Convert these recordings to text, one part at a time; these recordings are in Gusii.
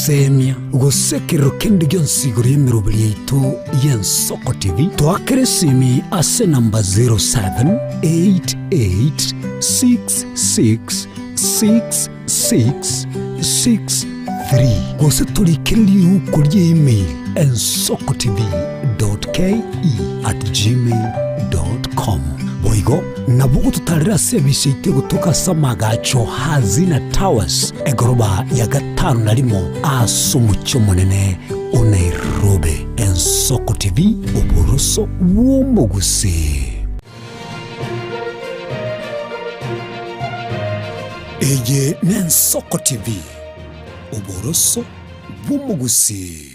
Obosemia, gose ekerero kende gionsi igoro y'emeroberi yaito y'Ensoko TV, toakere esimi ase enamba 0788666663 gose torikere riuko rie email ensokotv.ke@gmail.com. Boigo nabo ogototarera ase ebisi yaito egotoka ase amagacho Hazina Towers, egoroba ya gatano na rimo ase omochie omonene o Nairobi. Ensoko TV, oboroso bw'omogusii. Eye n'Ensoko TV, oboroso bw'omogusii.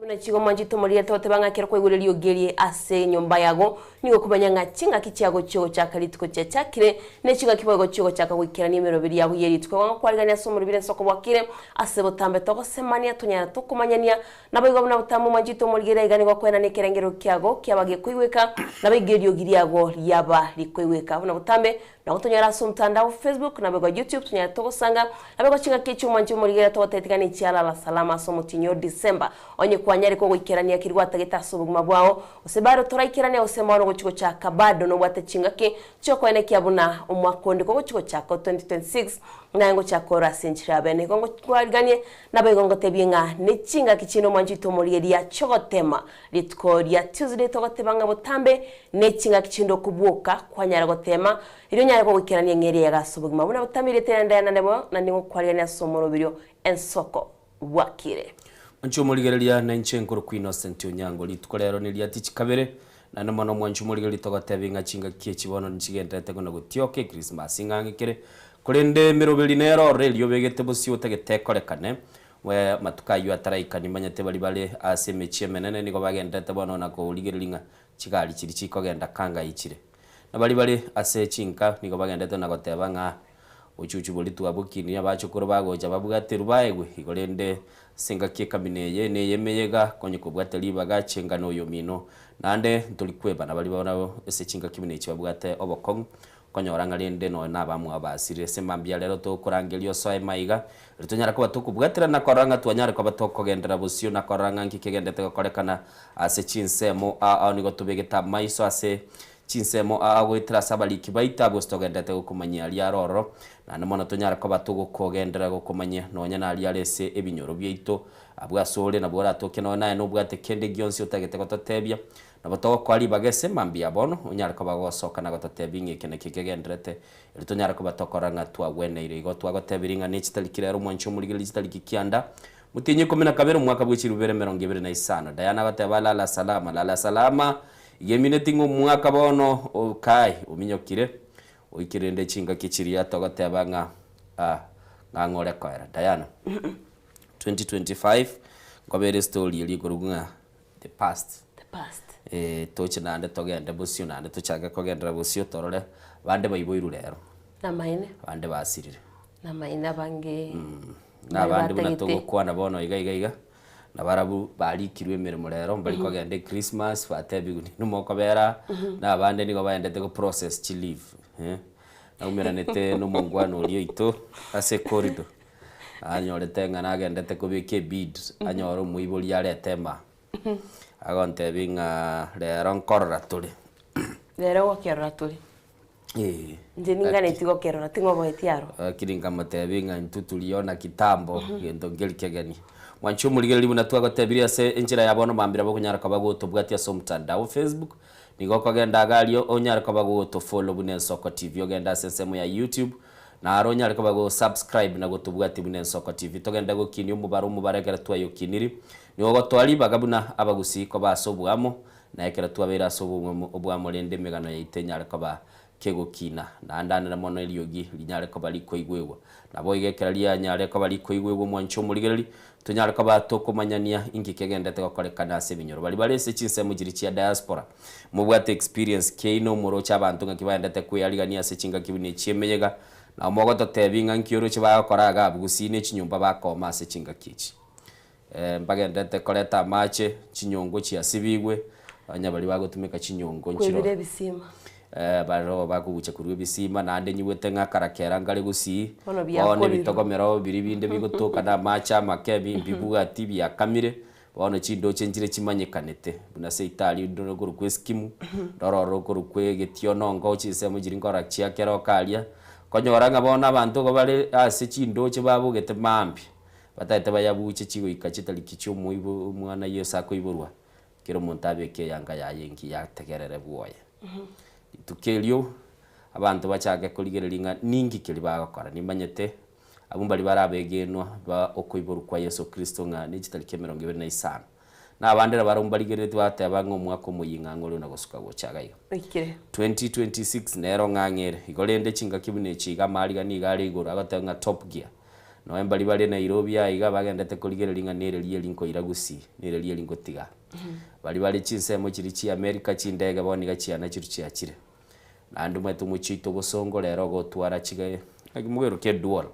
Buna chigoma nchitomorire togoteba ng'a ekero kwaigure riogi erie ase enyomba yago, nigo okomanya ng'a ching'aki chiago chi'ogochaka rituko chiachakire, ne ching'aki boigo chi'ogochaka goikerania emeroberi yago ye rituko. Igo ngokwarigania ase omorobiri ensoko bwakire, ase botambe togosemania, tonyara tokomanyania, Naboigo buna botambe omwanchete omorigereria iga nigo okoenana ekerengerero kiago kiaba gekoigweka, naboigo eriogi riago riaba rikoigweka. Buna botambe nabo tonyare ase omotandao Facebook, naboigo YouTube tonyare togosanga, naboigo chingaki echi omwanche omorigereria togotebia tiga nechi alala salama ase omotienyi o December. Onye kwanyare kogoikerania keri gwatagete ase obogima bwao, gose bado toraikerania gose mbono ogochi gochaka bado nobwate chingaki chiokoenekia buna omwaka onde kogochi gochaka o 2026 naye ngochaka ore ase enchera ya bene. Igo ngokwariganie Naboigo ngotebie ng'a nechingaki chinde omwanchete omorigereria chi'ogotema rituko ria Tuesday togoteba ng'a botambe nechingaki chinde okobwoka kwanyara gotema erio onyare kogoikerania eng'eria yago ase obogima buna botambe erieta riane Diana Ndemo na nigokwarigania ase omoroberio ensoko bwakire. Mwanche omorigereria na inche nkorokwa Innocent Onyango rituko rero neria tichi kabere naende mono mwanche omorigereria togotebi ng'a chingaki echi bono nchigenderete kona gotioka echristmas ing'ang'ekere Korende emeroberi nero ororo eria obegete bosio otagete ekorekane, we amatuko ayio ataraika nimanyete baria bare ase emechie emenene nigo bagenderete bono na korigereria ng'a chigari chiria chikogenda kanga ichire. Na baria bare ase chinka nigo bagenderete na goteba ng'a ochuchu boria twabokinie abachokoro bagocha babwaterwe baegwe igo rende ase engaki ekamina eye ney'emeyega konya kobwate ribaga chingana oyomino. Naende ntori kwebana baria bono ase chingaki buna echi babwate obokong'u Konyora ng'a rende nonya nabamwabo basirire ase mambia rero tokorangeria osoe maiga, erio tonyare koba tokobwaterana na korora ng'a twanyare koba tokogenderera bosio na korora ng'a nki kegenderete gokorekana ase chinsemo ao ao nigo tobegete amaiso ase chinsemo ao ao goetera ase abariki baito abwo ase togenderete gokomanyia aria are ororo, naende mono tonyare koba togokogenderera gokomanyia nonya naria are ase ebinyoro biaito abwo asore nabwo oratoke nonya naye nobwate kende gionsi otagete gototebia Nabo togokoa ribaga ase mambia bono, onyare koba gosoka na gototebia ng'a eke nakio kegendererete, erio tonyare koba tokorora ng'a twagweneire. Igo twagotebirie ng'a ne chitariki rero omwanchi omorigereria chitariki kianda, motienyi ikomi na kabere, omwaka bwe chilifu ibere emerongo ebere na isano. Diana agoteba lala salama, lala salama, iga emineti ng'a omwaka bono o kai ominyokire, oikire rende chingaki chiria togoteba ng'a ah ng'ang'e ore koera. Diana, 2025, nkobere estory eria ekorokwa ng'a The past. The past. Eh, toche naende togende bosio naende tochake kogenderera bosio torore bande baiboirwe rero. Namaene. Abande basirire. Namaene abange. Na abande buna togokwana bono iga iga iga, nabarabwo barikirwe emeremo rero mbari kogenda echristmas batebigwe ninwe mokobera aa, na abande nigo baendete go process chi leave eh. Naumeranete na omongwana oria oito ase ecorridor. Anyorete ng'a nagendete kobeka ebid, anyore omoibori arete emaa. Agontebia ng'a rero nkorora tore. Rero gokerora tore. Eeh. Inche ninganeti gokerora ting'oboeti aro. Lakini nkamotebia ng'a intwe tuliona kitambo, gento nkeri kegeni. Mwanche omorigereria buna twagotebirie ase enchera ya bono mambia nabo okonyara koba gotobwatia ase omotandao Facebook, nigo okogenda iga aria onyare koba gotofollow buna Ensoko TV, ogende ase ensemo ya YouTube, Naro onyare koba go subscribe na gotobwatia buna Ensoko TV. Togende gokinia omobaro omobaro ekero twayokiniri. Nigo ogotoa ribaga buna abagusii koba ase oboamo, na ekero twabeire ase oboamo rende emegano yaito enyare koba kegokina, naende anere mono eriogi rinyare koba rikoigwegwa. Naboigo ekero rianyare koba rikoigwegwa omwancho omorigereria, tonyare koba tokomanyania inki kegenderete gokorekana ase ebinyoro. Baria bare ase chinsemo chiria chia diaspora, mobwate experience kiaino moroche abanto ng'aki baendete kweyarigania ase chingaki buna echi emeyega, nabo mogototebia ng'a nki oroche bagokora iga abwo gusii ne chinyomba bakooma ase chingaki echi. Mbagenderete koreta amache, chinyongo chiasibigwe, onye baria bagotumeka chinyongo nchiro Kwebire ebisima. Baroo bakobucha korwa ebisima, naende nyigwete ng'a akarakera nkare gusii, Bono bono biakorirwe. ebitogomero biria binde bigotoka na amache amake bi mbibwati biakamire, bono chindoche nchire chimanyekanete, buna seitari ndore okorokwa eskimu, ndore ororo okorokwa egetionongo chinsemo chiria nkorora chia keroka aria, okonyora ng'a bono abanto igo bare ase chindoche babogete mambia. Bataete bayabuche chigoika chitariki chi'omoibo omwana Yeso akoiborwa, kera omonto abeke eyanga yaye engiya ategerere bwoye. Rituko erio abanto bachake korigereria ng'a ninki keria bagokora. Nimanyete abwo mbaria bare abegenwa ba okoiborwa kwa Yeso Kristo ng'a ne chitariki 25. Na abande nabarabwo mbarigereretie bagateba ng'a omwaka omoyia ng'a ore na gosuka gocha iga iga. Oikire. 2026 nero ng'ang'e ere. Igo rende chingaki buna echi iga amariga nigo are igoro agoteba ng'a top gear. Nonya mbaria bare Nairobi aiga bagendete korigereria ng'a nere rieri nkoira gusii, nere rieri ngotiga. Baria bare chinsemo chiria chia America chindege bono iga chiana chiria chiachire. Naende omanyete omochie oito obosongo rero ogotwara chige naki mogerokia edual.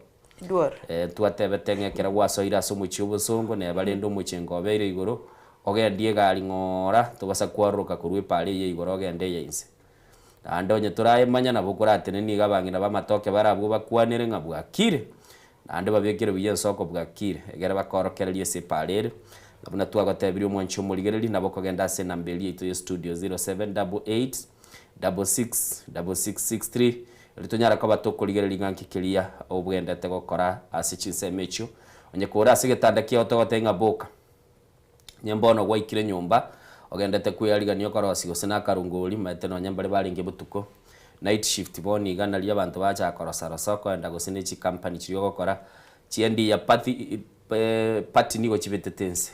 Edual. Twatebete ng'a ekero gwasoire ase omochie obosongo neba rende omochengo obeire igoro, ogendie egari ng'oora tobasa kwaroroka korwa epaara eye igoro ogende eye inse. Naende onye torayemanya nabo koratenene nigo abang'ina b'amatoke barabwo bakwanere ng'a bwakire, naende babekere buya ensoko bwakire, egere bakoorokererie ase epaara ere. Na buna twagotebirie omwanchi omorigereria, nabo okogenda ase enamba eria yaito ya studio 0788 66 6663, erio tonyare koba tokorigereria ng'a nki keria obwendete gokora ase chinsemo echio. Onye kore ase egetanda kiao togotebia ng'a boka. Onye mbono gwaikire nyomba, ogendete kweyarigania okorosia gose na akarongori, omanyete nonye mbare barenge botuko, night shift bono iga nario abanto bachaka korosa rosa okoenda gose ne chicompany chiria ogokora, chiendiya party party nigo chibetete inse.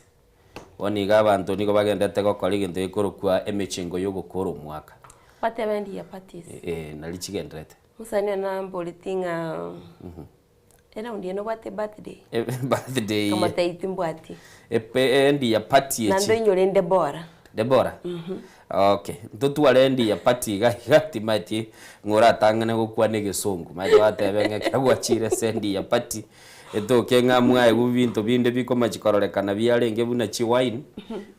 Bono iga abanto nigo bagendete gokora egento gekorokwa emechengo ya ogokora omwaka. Bateba endiya parties. Eh, nari chigenderete. Mosani one namboreti ng'a. Eround eye nobwate birthday? Birthday eye. Nkamotebia timbwati. Epe endi ya party echi. Naende oinyore Deborah. Deborah? Okay. Ntotware endi ya party iga iga timaeti ng'a oratang'ane gokwana egesongo. Maete gwatebe ng'a ekero gwachire ase endi ya party, etoke ng'a mwaegwa ebinto binde bikomachi kororekana biarenge buna chiwine,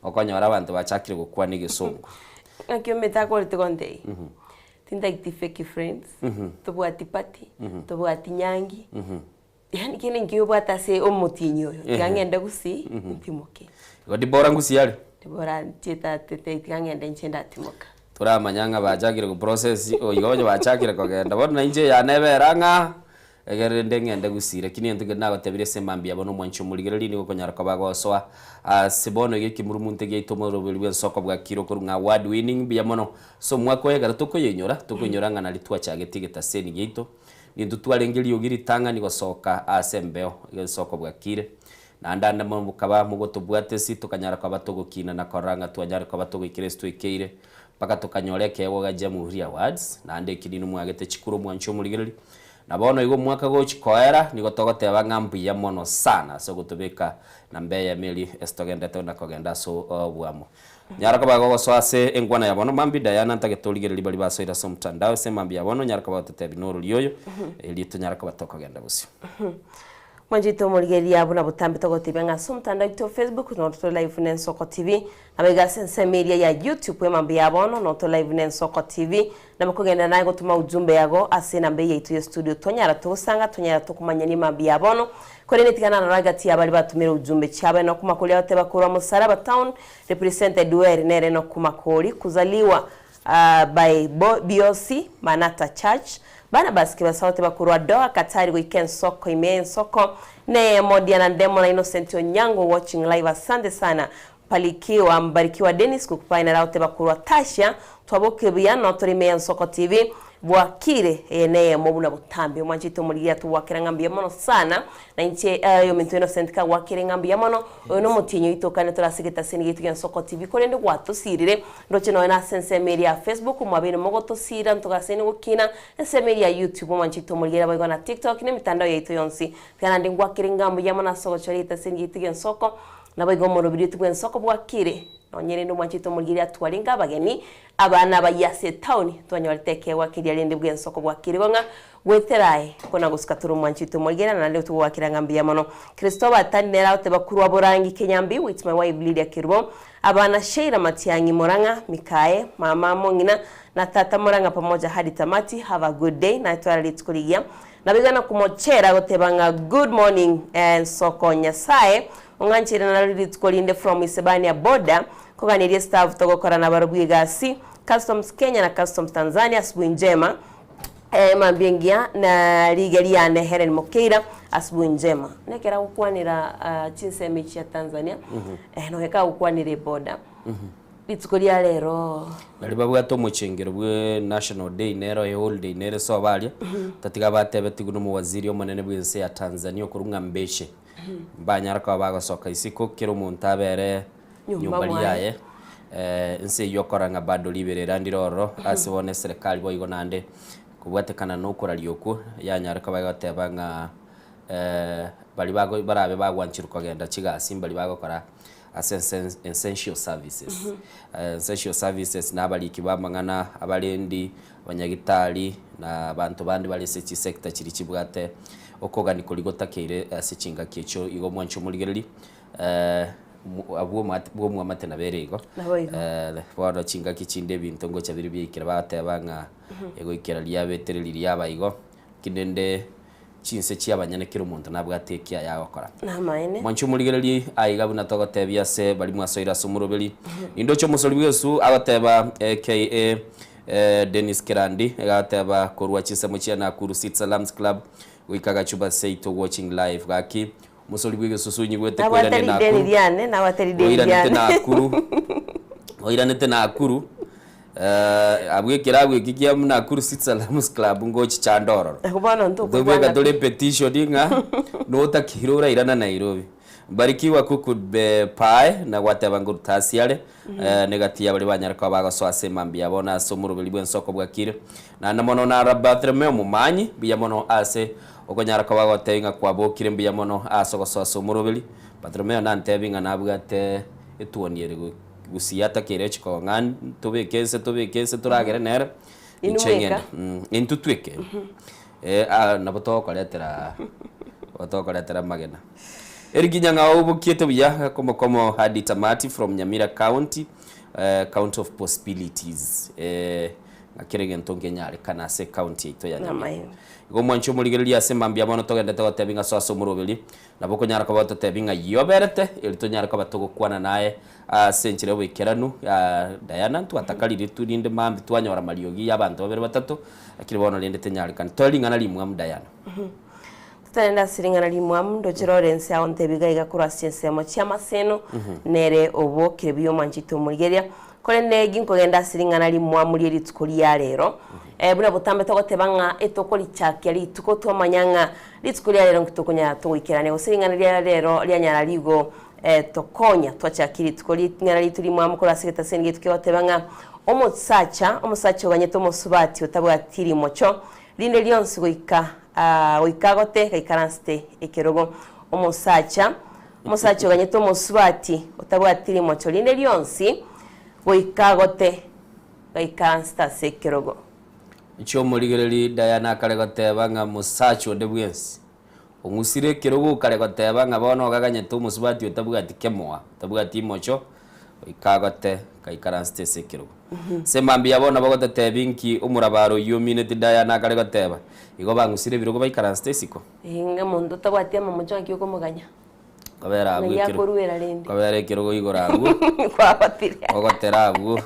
okonyora abanto bachakire gokwana egesongo. Ng'aki omanyete akorete gontebia? Tintageti fake friends, tobwati party, tobwati nyangi, yaani kende nkeiyo obwate ase omotienyi oyo, tiga ng'ende gusii ntimoke. Igo Dibora ngusii are? Dibora nchiete atete tiga ng'ende inche ndatimoka. Toramanya ng'a bachakire goprocess igo onye bachakire kogenda bono nainche eyane ebere ang'a. Ekero rende ng'ende gusii, lakini egento keria nagotebirie ase mambia bono omwanchi omorigereria nigo okonyara koba agosoa ase bono iga ekemurumunte giaito omoroberi bw'ensoko bwakire okorwa ng'a award winning mbuya mono ase omwaka oyo ekero tokoyenyora tokoinyora ng'a naria twachagetie egetaseni giaito nintwe twarenge riogi ritang'ani gosoka ase embeo ensoko bwakire naende ande mokaba mogotobwatesi tokanyara koba togokina na korora ng'a twanyare koba togoikera ase twaikeire mpaka tokanyora ekeegwa gia Jamhuri Awards naende eki ninwe mwagete chikura omwanchi omorigereria. Na bono igo omwaka gochia koera, nigo togoteba ng'a mbuya mono sana ase ogotobeka namba eyemo eria ase togendete na kogenda ase oboamo. Nyara koba gogosoa ase enkwana ya bono mambia Diana ntagete origererie baria basoire ase omotandao ase mambia ya bono nyara koba gototebia norori oyo erio tonyare koba tokogenda bosio. Mwanchete omorigereria buna botambe togotebia ng'a ase omotandao oito o Facebook noro tore live na Ensoko TV, Nabo ase ensemo eria ya YouTube emambia ya bono noto live na Ensoko TV. Nabo kogenda naye gotoma ujumbe yago ase enamba eye yaito ya studio twanyara togosanga twanyara tokomanyania emambia ya bono. Korende tiga narora egati ya baria batomire ujumbe chiabo Enock Makori agoteba korwa Musaraba town represented well nere Enock Makori kuzaliwa by Biosi Manata Church Barnabas Kibasa agoteba korwa Doha Qatar goika ensoko ime ensoko neyemo Diana Ndemo na Innocent Onyango watching live asante sana Mpalikiwa Mbarikiwa Dennis Kukupai nere agoteba korwa Tasha twabokire buya no tore ime ya Nsoko TV. Bwakire, eye neyemo buna botambe. Omwanchete omorigia togwakera ng'a mbuya mono sana, na inche oyominto Innocent kagwakire ng'a mbuya mono, oyo nomotienyi oito okane tore ase egetaseni giaito gia Nsoko TV, korende gwatosirire, ndoche nonya nase ensemo eria ya Facebook mwabeire mogotosira ntogasaine gokina, ensemo eria ya YouTube omwanchete omorigia naboigo na TikTok na emitandao yaito yonsi. Tiga naende ngwakere ng'a mbuya mono ase ogochora egetaseni giaito gia Nsoko, naboigo omorobiri oito bw'Ensoko bwakire, nonye rende omwanchete omorigia twarenge abageni, Abana abayia ase etaoni twanyorete ekeegwa keria rende bw'ensoko bwakirigwe ng'a goetera aye kona gosuka tore omwanchi oito omorigera na naende togwakera ng'a mbuya mono. Kristo abatani nere agoteba korwa borangi Kenyambi with my wife Lydia Kerubo, abana Sheila Matiang'i Murang'a, Mikaye, mama Mong'ina na tata Murang'a pamoja hadi tamati have a good day naye twara rituko rigiya. Naboigo komochera goteba ng'a good morning ensoko Nyasaye ong'ancheire narori rituko rinde from Isebania border Koganeria staff togokora nabarobwo egasi, Customs Kenya na Customs Tanzania asubuhi njema Mambia engiya na riga riane Hellen Mokeira asubuhi njema. Nekero agokwanera chinsemo echi chia Tanzania nonya kagokwanera eboda rituko ria rero. Baria babwate omochengero bwe National Day nero eholiday nere sobo aria, tatiga batebetigwe na omowaziri omonene bw'ense ya Tanzania okorwa ng'a Mbeshe, mbanyara koba bagosoka isiko kera omonto abere Nyomba nyomba mwaye. riaye, ense eyio okora ng'a bado riberera ndire ororo ase bono eserekari boigo naende kobwatekana na okoraria okwo yanyare koba egoteba ng'a baria bago barabe bagwancherwa kogenda chigasi mbaria bagokora ase ense essential services. Essential services na abariki ba amang'ana, abarendi, abanyagitari na abanto bande bare ase chisector chiria chibwate okogania koria gotakeire ase chingaki echio igo mwanche omorigereria. Abwo omwate bw'omwamate nabo ere igo. Naboigo. Bono chingaki chinde ebinto ngocha bire biaikire bagoteba ng'a egoikera riabetire riria yaba igo, lakini rende chinse chi'abanyene kera omonto nabwate ekiaye agokora. Namaene. Mwanche omorigererie aiga buna togotebia ase baria mwasoire ase omoroberi. Nindoche omosori bw'Yesu agoteba aka Dennis Kerandi, iga agoteba korwa chinsemo chia Nakuru City Salams Club goika Gachuba Seito watching live gaki Omosori bw'egesusu onyigwete Nabwate koirania rideni Nakuru. riane, nabwate rideni Oiranete riane. Nakuru. Oiranete Nakuru. Eh, abwo ekerabu eki kia Nakuru City Salams Club ngochichanda ororo. Abwo bono Tobeka ntokobwana tore pi. petition ng'a notakeire orairana Nairobi. Mbarikiwa kuku be pae na gwateba ngoruta ase are eh, negati ya baria banyare koba bagosoa ase emambia bono ase omoroberi bw'ensoko bwakire. Naende mono nara Bartholomeo Momanyi, mbuya mono ase Okonyara koba gotebia ng'a kwabokire mbuya mono ase ogosoa ase omoroberi, Bartolomeo nantebie ng'a nabwate etuoni ere gusii atakeire echiko ng'a tobeke ense tobeke ense toragere nere Inwe inche mweka? ng'ende. Mm, intwe tweke. Eh, ah, nabo togokoretera nabo togokoretera amagena. Eric Nyang'au obokiete buya komokomo hadi tamati from Nyamira County, eh, county of possibilities. Eh, ng'a kera egento nkenyarekane ase ecounty yaito ya Nyamira. Namaene. Igo omwanche omorigereria ase mambia bono togendete gotebia ng'a soa ase omoroberi, nabo okonyara koba ototebia ng'a ayio oberete, erio tonyare koba togokwana naye ase enchera y'oboikeranu. Diana, ntwatakariri tu rinde mambia twanyora amariogi y'abanto babere batato, lakini bono rende tenyarekani. Toe ring'ana rimwamu Diana. Totarende ase ring'ana rimwamu, ndoche Lawrence agontebia iga iga korwa ase chinsemo chi'amaseno, nere obokire buya omwanchete omorigereria. Korende ginkogenda ase ring'ana rimwamu rie rituko ria rero, buna botambe togoteba ng'a etokorichakia rituko twamanya ng'a rituko ria rero nki tokonyara togoikerania, gose ring'ana ria rero rianyara rigo tokonya twachakia rituko ring'ana ritu rimwamu korwa ase egetaseni gietu kegoteba ng'a omosacha omosacha oganyete omosubati otabwati rimocho rinde rionsi goika goika agote gaikaransete ekerogo. Omosacha Omosacha oganyete omosubati otabwati rimocho rinde rionsi, goika agote, gaikaransete ase ekerogo. Inche omorigereria Diana akare goteba ng'a mosacha onde bwensi ong'usire ekerogo okare goteba ng'a bono ogaganyete omosubati otabwati kemoa, otabwati imocho, goika agote, gaikaransete ase ekerogo. Ase mambia bono bagototebi nki omorabaro oyio omineti Diana akare goteba, igo bang'usire ebirogo baikaransete isiko. Ng'a omonto otabwati amamocho ng'aki okomoganya? Kobera abwo Ng'ai ekero akoruera rende? kobera ekerogo igoro abwo Kwagotire. ogotera abwo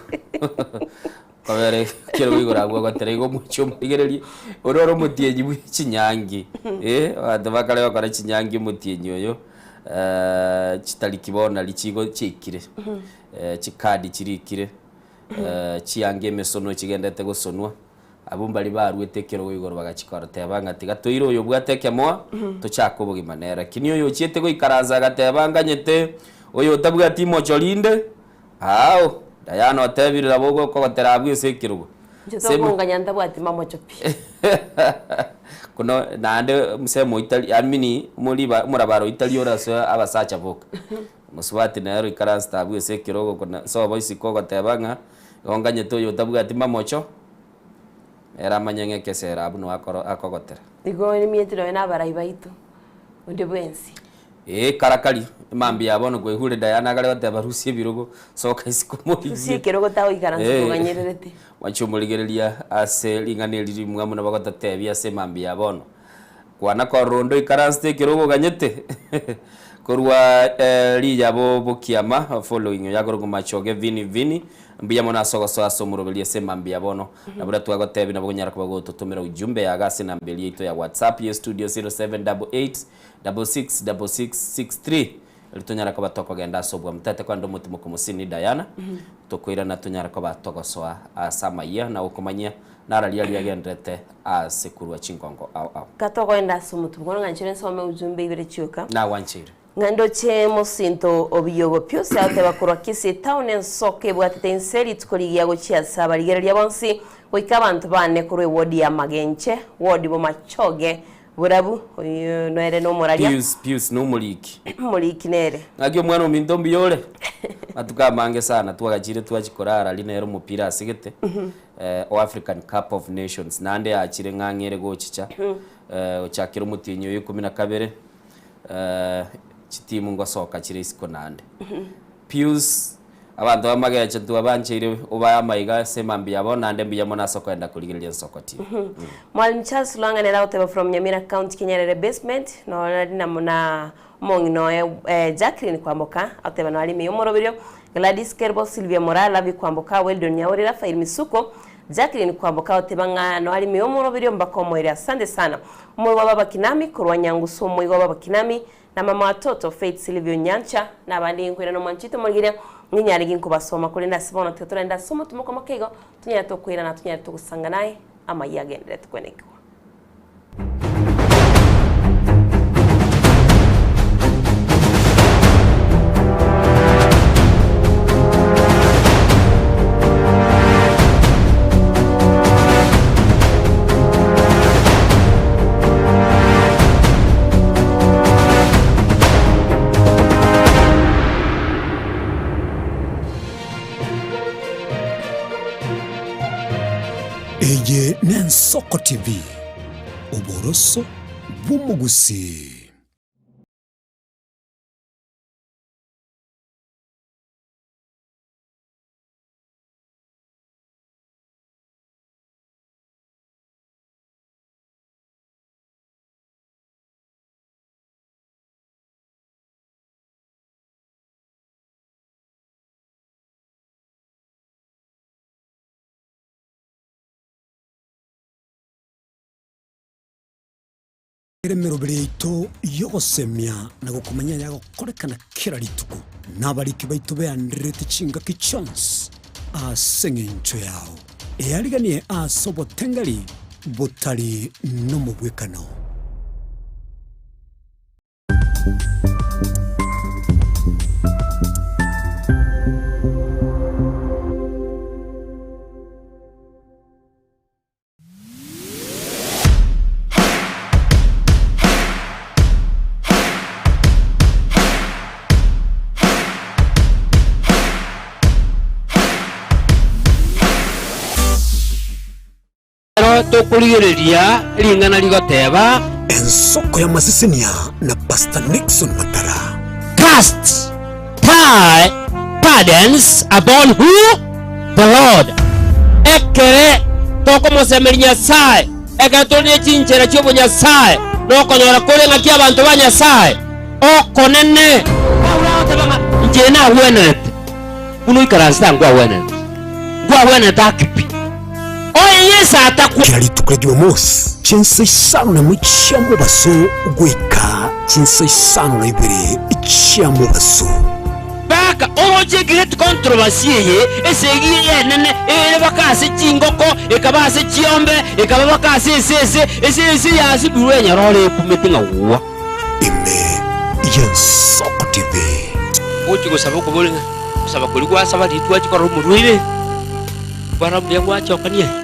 kobera ekerogo igoro abwo ogotera igo omochie omorigererie ore ore omotienyi bwe chinyangi eh, abanto bakare gokora chinyangi omotienyi oyo chitariki bono nari chigo chiaikire chikadi chirikire chianga emesono chigendete gosonwa. Abwo mbaria baruete ekerogo igoro bagachia koroteba ng'a tiga toire oyo obwate ekemoa, tochake obogima nere. Lakini oyo ochiete goikaransa agateba nganyete oyo otabwati imocho rinde, ao, Diana otebire nabo ogokogotera abwo ase ekerogo. Inche Semo- tokonganya ntabwati mamocho pi. Kono naende msemo oyio tari amini omoriba omorabaro oyio tari ore ase abasacha boka. Mosubati nere oikaransete abwo ase ekerogo kona sobo isiko ogoteba ng'a igo nganyete oyo otabwati mamocho, Nere amanye ng'a ekesera abwo nigo akoro akogotera. Igo nimieti nonya na abarai baito, onde bwensi. Ee, karakari, emambia ya bono kwaigure Diana akare goteba rusia ebirogo, soka isiko Rusia morigie. ekerogo tagoikaransa Eh, koganyererete. mwanche omorigereria ase ring'ana eri rimwamu nabo bagototebia ase emambia ya bono. Kwana korora onde oikaransete ekerogo oganyete korwa eh, riyabo bokiama following oyo akorokwa Machoge Vini Vini Mbuya mono ase ogosoa ase omoroberi ase emambia bono. Na buna twagotebia nabo okonyara koba gototomera ujumbe yago ase enamba eria yaito ya WhatsApp ye studio 0788 666663 erio tonyare koba tokogenda ase obwamo. Tete kogenda omotimoke omosini Diana, tokoirana tonyare koba togosoa ase amayia na gokomanyia nararia aria agenderete ase korwa chingongo ao ao. Gatogoenda ase omotuko bono ng'a inche nsome ujumbe ibere chioka. Nagwancheire. Ng'a ndoche mosinto o biyogo bionsi agoteba korwa Kisii town ensoko ebwatete inse rituko rigiya gochia ase abarigereria bonsi goika abanto bane korwa ewodi ya Magenche ward Bomachoge Borabu oyio nere nomoraria. Pius, Pius nomoriki. Omoriki nere. Ng'aki omwana ominto mbuya ore? Matuko amange sana twagachire twachia korara aria nere omopira asegete o African Cup of Nations naende yachire ng'ang'e ere gochicha gochakera omotienyi oyo ikomi na kabere. Chitimu ngosoka chire isiko naende. Pius, abanto b'amagecho ntwabancheire obae amaiga ase emambia yabo naende mbuya mono ase okoenda korigereria ensoko TV. Mwalimu Charles Lwanga nere agoteba from Nyamira County Kinyerere Basement noro ari na na omong'ina oye Jacqueline Kwamboka agoteba naro ime y'omoroberio Gladys Kerubo Sylvia Moraa Lavi Kwamboka Weldon Nyaore Raphael Misuko Jacqueline Kwamboka agoteba ng'a naro ime y'omoroberio mbaka omoerio asante sana Omoigwa bw'Abakinami korwa Nyangusu Omoigwa bw'Abakinami, na mama wa Toto, Faith Silvio Nyancha, na abande ginkoira nomwanchete omorigereria, nginyare ginkobasoma, korende ase bono tiga torende ase omotumo okomoka igo, tonyare tokoirana, tonyare togosanga naye, amayia agenderete kwenekigwa. Eye n'Ensoko TV, oboroso bw'omogusii. Ere emeroberi yaito y'ogosemia na gokomanya yagokorekana kera rituko, na abariki baito beandererete chingaki chionsi ase engencho yao. Eariganie ase obotengeri botari nomobwekano. Ekero tokorigereria ring'ana rigoteba. Ensoko y'amasesenia na Pastor Nixon Matara. Cast thy burdens upon who? The Lord. Ekere tokomosemeria Nyasae, ekero tore ne chinchera chi'obonyasae, nokonyora kore ng'aki abanto ba Nyasae okonene. Paulo agoteba ng'a inche nagwenerete buna oikaransete aa nkwagwenerete, nkwagwenerete ake pi. Oye Yeso atakwa. Kera rituko ria Jumamosi, chinsa isano nemo chia mobaso goika chinsa isano na ibere chia mobaso. Mpaka oroche egreat controversy eye, esegi eye enene ere baka ase chingoko, ekaba ase chiombe, ekaba baka ase esese, esese yasibirwe enyarore ekumete ng'a gwa. Ime y'Ensoko TV. Ogochia gosaba okobori ng'a gosaba koria gwasaba riria twachia korora omorwaire, kwarora mbuya gwachokania aye.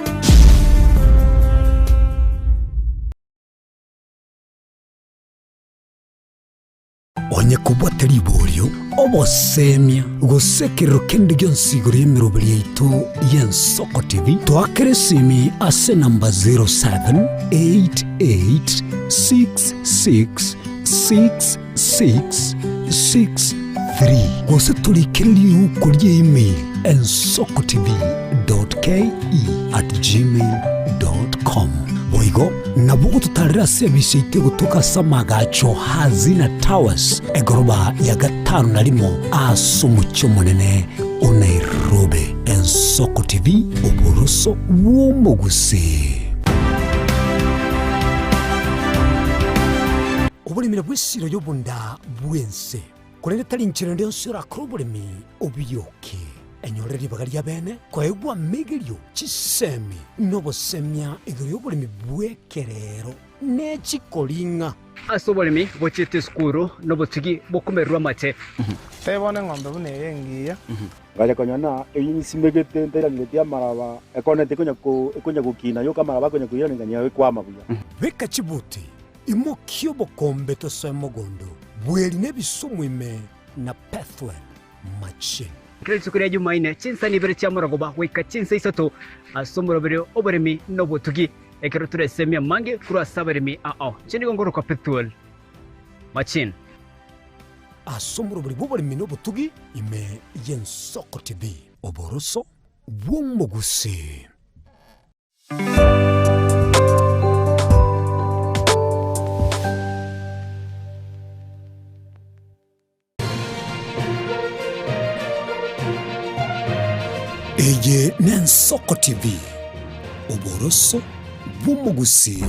Onye kobwate riborio, obosemia, gose ekerero kende gionsi igoro y'emeroberi yaito y'Ensoko TV, toakere esimi ase enamba 0788666663 gose torikere riuko rie email ensokotv.ke@gmail.com. Boigo Nabo ogototaarera ase ebise yaito egotoka ase amaagacho Hazina Towers, egoroba ya gatano na rimo ase omochie omonene o Nairobi. Ensoko TV, oboroso bw'omogusii. Oboremi nabwo esiro y'obonda bw'ense, korende tari nchera ende yonsi orakore oboremi obioke. Enyorere ribaga ri'abeene koegwa amegerio, chisemi, na obosemia igoro y'oboremi bw'ekerero ne chikoring'a. Ase oboremi bochiete esukuru nobotugi bokomererwa amache. Tebia bono eng'ombe buna eye engiya. Ngacha konyora na eyio nsimegete ntairangeretie amaraba, ekoneti ekonya ko ekonya gokina yoka amaraba akonya koiraneria ng'a ekwama buya. Beka chibuti, imokia obokombe tosoe mogondo, bweri na ebisumu ime na Pethuel machine. Kera rituko ria Jumaine, chinsani ibere chia morogoba goika chinsa isato ase omoroberi oboremi na obotugi, ekero toresemie amange korwa ase abaremi ao. Inche nigo nkorokwa Pethuel Machin. Ase omoroberi bw'oboremi na obotugi ime y'Ensoko TV, oboroso bw'omogusii. Eye n'Ensoko TV, oboroso bw'omogusii.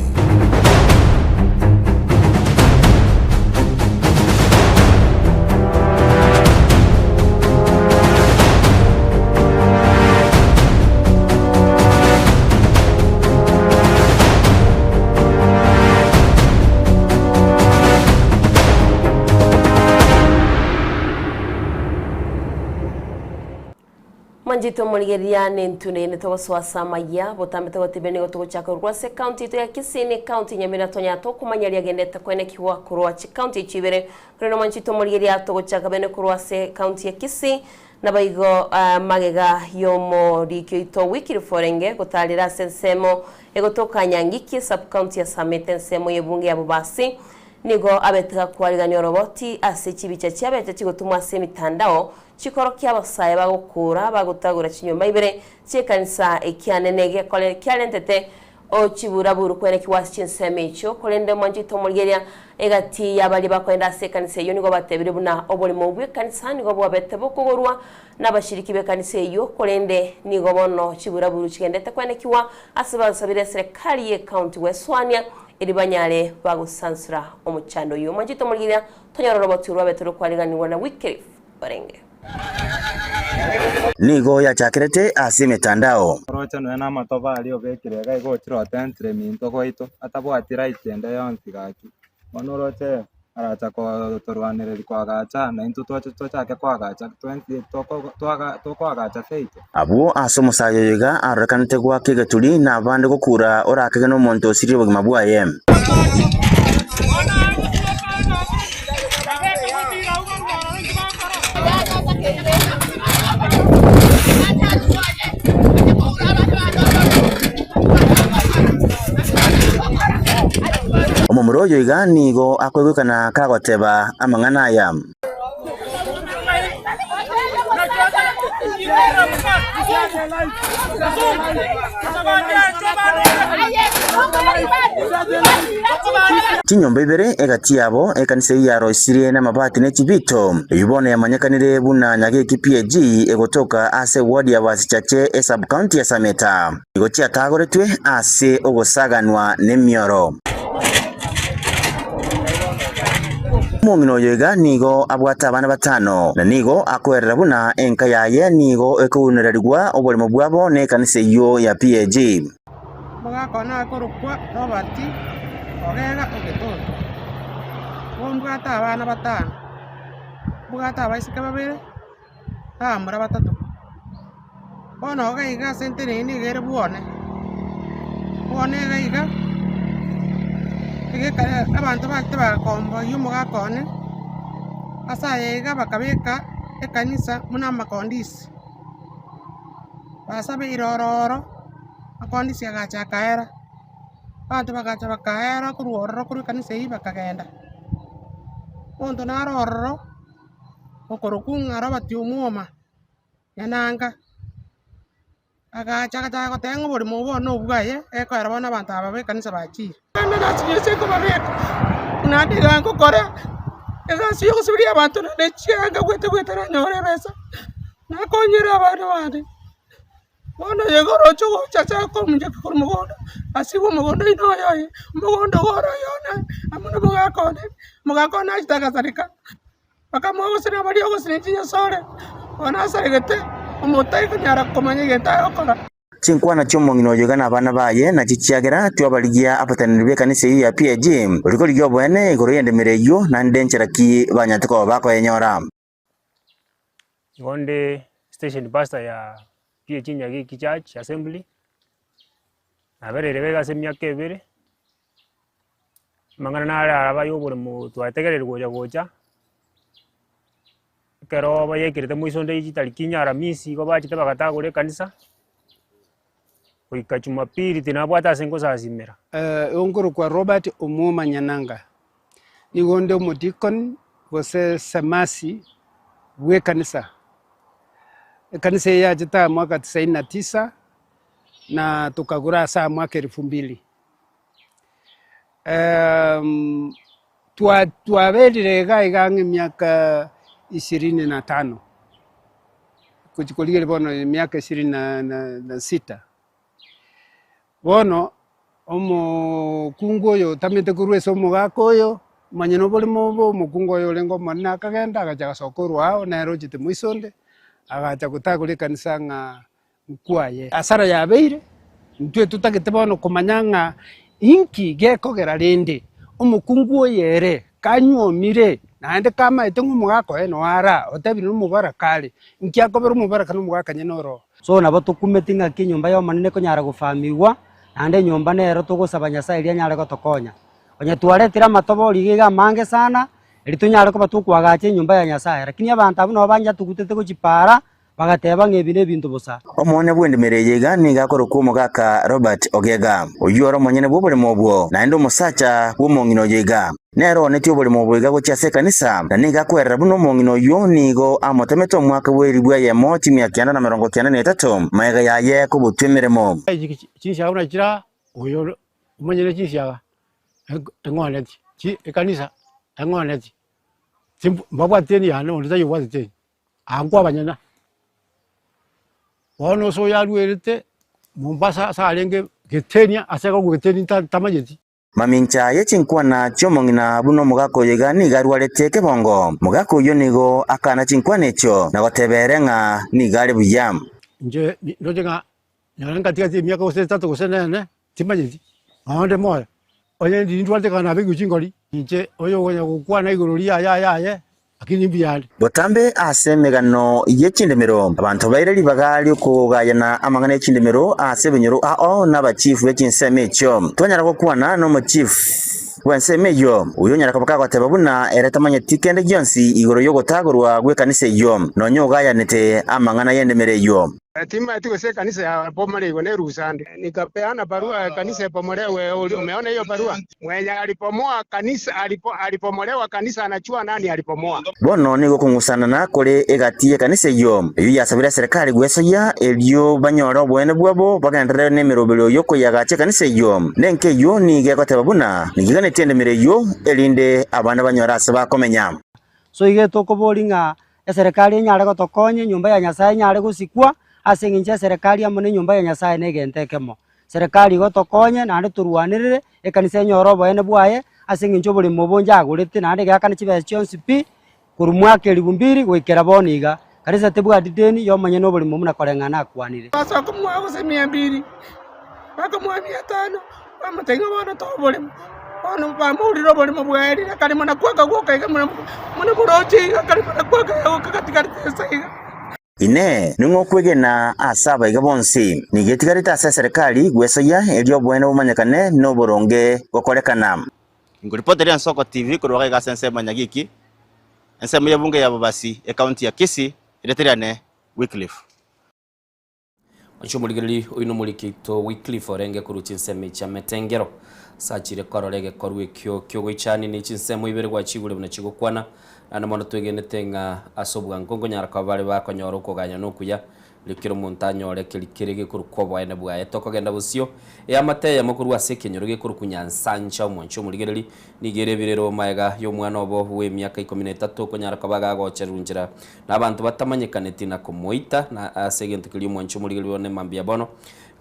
Mwanchete omorigereria nentwe naende togosoa ase amayia, botambe togotebia nigo togochaka korwa ase ekaunti yaito ya Kisii na ekaunti ya Nyamira tonyara tokomanya riagendete koenekigwa korwa chikaunti echi ibere. Korende mwanchete omorigereria togochaka bene korwa ase ekaunti ya Kisii Naboigo magega y'omoriki oito Wycliffe orenge gotaarera ase ensemo egotoka Nyangiki esub-county ya Sameta ensemo y'ebunge ya Bobasi nigo abete gakwarigania oroboti ase chibicha chiabete chigotumwa ase emitandao chikorokia abasae bagokura bagotagora chinyomba ibere chi'ekanisa ekianene gekore kiarentete Ochiburaburu kwenekigwa ase chinsemo echio, korende omwanchete omorigereria egati y'abaria bakoenda ase ekanisa eyio nigo batebire buna oborimo bw'ekanisa nigo bwabete bokogorwa nabashiriki b'ekanisa eyio, korende nigo bono chiburaburu chigendete kwenekigwa ase basabire eserekari y'ecounty gwesoania erio banyare bagosansura omochando oyio. Omwanchete omorigereria tonyore oroboti orwabete rokwariganigwa na Wycliffe Orenge. Nigo yachakerete ase emetandao. Oroche nonya namatoba aria obekire iga igo ochire otentire minto gwaito, atabwati right ende yonsi gaki. Bono oroche aracha kotorwanereria koagacha naintwe toche tochake koagacha twensi toko twaga tokoagacha seito. Abwo ase omosacha oyo iga arorekanete goaka egeturi, na abande gokura orakegene omonto osiririe obogima bwaye. Omomura oyo iga nigo akoigwekana kagoteba amang'ana aya. Chinyomba ibere egati yabo, ekanisa eyio yaroisirie namabati ne chibito, eyio bono yamanyekanire buna Nyageki PAG egotoka ase eward ya Basichache esub-county ya Sameta. Nigo chiatagoretwe ase ogosaganwa nemioro. Omong'ina oyo iga nigo abwate abana batano, na nigo akoerera buna enka yaye nigo ekounererigwa oboremo bwabo nekanisa eyio ya PAG. Omogaka one akorokwa Robert Ogega o Getoto, nigo mbwate abana batano, mbwate abaiseke babere, na abamura batato. Bono iga iga ase enteneni nigo ere bwone, bwone iga iga, egekare abanto bachete bagakomboyia omogaka one, ase aye iga bakabeka ekanisa buna amakondisi, basabeire ororo, amakondisi agacha akaera, abanto bagacha bakaera korwa ororo korwa ekanisa eywo bakagenda. Omonto naro ororo, okorokwa ng'a Robert Omwoma. Nyananga, agacha agachaka goteba ng'a oborimo obo bono nobwaye, gekoera bono abanto aba b'ekanisa bachire. Naende nasinyete nkobabeka, naende iga ngokora egasi ya ogosiberia abanto naende chianga goeta goeta nanyore ebesa, nakonyire abana bane. Bono oyo iga oroche ogocha ase akominyoka korwa mogondo, asibwe omogondo oino oyo oye, omogondo iga ore oyo one, amo na omogaka one, omogaka one achete agasareka. Bakamoa ogosira baria ogosira chinyasore, bono asaregete, omonto tari konyara komanya egento agokora. Chinkwana chi'omong'ina oyo iga nabana baye, nachio chiagera twabarigia abateneneri b'ekanisa eyio ya PAG, oria korigia oboene igoro y'endemero eyio, naende enchera ki banyarete koba bakoyenyora. Igo nde station pastor ya PAG Nyagiki Church Assembly, nabereire iga ase emiaka ebere, Amang'ana nare araba ya oboremo twategereire gocha gocha, ekero bayekerete moiso onde chitariki inye aramisi igo bachete bagatagora ekanisa, goika jumapili tinabwate ase nkosasimera. Oyo nkorokwa Robert Omwoma Nyananga, nigo onde omodikoni gose semasi bw'ekanisa. Ekanisa eye yachete aa mwaka tisaini na tisa, na tokagora ase aa mwaka elfu mbili. Twaberire iga iga ang'e emiaka ishirini na tano, gochia korigereria bono emiaka ishirini na sita. Bono omokungu oyo otamete korwa ase omogaka oyo, omanyene oborimo obo omokungu oyo orenge omonene akagenda agacha agasoka orwao nere ochete moiso onde, agacha gotagora ekanisa ng'a nkwaye. Asara yabeire, intwe totagete bono komanya ng'a inki gekogera rende omokungu oyo ere kanyuomire, naende kamaete ng'a omogaka oye noo ara, otebire nomobaraka are, inki akobera omobaraka na omogaka nyene oro? So nabo tokumeti ng'aki enyomba y'Omonene ekonyara gofamigwa, naende enyomba nero togosaba Nyasae erio anyare gotokonya. Onye twaretire amatobori iga iga amange sana, erio tonyare koba tokoagacha enyomba ya Nyasae, lakini abanto abwo nabo banjatugutete gochia paara, Bagateba ng'a ebi nebinto bosa. Omoonia bw'endemero eye iga nigo akorokwa omogaka Robert Ogega, oyio ore omonyene bw'oboremo obwo, naende omosacha bw'omong'ina oyo iga. Nere oonetie oboremo obo iga gochia ase ekanisa, na nigo akwerera buna omong'ina oyio nigo amotemete omwaka bw'eribu eyemo chimia kianda na merongo kianda na etato, magega yaye kobotwa emeremo. Chinsiaga buna chiria oyo omonyene chinsiaga eng'onetie, ekanisa eng'onetie, mbabwate teni yane onde taiyo obwate teni. Aa nkwabanyene. Bono ase oyo aruerete Mombasa ase arenge Getenia, ase agakwa Getenia nta ntamanyeti. Mamincha ye chinkwana chi'omong'ina buna omogaka oyo iga nigo arwarete ekebongo. Mogaka oyio nigo akana chinkwana echio na goteba ere ng'a nigo are buya. Inche ndoche ng'a nonye ngatigatie emiaka gose etato gose nene, timanyeti, nonya onde moyo. Onye ndindwarete ekero nabekirwe chingori, inche oyo okonya gokwana igoro riaye aye aye, Lakini mbuya are. Botambe ase emegano ye chindemero, abanto baire ribaga ri'okogayana amang'ana e chindemero ase ebinyoro ao n'abachifu be chinsemo echio. Twanyara gokwana nomochifu bw'ensemo eyio, oyio onyara koba kagoteba buna ere tamanyeti kende gionsi igoro y'ogotagorwa gw'ekanisa eyio, nonya ogayanete amang'ana y'endemero eyio. Timaeti gose ekanisa yabomoreirwe nerusa ande. Nikapeana barua ekanisa ebomorewe. Umeona hiyo barua? Mwenye alibomoa kanisa alipo, alibomolewa kanisa anajua nani alibomoa. Bono nigo okong'usanana kore egati y'ekanisa eyio, eyio yasabire eserekari gwesoyia, erio banyore oboene bwabo bagenderere nemeroberio y'okoyeagacha ekanisa eyio. Nenka eyio nigo egoteba buna nigiganetie endemero eyio, erinde abana banyore ase bakomenya. So iga tokoboria ng'a Eserekari enyare gotokonya, enyomba ya Nyasaye enyare gosikwa, ase eng'encho eserekari amo na enyomba ya Nyasaye na egento ekemo. Serekari igo tokonye naende torwanerere, ekanisa enyore oboene bwaye. ase eng'encho oboremo obo nchagorete naende geakana chibesa chionsi pi, korwa mwaka elifu mbili goikera bono iga. Kanisa tebwati deni y'omonyene oboremo buna koreng'ana nakwanire. Basoa komoa gose mia mbili, bakamoa mia tano, bamotebia ng'a bono toa oboremo. Bono bamourire oboremo bwaerire, akarema nakwo akagoka iga buna buna boroche iga, akarema nakwo akagoka gatigarete ense iga. Inee! Ning'o okwegena ase abaiga bonsi? Nigo etigarete ase eserekari gwesoyia erio oboene bomanyekane na oboronge gokorekana. Nkoripoteria Ensoko TV korwa iga ase ensemo ya Nyagiki, ensemo y'ebunge ya Bobasi, ekaunti ya Kisii, erieta riane Wycliffe. Oche omorigereria oyio nomoriki oito Wycliffe orenge korwa chinsemo echi ametengero. Ase achire korora egekorwa ekio kiogoichania ne chinsemo ibere gwachigure buna chigokwana, naende mono twegenete ng'a ase obwango nkonyara koba bare bakonyora okoganya na okuya Erio kera omonto anyore keria kere gekorokwa oboene bwaye. Tokogenda bosio eamate eyemo korwa ase ekenyoro gekorokwa Nyansancha omwanchi omorigereri nigo ere ebirero magega y'omwana obo bw'emiaka ikomi na etato okonyara koba gagochererwa nchera na abanto batamanyekaneti na komoita na ase egento keria omwanchi omorigereri one mambia bono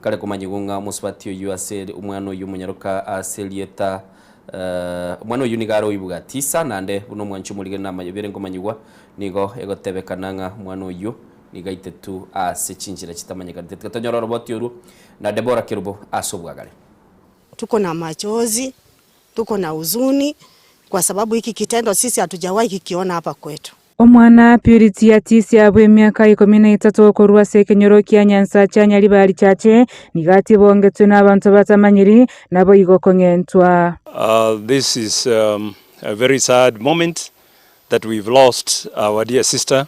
kare komanyigwa ng'a omosubati oyio ase omwana oyio omonyaroka ase erieta Omwana oyio nigo are oibuga tisa naende buna omwanchi omorigereri namanyebere nkomanyigwa nigo egotebekana ng'a omwana oyio Nigo aitetu ase chinchera chitamanyekanete. Tiga tonyore oroboti orwo na Debora Kerubo ase obwagare. Tuko na machozi, tuko na huzuni kwa sababu hiki kitendo sisi hatujawahi kikiona hapa kwetu. Omwana Purity Atisia bw'emiaka ikomi na etato korwa ase ekenyoro kia Nyansacha chia Nyaribari Chache nigo atibongetwe n'abanto batamanyiri naboigo kong'entwa. This is a very sad moment that we've lost our dear sister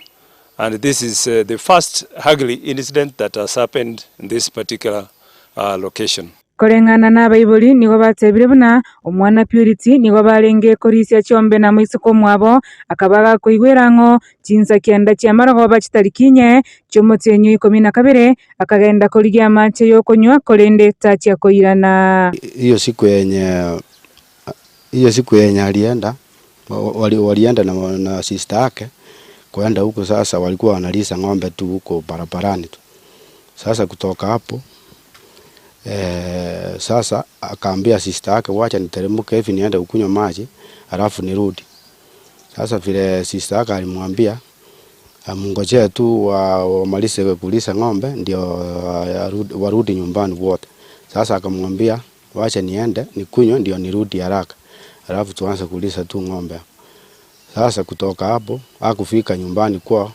and this is the first ugly incident that has happened in this particular location. Koreng'ana nabaibori nigo batebire buna omwana Purity nigo barenge korisia chiombe na moiseke omwabo akaba gakoigwera ang'o chinsa kianda chi'amarogoba chitariki inye chi'omotienyi o ikomi na kabere akagenda korigia amache y'okonywa korende tachia koirana. Hiyo siku yenye hiyo siku yenye alienda walienda na, na sister yake kuenda huko sasa, walikuwa wanalisha ng'ombe tu huko barabarani tu. Sasa kutoka hapo eh, sasa akaambia sister yake wacha niteremke hivi niende kukunywa maji alafu nirudi. Sasa vile sister yake alimwambia amngojee tu wamalize kulisha ng'ombe ndio warudi nyumbani wote. Sasa akamwambia wacha niende nikunywe ndio nirudi haraka, alafu tuanze kulisha tu ng'ombe. Sasa kutoka hapo hakufika nyumbani kwao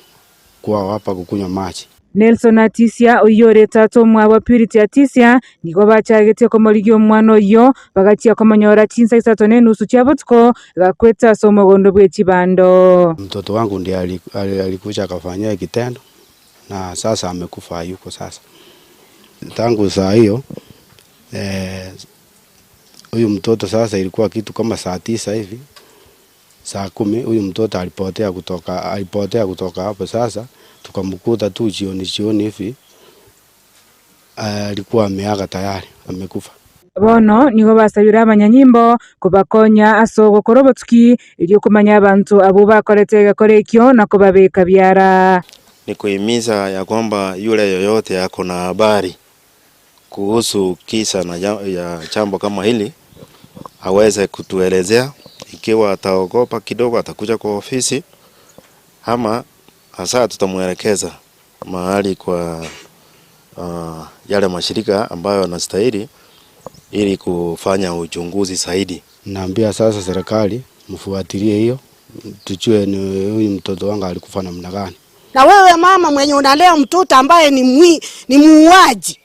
kwao hapa kukunywa maji. Nelson Atisia oyio ore tata omwabo Purity Atisia nigo bachagetie komorigia omwana oyio bagachia komonyora chinsa isato na enusu chia botuko gakwete ase omogondo bwe chibando. Mtoto wangu ndiye alikuja akafanyia kitendo na sasa amekufa hayuko sasa. Tangu saa hiyo eh, huyu mtoto sasa ilikuwa kitu kama saa tisa hivi saa kumi huyu mtoto alipotea kutoka, alipotea kutoka hapo. Sasa tukamkuta tu jioni jioni hivi alikuwa ameaga tayari amekufa. Bono nigo basabire abanyanyimbo kobakonya ase ogokora obotuki, erio komanya abanto abwo bakorete egekora ekio na kobabeka biara. Ni kuhimiza ya kwamba yule yoyote ako na habari kuhusu kisa na ya jambo kama hili aweze kutuelezea. Ikiwa ataogopa kidogo, atakuja kwa ofisi ama hasa tutamwelekeza mahali kwa yale mashirika ambayo yanastahili ili kufanya uchunguzi zaidi. Naambia sasa serikali mfuatilie hiyo, tujue ni huyu mtoto wangu alikufa namna gani. Na wewe mama mwenye unalea mtoto ambaye ni mwi, ni muuaji,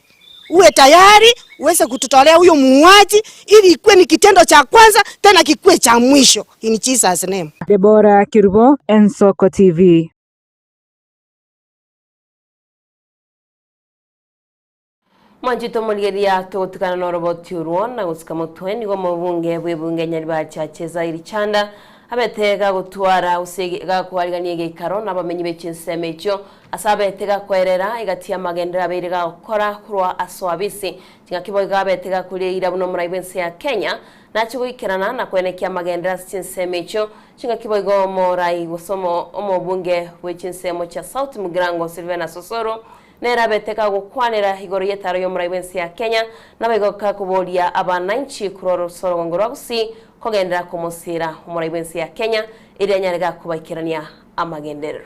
uwe tayari uweze kututolea huyo muuaji ili ikuwe ni kitendo cha kwanza tena kikuwe cha mwisho. In Jesus name. Deborah Kirubo, Ensoko TV. Mwanchete omorigereria togotigana noroboti orwo na gosika motwe nigo omobunge bw'ebunge Nyaribacha Chezairi Chanda abete gagotwara gose gakwarigania egeikaro na abamenyi be chinsemo echio ase abete gakoerera egati y'amagenderero abeire gagokora korwa ase oabisi chingaki boigo abete gakoria eira buna omorai bw'ense ya Kenya nache goikerana na koenekia amagenderero ase chinsemo echio chingaki boigo omorai gose omobunge bwe chinsemo chia South Mugirango Silvanus Osoro Nere abete kagokwanera igoro y'etaro y'omorai bw'ense ya Kenya, naboigo kakoboria abananchi korwa orosorogongo rwa Gusii kogenderera komosiira omorai bw'ense ya Kenya erio anyare gakobaikerania amagenderero.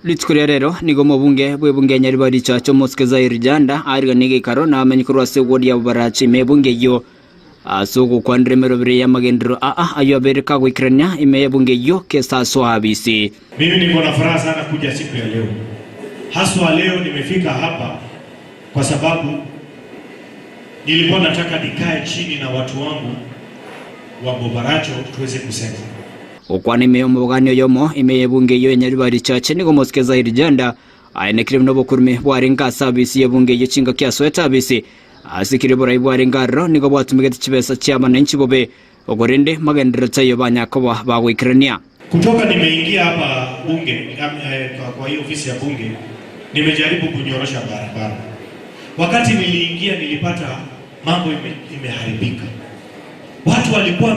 Rituko ria rero nigo omobunge bw'ebunge ya Nyaribari Chache Omosike Zair Janda ariganie egeikaro na abamenyi korwa ase ewodi ya Bobarachi ime y'ebunge eyio ase ogokwanera emeroberi y'amagenderero aa ayio abeire kagoikerania ime y'ebunge eyio kesasoa abisi. Mimi niko na furaha sana kuja siku ya leo. Haswa leo nimefika hapa kwa sababu nilikuwa nataka nikae chini na watu wangu wa Bobaracho tuweze kusema. Gokwana ime y'omobogani oyomo ime y'ebunge eyio ya Nyaribari Chache nigo Omosike Zaid Janda aenekire buna obokurumi bwarenge ase abisi y'ebunge eyio chingaki asoete abisi. Ase kera oborai bwarenge aroro nigo bwatumegete chibesa chi'abananchi bobe, korende magenderero taiyo banyakoba bagoikerania. Kutoka nimeingia hapa bunge kwa hii ofisi ya bunge nimejaribu kunyorosha barabara. Wakati niliingia nilipata mambo imeharibika. Watu walikuwa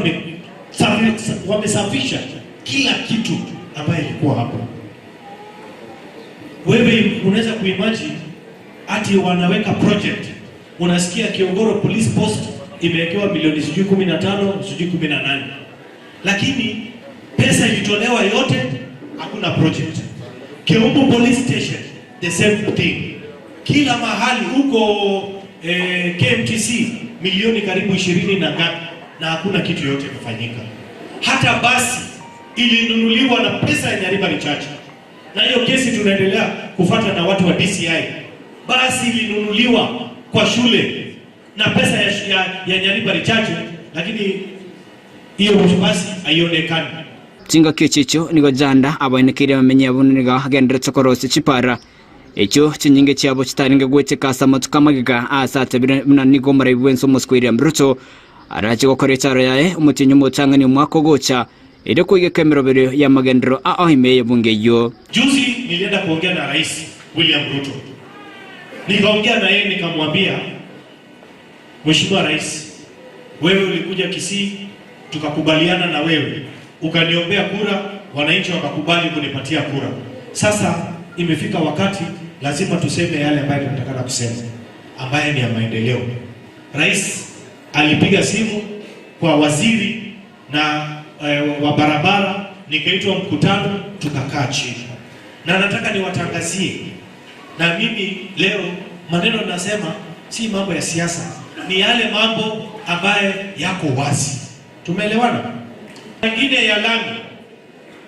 wamesafisha kila kitu ambayo ilikuwa hapo. Wewe unaweza kuimagine ati wanaweka project, unasikia Kiongoro Police Post imewekewa milioni sijui 15 sijui 18, lakini pesa ilitolewa yote, hakuna project. Keumbu Police Station the same thing. Kila mahali huko KMTC milioni karibu 20 na ngapi, na hakuna kitu yote imefanyika. Hata basi ilinunuliwa na pesa ya Nyaribari Chache, na hiyo kesi tunaendelea kufata na watu wa DCI. Basi ilinunuliwa kwa shule na pesa ya Nyaribari Chache, lakini hiyo basi haionekani. Chingaki echi echio nigo Janda abaenekeire abamenyi abwo nigo agenderete korosia chipara echio chinyinge chiabo chitarenge goeteka ase amatuko amagega ase atebire buna nigo omorai bwense omosike William Ruto arache gokora echaro yaye omotienyi omotang'ani omwaka ogocha erio koigeka emeroberio y'amagenderero ao ime y'ebunge eyio. Juzi nilienda kuongea na Rais William Ruto, nikaongea na yeye nikamwambia, Mheshimiwa Rais, wewe ulikuja Kisii tukakubaliana na wewe, ukaniombea kura, wananchi wakakubali kunipatia kura. Sasa imefika wakati lazima tuseme yale ambayo tunataka kusema, ambaye ni ya maendeleo. Rais alipiga simu kwa waziri na wa barabara, nikaitwa mkutano, tukakaa chini. Na nataka niwatangazie, na mimi leo maneno nasema si mambo ya siasa, ni yale mambo ambaye yako wazi. Tumeelewana? Mengine ya lami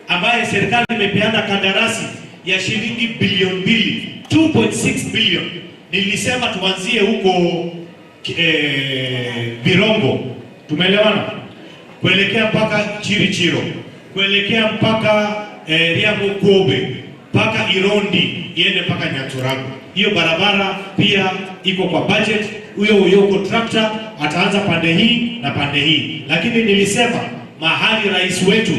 ambaye serikali imepeana kandarasi ya shilingi bilioni 2, 2.6 billion. Nilisema tuanzie huko Birongo, tumeelewana, kuelekea mpaka Chirichiro, kuelekea mpaka Riago Kobe, mpaka Irondi, iende mpaka Nyaturago. Hiyo barabara pia iko kwa budget. Huyo huyo contractor ataanza pande hii na pande hii, lakini nilisema mahali rais wetu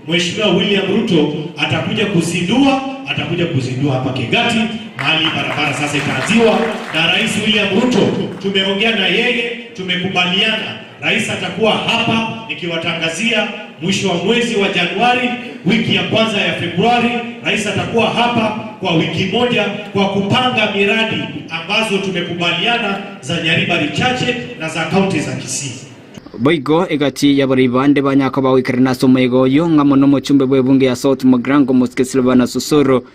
Mheshimiwa William Ruto atakuja kuzindua, atakuja kuzindua hapa Kegati, mahali barabara sasa itaanziwa na Rais William Ruto. Tumeongea na yeye, tumekubaliana rais atakuwa hapa nikiwatangazia mwisho wa mwezi wa Januari, wiki ya kwanza ya Februari, rais atakuwa hapa kwa wiki moja kwa kupanga miradi ambazo tumekubaliana za Nyaribari Chache na za kaunti za Kisii. Boigo egati y'abarai bande banyaka bagoikerana ase omoyega oyo ng'a mono omochumbe bw'ebunge ya South Mugirango Omosike Silvana Susuru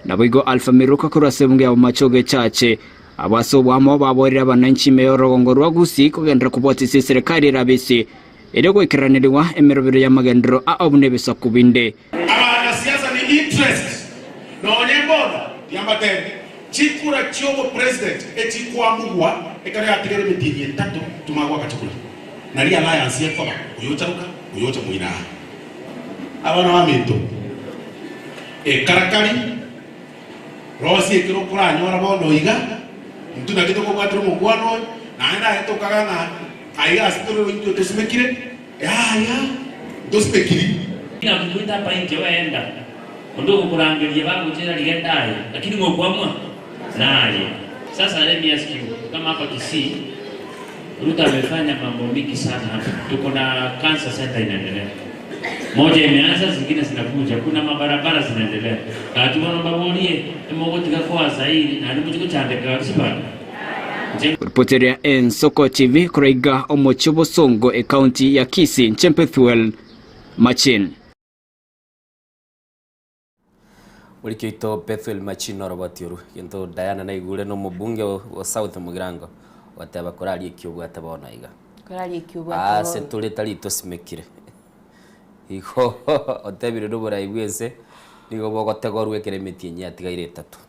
na boigo Alpha Miruka korwa ase ebunge ya Bomachoge Echache. Abwo ase obwamo baboerire abananchi ime y'orogongo rwa Gusii kogenderera kobwatisia eserekari erabisi erio goikeraneriwa emerobero y'amagenderero ao buna ebisaku binde. Abanasiasa ni interest nonye mbono tiambatebie chikura chiobopresident echikwamugwa ekero yatigere emetienyi etato tumagwaka chikura nari alliance ekoba oyocharuka oyocha moina abana baminto ekarakari rosi ekero okoranyora bono iga intwe naki tokobwatera omokwana oyo naende naye tokaga ng'a aiga ase tore intwe tosimekire yaya tosimekiri Nakukuita hapa nje weenda ndugu kurangiria baguchira ligendaye lakini ngokwamwa naye. Sasa let me ask you, kama hapa Kisii Ruto amefanya mambo mingi sana hapa. Tuko na cancer center inaendelea, moja imeanza, zingine zinakuja, kuna mabarabara zinaendelea. Kati bono mbaborie emogotiga kwa zaidi na nimuchiko chandeka sipana. Ripoteria Ensoko TV koraiga omochie obosongo ekaunti ya Kisii inche Bethuel Machin. Moriki oito Bethuel Machin oroboti oru gento Diana naigure na omobunge o South Mugirango ogoteba korarie eki obwate bono iga. Korarie eki obwate Aase bono. tore tari tosimekire. Igo otebire noborai bwense nigo bogotegorwa ekero emetienyi yatigaire etato.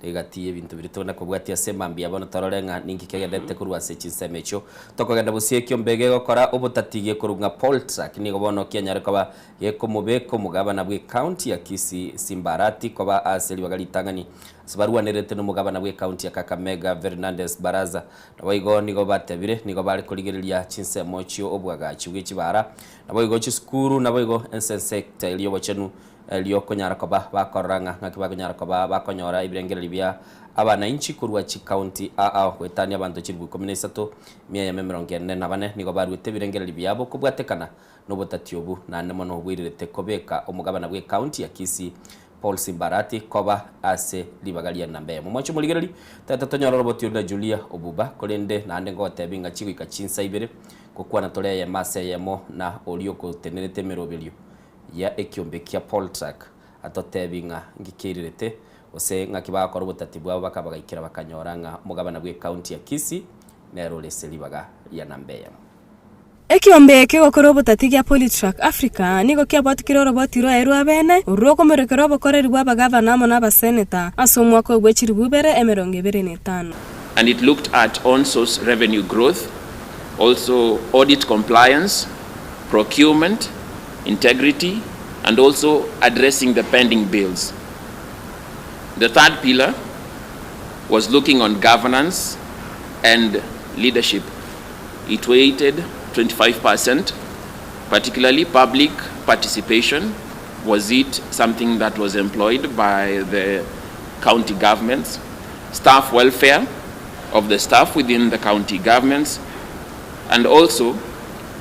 Egati y'ebinto biria tore nakobwatia ase mambia bono torore ng'a ninki kegenderete korwa ase chinsemo echio. Tokogenda bosio ekiombe gegokora obotati gekorwa ng'a Poltrack nigo bono kianyare koba gekomobeka omogabana bw'ecounty ya Kisii Simba Arati koba ase ribaga ritang'ani ase barwanerete nomogabana bw'ecounty ya Kakamega Fernandes Barasa. Naboigo nigo batebire nigo bare korigereria chinsemo chio obwagachi bwe chibara naboigo chisukuru naboigo ense sector eria obochenu Erio konyara koba bakorora ng'a ng'aki bakonyara koba bakonyora ebirengererio bia abanainchi korwa chikaunti ao goetania abanto chilifu ikomi na isato, mia eyemo emerongo ene na bane nigo baruete ebirengererio biabo kobwatekana nobotati obu naende mono bwerirete kobeka omogabana bw'ekaunti ya Kisii Paul Simbarati koba ase ribaga ria namba eyemo. Mwanche omorigereria, tata tonyore oroboti oru na Julia Obuba korende naende ngogotebi ng'a chigoika chinsa ibere gokwana tore eyemo ase eyemo na oria ogotenerete emeroberio ya ekiombe kia Poltrack atotebi ng'a ngikeirerete, gose ng'aki bagakora obotati bwabo bakabagaikera bakanyora ng'a omogabana bw'ecounty ya Kisii nere ore ase ribaga ria namba eyemo. Ekiombe eke gokora obotati gia Politrack Africa nigo kiabwatikire oroboti rwaye rwa bene, orwo rokomorekera obokoreri bw'abagavana amo n'abaseneta ase omwaka o bwe chilifu ibere 25. And it looked at own source revenue growth, also audit compliance, procurement, integrity, and also addressing the pending bills. The third pillar was looking on governance and leadership. It weighted 25%, particularly public participation. Was it something that was employed by the county governments? Staff welfare of the staff within the county governments, and also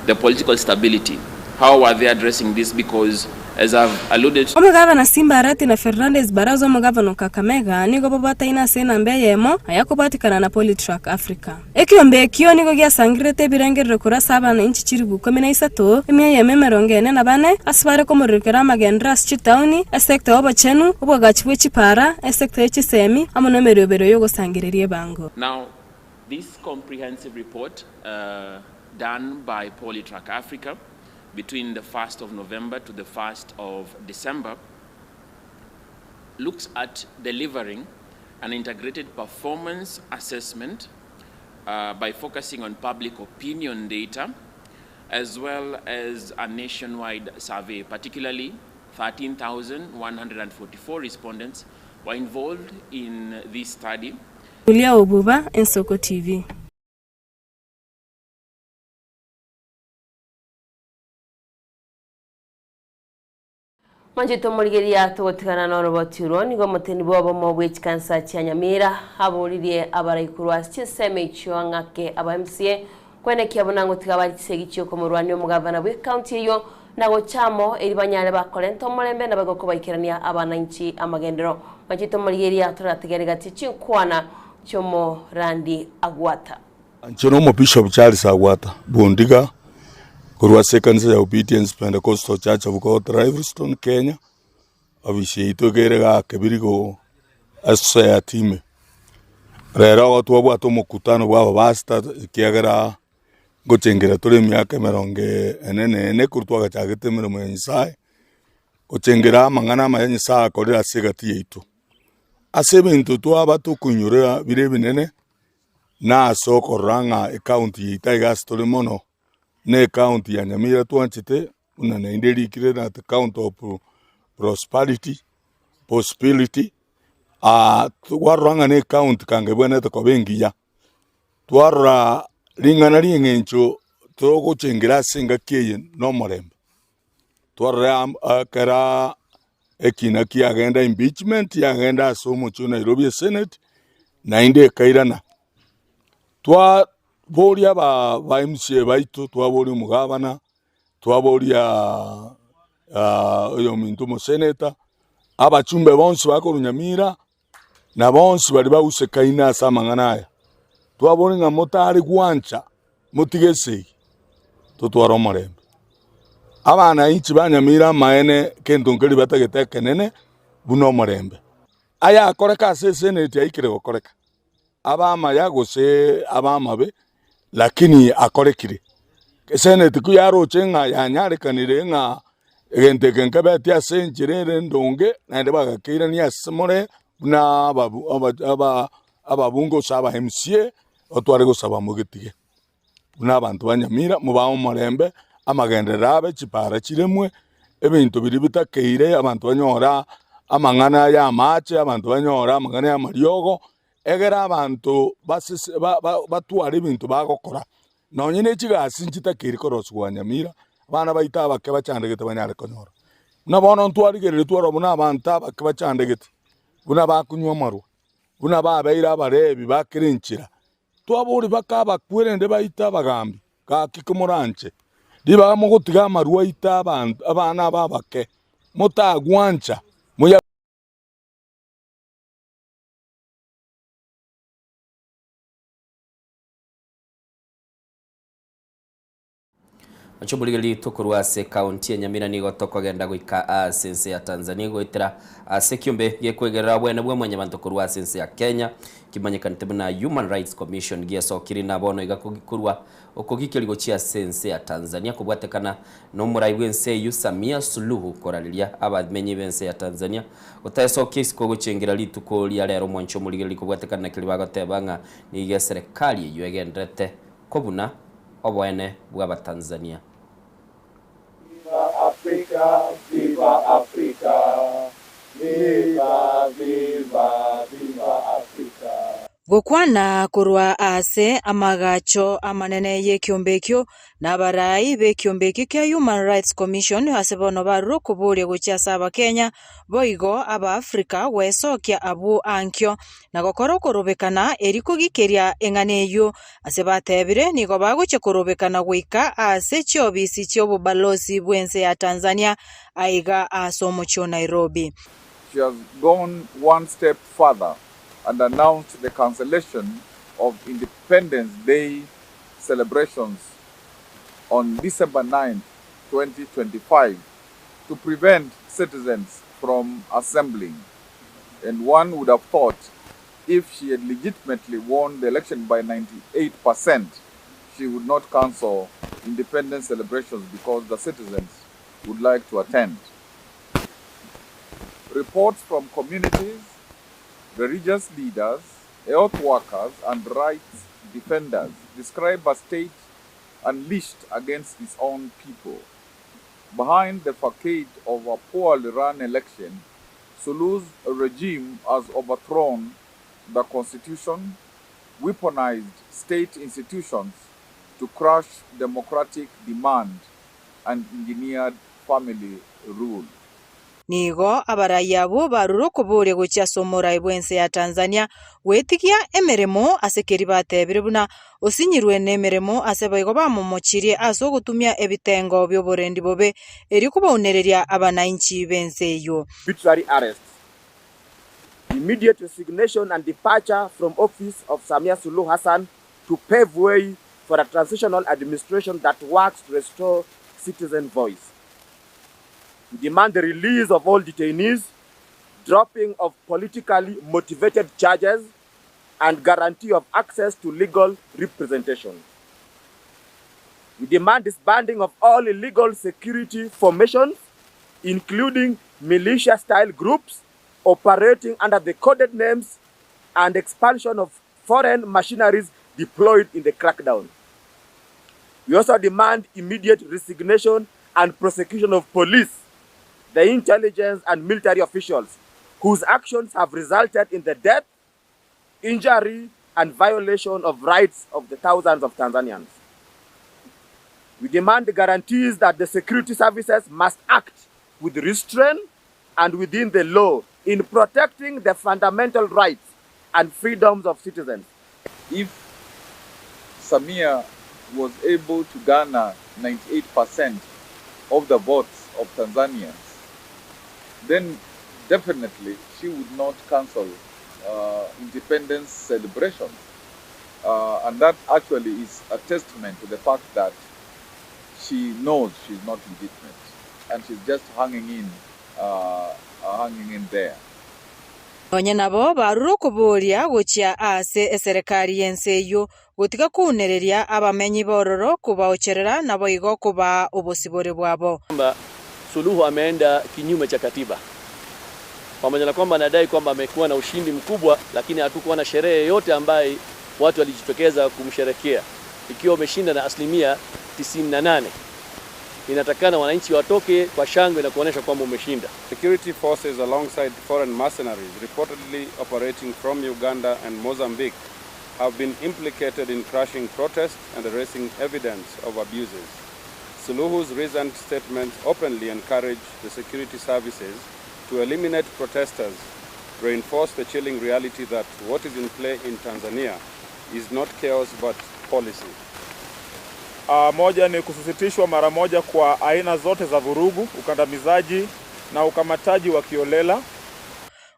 the political stability. How are they addressing this because as I've alluded to. Omogavana Simba Arati na Fernandes Barasa omogavana o Kakamega nigo babwataine ase enamba eyemo ayakobwatikana na Politrack Africa. Ekiombe ekio nigo giasangererete ebirengerero korwa ase abananchi chilifu ikomi na isato, emia eyemo 44, ase bare komororokera amagenderero ase chitaoni, esecta y'obochenu, obwagachi bwe chipara, esecta ye chisemi, amo nemerioberio y'ogosangereria ebango. Now This comprehensive report uh, done by Polytrack Africa between the 1st of November to the 1st of December looks at delivering an integrated performance assessment uh, by focusing on public opinion data as well as a nationwide survey, particularly 13,144 respondents were involved in this study. Julia Obuba, Ensoko TV. Mwanchete omorigereria togotigana noroboti orwo nigo omoteni bw'obomo bwe chikanisa chia Nyamira aboririe abarai korwa ase chinsemo echio ang'ake aba MCA Kwenekia buna ngotiga bare chisegi chi'okomorwania omogavana bw'ecounty eyio, na gocha amo, erio banyare bakorenta omorembe na baigwe kobaikerania abanainchi amagenderero. Machete omorigereria toratigere gati chinkwana chi'omorandi Agwata. Inche nomobishop Charles Agwata Bundiga korwa ase ekanisa ya Obedience Pentecostal Church of God Livingston Kenya, ofisi yaito iga ere igaa Kebirigo ase society ime. Rero igo twabwate omokutano bwa abapastor ekiagera ngochengera tore emiaka emerongo ene na ene korwa twagachagete emeremo ya Nyasaye, gochengera amang'ana amaya Nyasaye akorire ase egati yaito. Ase ebinto twaba tokoinyorera bire ebinene, na ase okorora ng'a ecounty yaito aiga ase tore mono, na ecounty ya Nyamira twanchete buna naende erikire that county of prosperity, possibility. Twarora ng'a ne ecounty kanga ebwenerete koba engiya, twarora ring'ana ri'eng'encho togochengera ase engaki eye na omorembe, twarora ekero ekina kiagenda impeachment yagenda ase omochie o Nairobi esenate, naende ekairana. Twaboria aba ba MCA baito, twaboria omogabana, twaboria oyominto omoseneta, abachumbe bonsi bakorwa Nyamira, na bonsi baria bagusekaine ase amang'ana aya. Twabori ng'a motare gwancha motige esegi, totware omorembe. Abananchi ba Nyamira amaene kento nkeri batagete ekenene buna omorembe. Ayakoreka ase eseneti aikire gokoreka, abe amaya gose abe amabe, lakini akorekire. Eseneti ko yaroche ng'a yanyarekanire ng'a egento eke nkebeti ase enchera ere endonge, naende bagakeirania ase more buna ababu aba ababunge gose aba MCA, otware gosaba mogetige. Buna abanto ba Nyamira mobae omorembe, amagenderero abe, chipara chiremwe, ebinto biria bitakeire, abanto banyore amang'ana ya amache, abanto banyore amang'ana ya amariogo, egere abanto basese ba- ba- batware ebinto bagokora. Nonye ne chigasi nchitakeire korosigwa Nyamira, abana baito abake bachandegete banyare konyora. Buna bono ntwarigereria twarora buna abanto abake bachandegete, buna bakonywa amarwa, buna babeire abarebi ba kera enchera, Twabori bakabakwa erende baite abagambi, gaki komoranche ribaga mogotiga amarwa aite abanto abana aba abake, motagwancha moya. Oche omorigereria tokorwa ase ekaunti ya Nyamira nigo tokogenda goika ase ense ya Tanzania goetera ase ekiombe gekwegerera obwene bwa mwanyabanto korwa ase ense ya Kenya kimanyekanete buna Human Rights Commission giesokiri na bono iga korwa okogikeria gochia ase ense ya Tanzania kobwatekana nomorai bwense eyio Samia Suluhu korareria abamenyi bense ya Tanzania gotaesokia isiko gochengera rituko ria rero omwancho omorigereria kobwatekana na keria bagoteba ng'a nigo eserekari eyio egenderete kobuna oboene bw'Abatanzania. Viva Africa, viva Africa, viva, viva, viva Africa. Gokwana korwa aase amagacho amanene y'ekiombe ekio, na abarai b'ekiombe ekio kia Human Rights Commission ase bono barure okoboria gochia ase Abakenya boigo Abaafrika gwesokia abwo ankio na gokora okorobekana eri kogikeria eng'ana eyio. Ase batebire nigo bagochia korobekana goika ase chiobisi chi'obobalosi bw'ense ya Tanzania aiga ase omochie o Nairobi. She has gone one step further and announced the cancellation of Independence Day celebrations on December 9, 2025 to prevent citizens from assembling. And one would have thought if she had legitimately won the election by 98%, she would not cancel independence celebrations because the citizens would like to attend. Reports from communities, religious leaders, health workers, and rights defenders describe a state unleashed against its own people. Behind the facade of a poorly run election, Suluhu's regime has overthrown the constitution, weaponized state institutions to crush democratic demand, and engineered family rule. Nigo abarai abwo barure okoboria gochia ase omorai bw'ense ya Tanzania gwetigia emeremo ase keria batebire buna osinyirwe nemeremo ase boigo bamomochirie ase ogotumia ebitengo bi'oborendi bobe erio kobaunereria abanainchi b'ense eyio. Arbitrary arrests, immediate resignation and departure from office of Samia Suluhu Hassan to pave way for a transitional administration that works to restore citizen voice. We demand the release of all detainees, dropping of politically motivated charges, and guarantee of access to legal representation. We demand disbanding of all illegal security formations, including militia-style groups operating under the coded names and expansion of foreign machineries deployed in the crackdown. We also demand immediate resignation and prosecution of police, the intelligence and military officials whose actions have resulted in the death, injury, and violation of rights of the thousands of Tanzanians. We demand guarantees that the security services must act with restraint and within the law in protecting the fundamental rights and freedoms of citizens. If Samia was able to garner 98% of the votes of Tanzanians, then definitely she would not cancel independence celebrations. Uh, and that actually is a testament to the fact that she knows she's not legitimate and she's just hanging in, uh, uh, hanging in there. Nonye nabo barure okoboria gochia ase eserekari y'ense eyio, gotiga kounereria abamenyi b'ororo kobaocherera naboigo kobaa obosibore bwabo. Kwamba Suluhu ameenda kinyume cha katiba, pamoja na kwamba anadai kwamba amekuwa na ushindi mkubwa, lakini hatukuwa na sherehe yoyote ambaye watu walijitokeza kumsherekea. Ikiwa umeshinda na asilimia 98, inatakana wananchi watoke kwa shangwe na kuonyesha kwamba umeshinda. Security forces alongside foreign mercenaries reportedly operating from Uganda and Mozambique have been implicated in crushing protests and erasing evidence of abuses. Suluhu's recent statements openly encourage the security services to eliminate protesters, reinforce the chilling reality that what is in play in Tanzania is not chaos but policy. Moja ni kusisitishwa mara moja kwa aina zote za vurugu, ukandamizaji na ukamataji wa kiholela.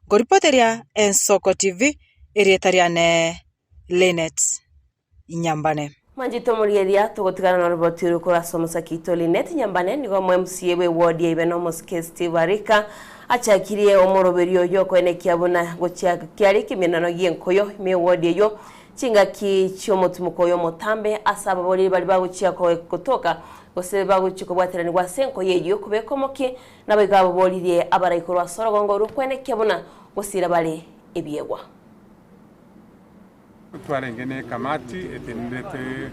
Nkoripoteria Ensoko TV, erieta riane Linet Nyambane. Manjito morigeria tugotigana na riboti rukora somosa kito Linet Nyambane nigo mo MCA we ward ya Ibeno Mosque Steve Arika achakirie omoroberio oyo koenekia buna gochia kiari kimenano gienkoyo ime ward eyo chingaki chiomotimuko oyo motambe ase ababoreri bari bagochia gotoka gose bagochia kobwateranigwa ase enkoyo eyio kobeka omoki nabo iga ababoririe abaraikorwa ase orogongo rokwenekia buna gosira bare ebiegwa. Twarenge na ekamati etenderete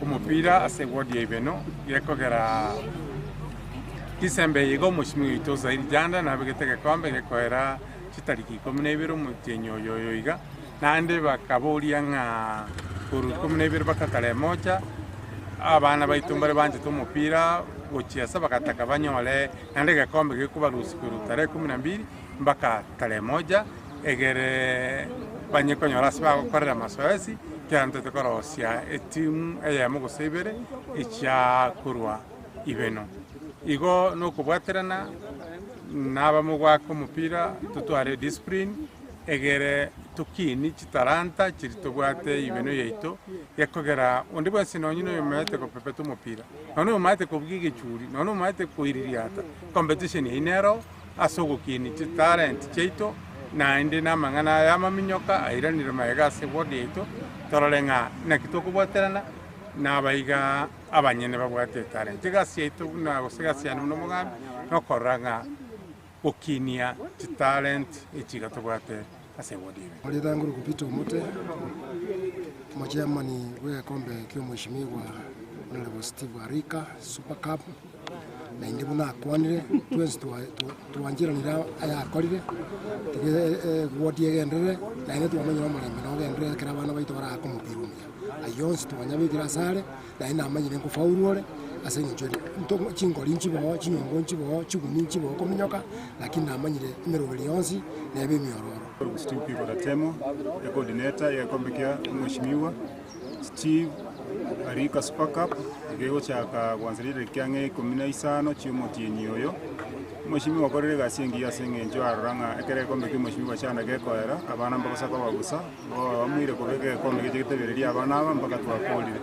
omopira ase eward ya Ibeno gekogera December eye iga omoshimiwa oito Zairi Janda nabegete egekombe gekoera chitariki ikomi na ibere omotienyi oyo oyo iga naende bakaboria ng'a korwa ikomi na ibere mpaka tarehe moja abana baito mbare banchete omopira gochiesa bagataka banyore naende egekombe gekobarusia korwa tarehe kumi na mbili mpaka tarehe moja egere banye konyora ase bagokorera mazoezi ekero ntete korosia etimu eyemo gose ibere echia korwa Ibeno. Igo nokobwaterana nabamo goaka omopira totware discipline egere tokini chitalanta chiria tobwate Ibeno yaito gekogera onde bwensi nonye na oyomaete kopepeta omopira, nonye oyomaete kobugia egechuri, nonye omaete koiririata, competition eyio nero ase ogokinia chitalent chiaito naende na amang'ana aya amaminyoka airanire magega ase ward yaito torore ng'a naki tokobwaterana nabaiga abanyene babwate etalent. Egasi yaito buna gose egasi yane buna omogambi nokorora ng'a gokinia chitalent echi iga tobwate ase eward eye. Oritanguru Peter Omote, omochairman bw'egekombe kia omweshimiwa Honourable Steve Arika Super Cup, naende buna akwanire twensi twancheranire ayakorire, tiga eward egenderere, naende twamanyire omorembe nogenderere ekero abana baito barake omopira omuya. Ayio onsi twanyabekire asare, naende namanyire nkofaulu ore, ase eng'encho ere chingori nchiboo, chinyongo nchiboo, chiguni nchiboo kominyoka, lakini namanyire emeroberi yonsi nebe emiororo. Steve Biko Ratemo, ecoordinator y'egekombe kia omweshimiwa Steve Arika Super Cup egegochaka gwansa ritariki ang'e ikomi na isano chi'omotienyi oyo. Omweshimiwa okorire egasi engiya ase eng'encho arora ng'a ekero egekombe kia omweshimiwa Chanda gekoera, abana mbagosa koba bosa, baamwire kobeka egekombe geche getebererie abana aba mpaka twakorire.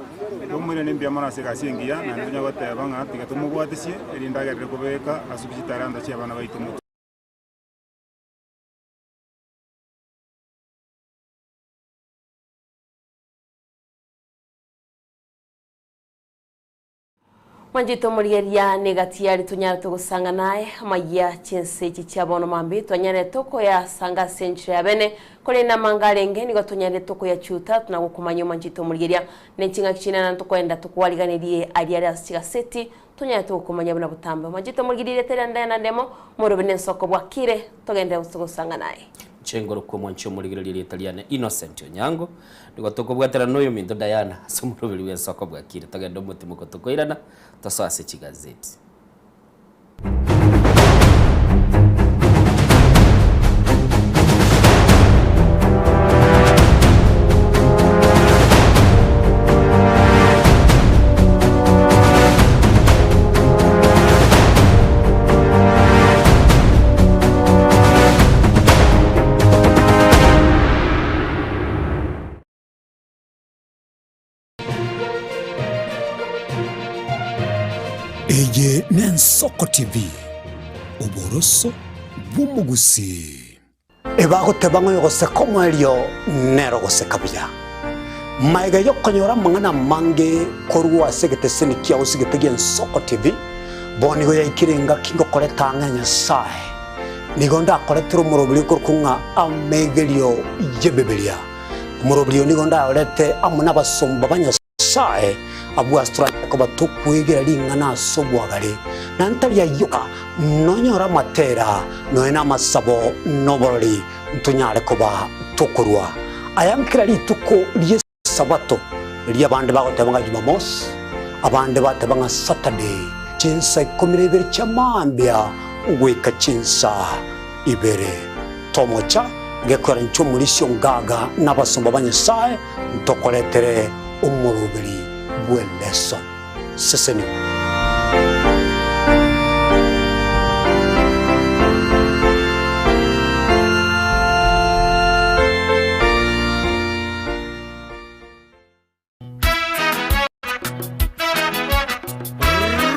Tomoirane mbuya mono ase egasi engiya naende tonya goteba ng'a tiga tomobwatisie erinde agerere kobeka ase chitalanta chia abana baito motwe. Mwanchete omorigereria negati yare tonyarete gosanga naye amayia chinse echi chia bono mambi twanyarete okoyasanga ase enchera ya bene korende amanga arenge nigo tonyarete okoyachuta na gokomanya omwanchete omorigereria ne ching'aki chinene tokoenda tokwariganerie aria are ase chigaseti tonyarete gokomanya buna botambe omwanchete omorigereria rieta ria Diana Ndemo morobe na ensoko bwakire togende gosanga naye. Nchengoro kwa omwanchi omorigereria rieta riane Innocent Onyango nigo tokobwaterana na oyominto Diana ase omoroberi bw'ensoko bwakire togende omotimoko tokoirana tosoe ase chigazeti. n'Ensoko TV, oboroso bw'omogusii. Ebagoteba ng'a oyogoseka omoerio nere ogoseka buya. Magega y'okonyora amang'ana amange korwa ase egeteseni kiao ase egete gi'Ensoko TV, bono nigo yaikire engaki ngokoreta ang'e Nyasae. Nigo ndakoretere omoroberi okorokwa ng'a Amegerio y'Ebibilia. Omoroberi oyo nigo ndayorete amo nabasomba ba Nyasae. Nyasae, abwo ase toranyare koba tokwegera ring'ana ase obwagare, na ntari ayio ka nonyore amatera, nonya namasabo, na oborori, ntonyare koba tokorua aya nkera rituko ri'Esabato, erio abande bagoteba ng'a Jumamosi, abande bateba ng'a Saturday, chinsa ikomi na ibere chia mambia goika chinsa ibere. Tomocha gekwera inche omorisia ongaga na abasomba ba Nyasae, ntokoretere omoroberi bw'eleso. Sesenigwa.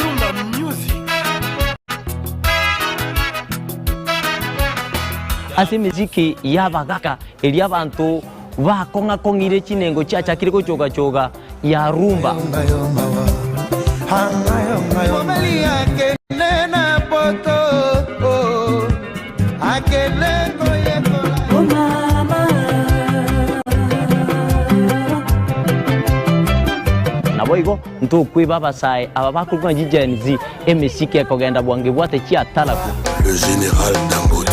Rumba music. Ase emesiki y'abagaka eria abanto bakong'a-kong'ire chinengo chiachakire gochoga-choga ya rumba. Naboigo ntokweba abasae aba bakorokwa ng'a Gen Z, emesiki ekogenda bwango ebwate chiataraku. Le general Dangote.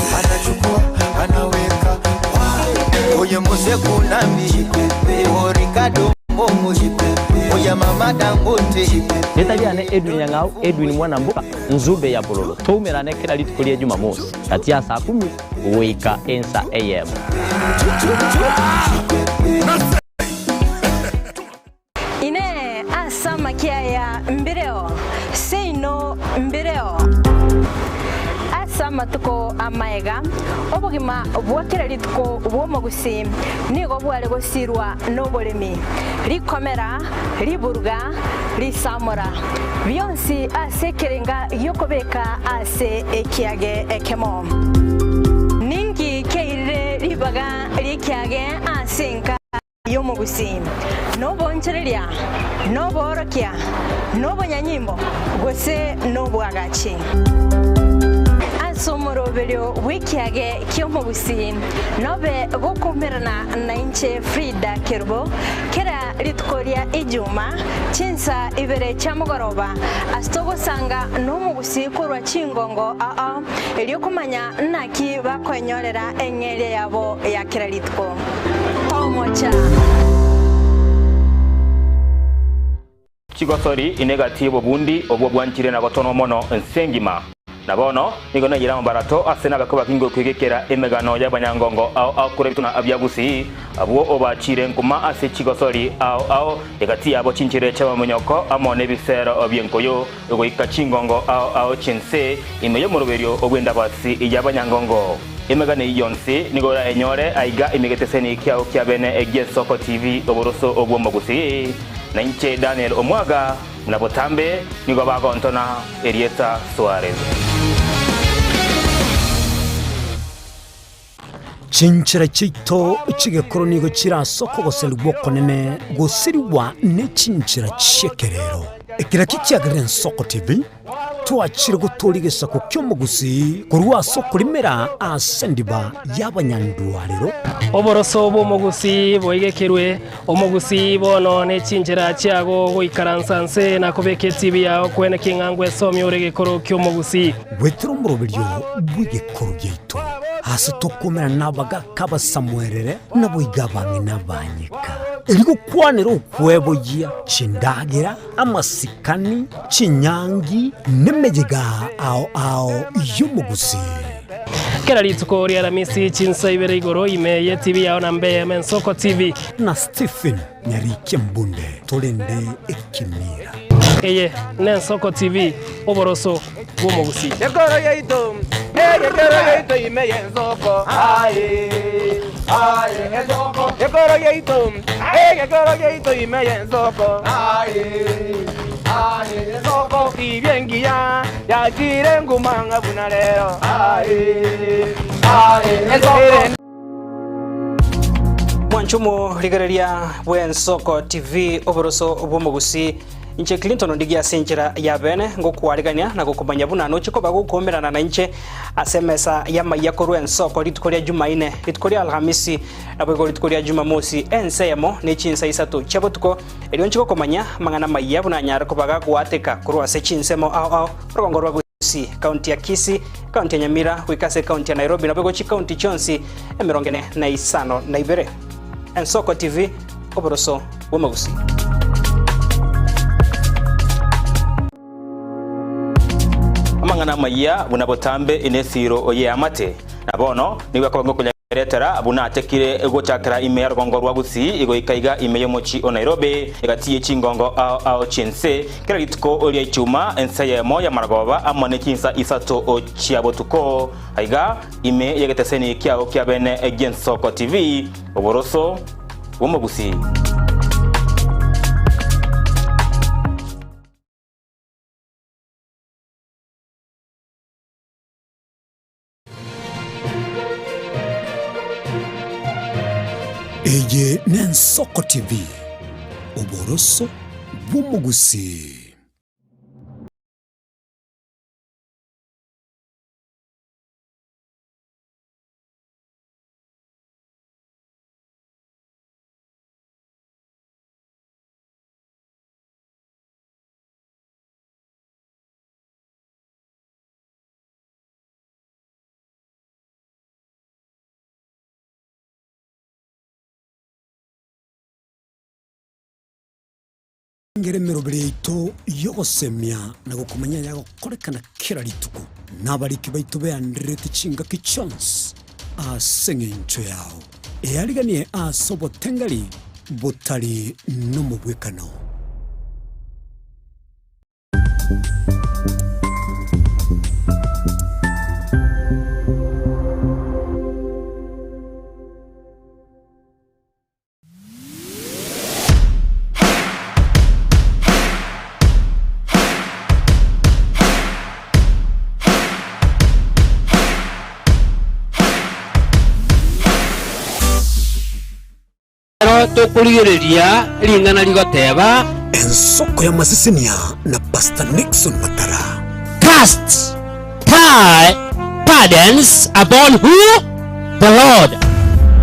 Rieta riane Edwin Nyang'au Edwin Mwanamboka Nzube ya Bololo toumerane kera rituko ria Jumamosi gati ya saa kumi goika ensa eyemo. Inee! Ase amakia aya mbireo? Seino mbireo. Ase amatuko amaega, obogima bwa kera rituko bw'omogusii nigo bware gosirwa noboremi, rikomera, riburuga, risamora, bionsi ase ekerenga gi'okobeka ase ekiage ekemo. Ninki kiairire ribaga ri'ekiage ase enka y'omogusii? Nobonchoreria, noboorokia, nobonyanyimbo, gose nobwagachi? Ase omoroberio bw'ekiage ki'omogusii nobe gokoumerana nainche Frida Kerubo, kera rituko ria Ijuma, chinsa ibere chia mogoroba, ase togosanga nomogusii korwa chingongo ao, erio komanya naki bakoenyorera eng'eria yabo ya kera rituko. Tomocha. Chigosori ine gati y'obobundi obwo bwanchire na gotonwa mono ense engima. Na bono nigo naiyire amabarato ase nabakwe bakinge okwegekera emegano y'abanyangongo ao ao korwa ebituna bia Gusii, abwo obachire nkuma ase chigosori ao ao, egati yabo chinchera chi'amamonyoko amo nebisero bi'enkoyo, goika chingongo ao ao chi'ense, ime y'omoroberio bw'endabasi y'abanyangongo. Emegano eyio yonsi nigo orayenyore aiga ime geteseni kiao kia bene gi'Ensoko TV oboroso bw'Omogusii. Na inche Daniel Omwaga, buna botambe nigo bagontona erieta Suarez. Chinchera chiaito chi'egekoro nigo chire ase okogoserigwa okonene gosirigwa ne chinchera chi'ekerero. Ekero ekio kiagerire Ensoko TV twachire gotooria egesaku ki'omogusii korwa ase okorimera ase endiba y'abanyandwarero. Oboroso bw'omogusii boigekerwe, omogusii bono ne chinchera chiago goikaransa nse na kobeka etibi yao kwene king'a ngwesomia ore egekoro ki'omogusii. Goetera omoroberio bw'egekoro giaito, ase tokomerana nabagaaka abasamuerere, naboigo abang'ina abanyeka, erio gokwanera okweboyia chindagera, amasikani, chinyangi, nemeyega ao ao y'omogusii. Kera rituko ri'Aramisi chinsa ibere igoro ime y'etibi yao na mbe eyemo Ensoko TV. Na Stephen Nyarikia Mbunde torende ekemira. Eye n'Ensoko TV, oboroso bw'omogusii. Ekoro yaito, egekero yaito ime y'ensoko, aye, aye, ensoko. Ekoro yaito, egekero yaito ime y'ensoko, aye. Aye ensoko tibia engiya yachire nguma ng'a buna rero. Aye, aye ensoko. Mwanche omorigereria bw'Ensoko TV oboroso bw'omogusii. Inche Clinton Ondigie ase enchera ya bene ngokwarigania na gokomanya buna noche koba gokoumerana nainche ase emesa y'amaiya korwa Ensoko rituko ria Jumaine, rituko ria Alhamisi, naboigo rituko ria Jumamosi ense eyemo ne chinsa isato chia botuko, erio nche gokomanya amang'ana amaiya buna anyare koba gagoateka korwa ase chinsemo ao ao orogongo rwa Gusii, County ya Kisii, County ya Nyamira, goika ase County ya Nairobi naboigo chicounty chionsi emerongo ene na isano na ibere. Ensoko TV, oboroso bw'omogusii. Amang'ana amayia buna botambe in'esiiro y'eamate, na bono nigo ekoba ngokonyaretera buna atekire gochakera ime ya rogongo rwa Gusii goika iga ime y'omochie o Nairobi, egati ye chingongo ao ao chi'ense, kera rituko ria Ichuma ense eyemo y'amaragoba amo ne chinsa isato chia botuko, aiga ime y'egeteseni kiao kia bene gi'Ensoko TV, oboroso bw'omogusii. Eye n'Ensoko TV, oboroso bw'omogusii. Engere emeroberi yaito y'ogosemia na gokomanya yagokorekana kera rituko, na abariki baito beandererete chingaki chionsi ase engencho yao. Eariganie ase obotengeri botari nomobwekano. Ekero tokorigereria ring'ana rigoteba. Ensoko y'amasesenia na Pastor Nixon Matara. Cast thy burdens upon who? The Lord.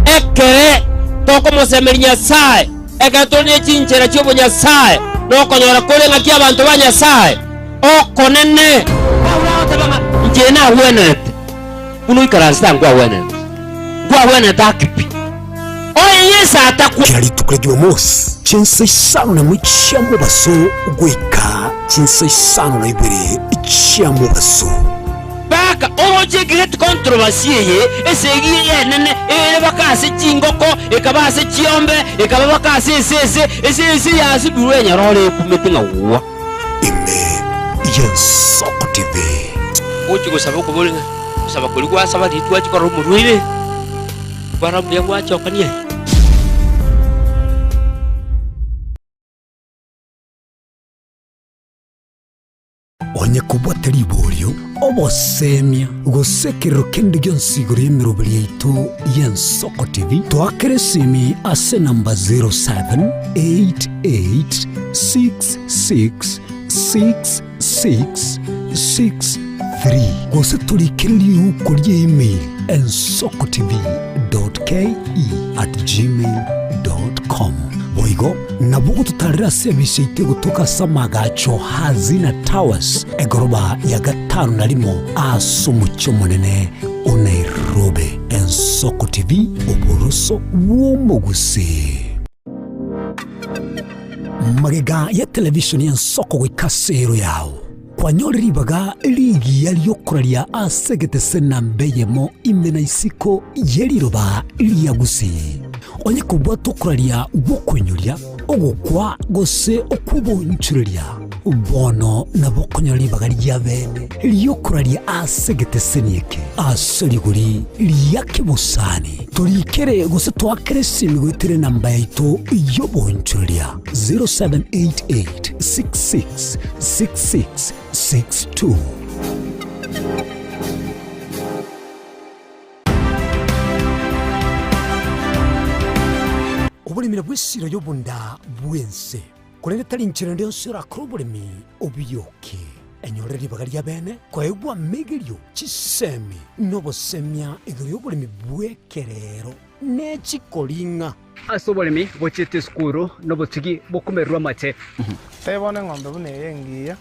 Ekere tokomosemeria Nyasae, ekero tore ne chinchera chi'obonyasae, nokonyora kore ng'aki abanto ba Nyasae okonene. Paulo agoteba ng'a inche nagwenerete buna oikaransete aa nkwagwenerete, nkwagwenerete ake pi. Onye Yeso atakwa. Kera rituko ria Jumamosi, chinsa isano nemo chia mobaso goika chinsa isano na ibere chia mobaso. Baka oroche egreat controversy eye, esegi eye enene ere baka ase chingoko, ekaba ase chiombe, ekaba baka ase esese, esese yasibirwe enyororo ekumete ng'a gwa. Ime y'Ensoko TV. Gochia gosaba okobori ng'a gosaba koria gwasaba riria twachia korora omorwaire. Kwana mbuya gwachokania. Onye kobwate riborio, obosemia, gose ekerero kende gionsi igoro y'emeroberi yaito y'Ensoko TV, toakere esimi ase enamba 0788666663 gose torikere riuko rie email ensokotv.ke@gmail.com. Boigo nabo ogototarera ase emisa yaito egotoka ase amagacho Hazina Towers, egoroba ya gatano na rimo ase omochie omonene o Nairobi. Ensoko TV, oboroso bw'omogusii. Magega ya television y'ensoko goika ase ero yao, kwanyore ribaga rigiya ri'okoraria ase egetese namba eyemo ime na isiko ye riroba ria Gusii. Onye kobwata okoraria gw'okoinyoria, ogokwa gose okw'oboonchoreria. Bono nabo okonyora ribaga ria bene ri'okoraria ase egeteseni eke ase rigori ria kebosani. Torikere gose toakere esimi goetera enamba yaito y'oboonchoreria 0788 66 66 62. Oboremi nabwo esiro y'obonda bw'ense, korende tari inchera ende yonsi orakore oboremi obiyoke. Enyorere ribaga ria bene koegwa amegerio, chisemi, na obosemia igoro y'oboremi bw'ekerero ne chikoring'a. Ase oboremi bochiete esukuru nobotugi bokomererwa amate. Tebia bono eng'ombe buna eye engiya.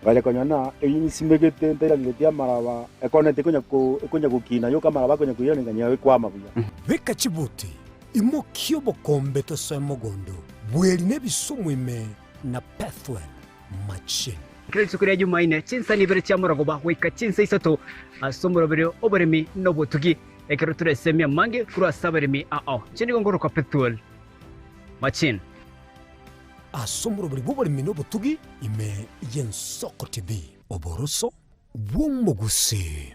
Ngacha konyora ng'a eyio nsimegete ntairaneretie amaraba, ekoneti ekonya ko ekonya gokina yoka amaraba akonya koirana nkanyora ekwama buya. Beka chibuti, imokia obokombe tosoe mogondo, bweri na ebisumu ime na Pethuel machine. Kera rituko ria Jumaine, chinsa ibere chia morogoba goika chinsa isato ase omoroberio oboremi na obotugi, ekero toresemie amange korwa ase abaremi ao. Inche nigo nkorokwa Pethuel Machine. Ase omoroberi bw'oboremi na obotugi ime y'Ensoko TV. Oboroso bw'omogusii.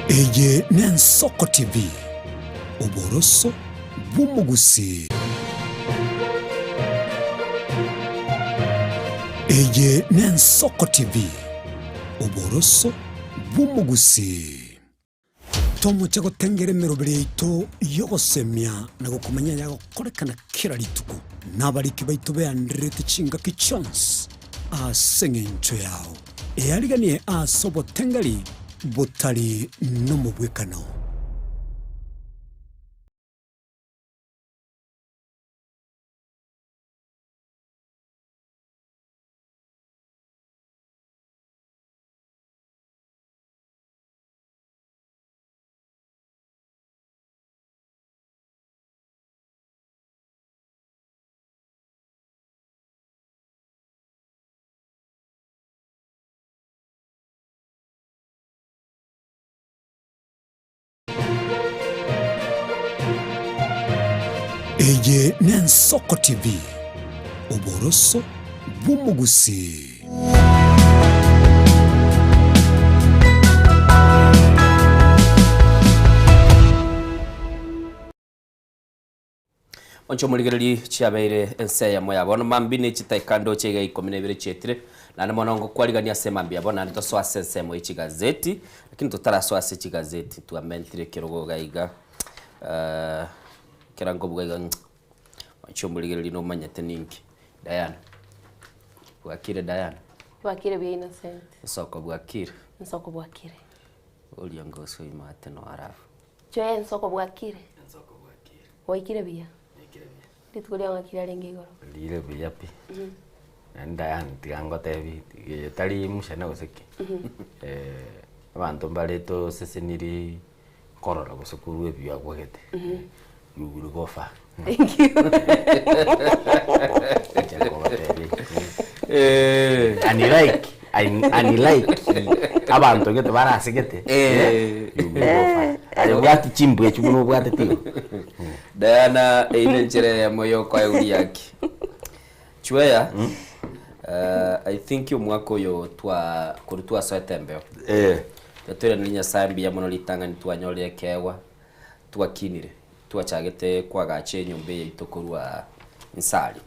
Eye n'Ensoko TV, oboroso bw'omogusii. Eye n'Ensoko TV, oboroso bw'omogusii. Tomoche gotengera emeroberi yaito y'ogosemia na gokomanya ayagokorekana kera rituko, na abariki baito beandererete chingaki chionsi ase engencho yao. Eariganie ase obotengeri botari nomobwekano. Eye n'Ensoko TV, oboroso bw'omogusii. Onche omorigererie chiabeire ense eyemo ya bono mambia ne chitaika ndoche iga ikomi na ibere chietire, naende mono ngokwarigania ase mambia bono naende tosoe ase ensemo ye chigazeti, lakini totarasoa ase chigazeti twamentire ekerogo iga iga ekero nkobuga iga ng'a onche omorigereria nomanyete ninki. Diana, bwakire Diana? Bwakire buya Innocent. Nsoko bwakire? Nsoko bwakire. Oria ngoso imate no arafu. Choe ensoko bwakire? Gwaikire buya? Rituko riao ng'aki riarenge igoro? Rire buya pi. Naende Diane tiga ngotebi, eye tari mushene gose ki. Abanto mbare toseseniri korora gose korwa ebiagwa gete. You will go far. Thank you. Inche nkogotebi. Unlike, unlike abanto gete barasegete, you will go far. Aye obwati chimbwa echio buna obwate tigo. Diana eyio nenchera eyemo yokoa riaki. Chweya, I think omwaka oyo twa korwa twasoete embeo. Twatoiranire Nyasaye mbuya mono ritang'ani twanyorire ekeegwa, twakinire, twachagete koagacha enyomba eye yaito korwa Nsari.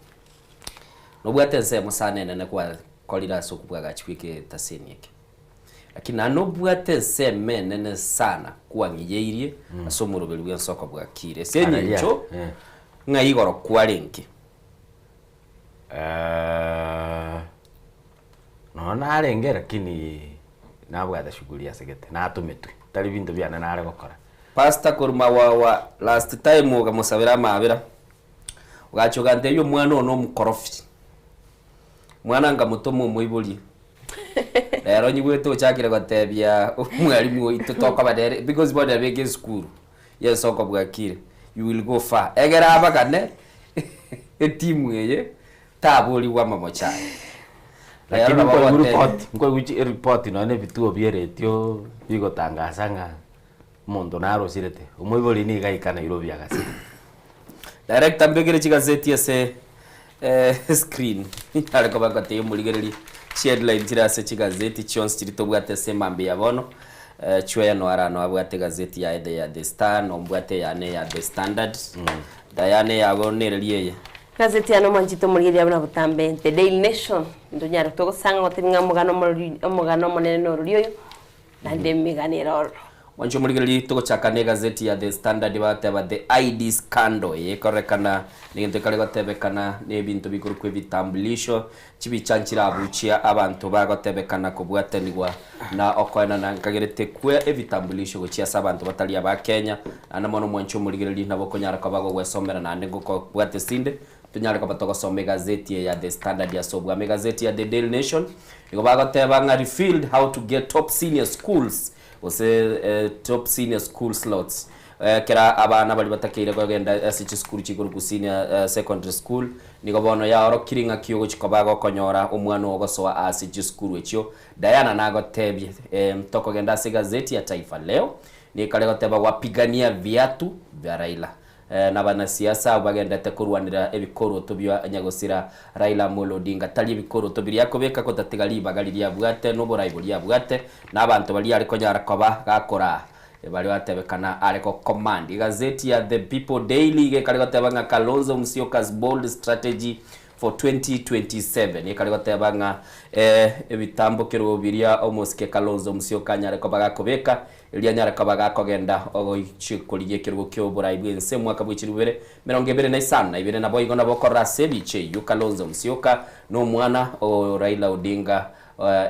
Nobwate ensemo sana enene gwakorire ase okobwagachi bwa egetaseni eke. Lakini naende nobwate ensemo enene sana kwang'iyeirie ase omoroberi bw'ensoko bwakire. Ase eng'encho ng'a igoro kwarenge. Nonya narenge lakini nabwate shughuli ase gete, natometwe, tari binto biane nare gokora. Pastor korwa Mawawa last time okamosabera amabera, ogacha ogantebia omwana one omokorofi, mwana nkamotoma omoiborie, rero nyigwete ochakire gotebia omwalimu oito tokoba nere because bono yabeka esukuru. Yeso okobwakire, you will go far. Egere abagane etimu eye taborigwe amamocho aye. Lakini Rero nabo nkoigwa ogotebia. ripoti, nkoigwa chi eripoti nonye na ebituo bia eretio bigotangasa ng'a omonto narosirete, omoibori nigo aika Nairobi agasira. Director mbekere chigazeti ase screen nyare koba ngotebia omorigereria chiheadline chire ase chigazeti chionsi chiria tobwate ase emambia ya bono. Chweya noara no abwate egazeti yaye the ya The Star, nombwate eyane eya The Standard. Diana eyago nereri eye? Gazeti yane omwanchete omorigereria buna botambe The Daily Nation ntonyare togosanga gotebia ng'a omogano omorori omogano omonene norori oyo naende emegano ere ororo. Mwanche omorigereria togochaka na egazeti ya The Standard bagoteba The ID Scandal eye ekorekana negento ekare gotebekana na ebinto bikorokwa ebitambulisho chibicha nchirabuchia abanto bagotebekana kobwatanigwa na okoenana nkagerete kwe ebitambulisho gochia ase abanto batari aba Kenya naende mono mwanche omorigereria nabo okonyara koba gogwesomera naende ngokobwate esinde Tonyare koba togosoma egazeti eye ya The Standard ase obwamo. Egazeti ya The Daily Nation nigo bagoteba ng'a revealed how to get top senior schools gose top senior school slots. Ekero abana baria batakeire kogenda ase chisukuru chikorokwa senior secondary school nigo bono yaorokirie ng'aki ogochia koba gokonyora omwana oo gosoa ase chisukuru echio. Diana nagotebie tokogenda ase egazeti ya Taifa Leo nikare goteba wapigania viatu vya Raila. Nabanasiasa abwo bagendete korwanera ebikoroto bia nyagosira Raila Amolo Odinga. Tari ebikoroto biria akobeka gotatiga ribaga riria abwate na oborai boria abwate na abanto baria are konyara koba gakoraa baria batebekana are go command. Egazeti ya The People Daily iga ekare goteba ng'a Kalonzo Musyoka's bold strategy for 2027 ekare goteba ng'a ebitambokero biria omosike Kalonzo Musyoka anyare koba gakobeka Erio anyare koba gakogenda ogochia korigia ekerogo ki'oborai bw'ense omwaka bwe chilifu ibere 25 na ibere. Naboigo nabo okorora ase ebicha eyio Kalonzo Musyoka na omwana o Raila Odinga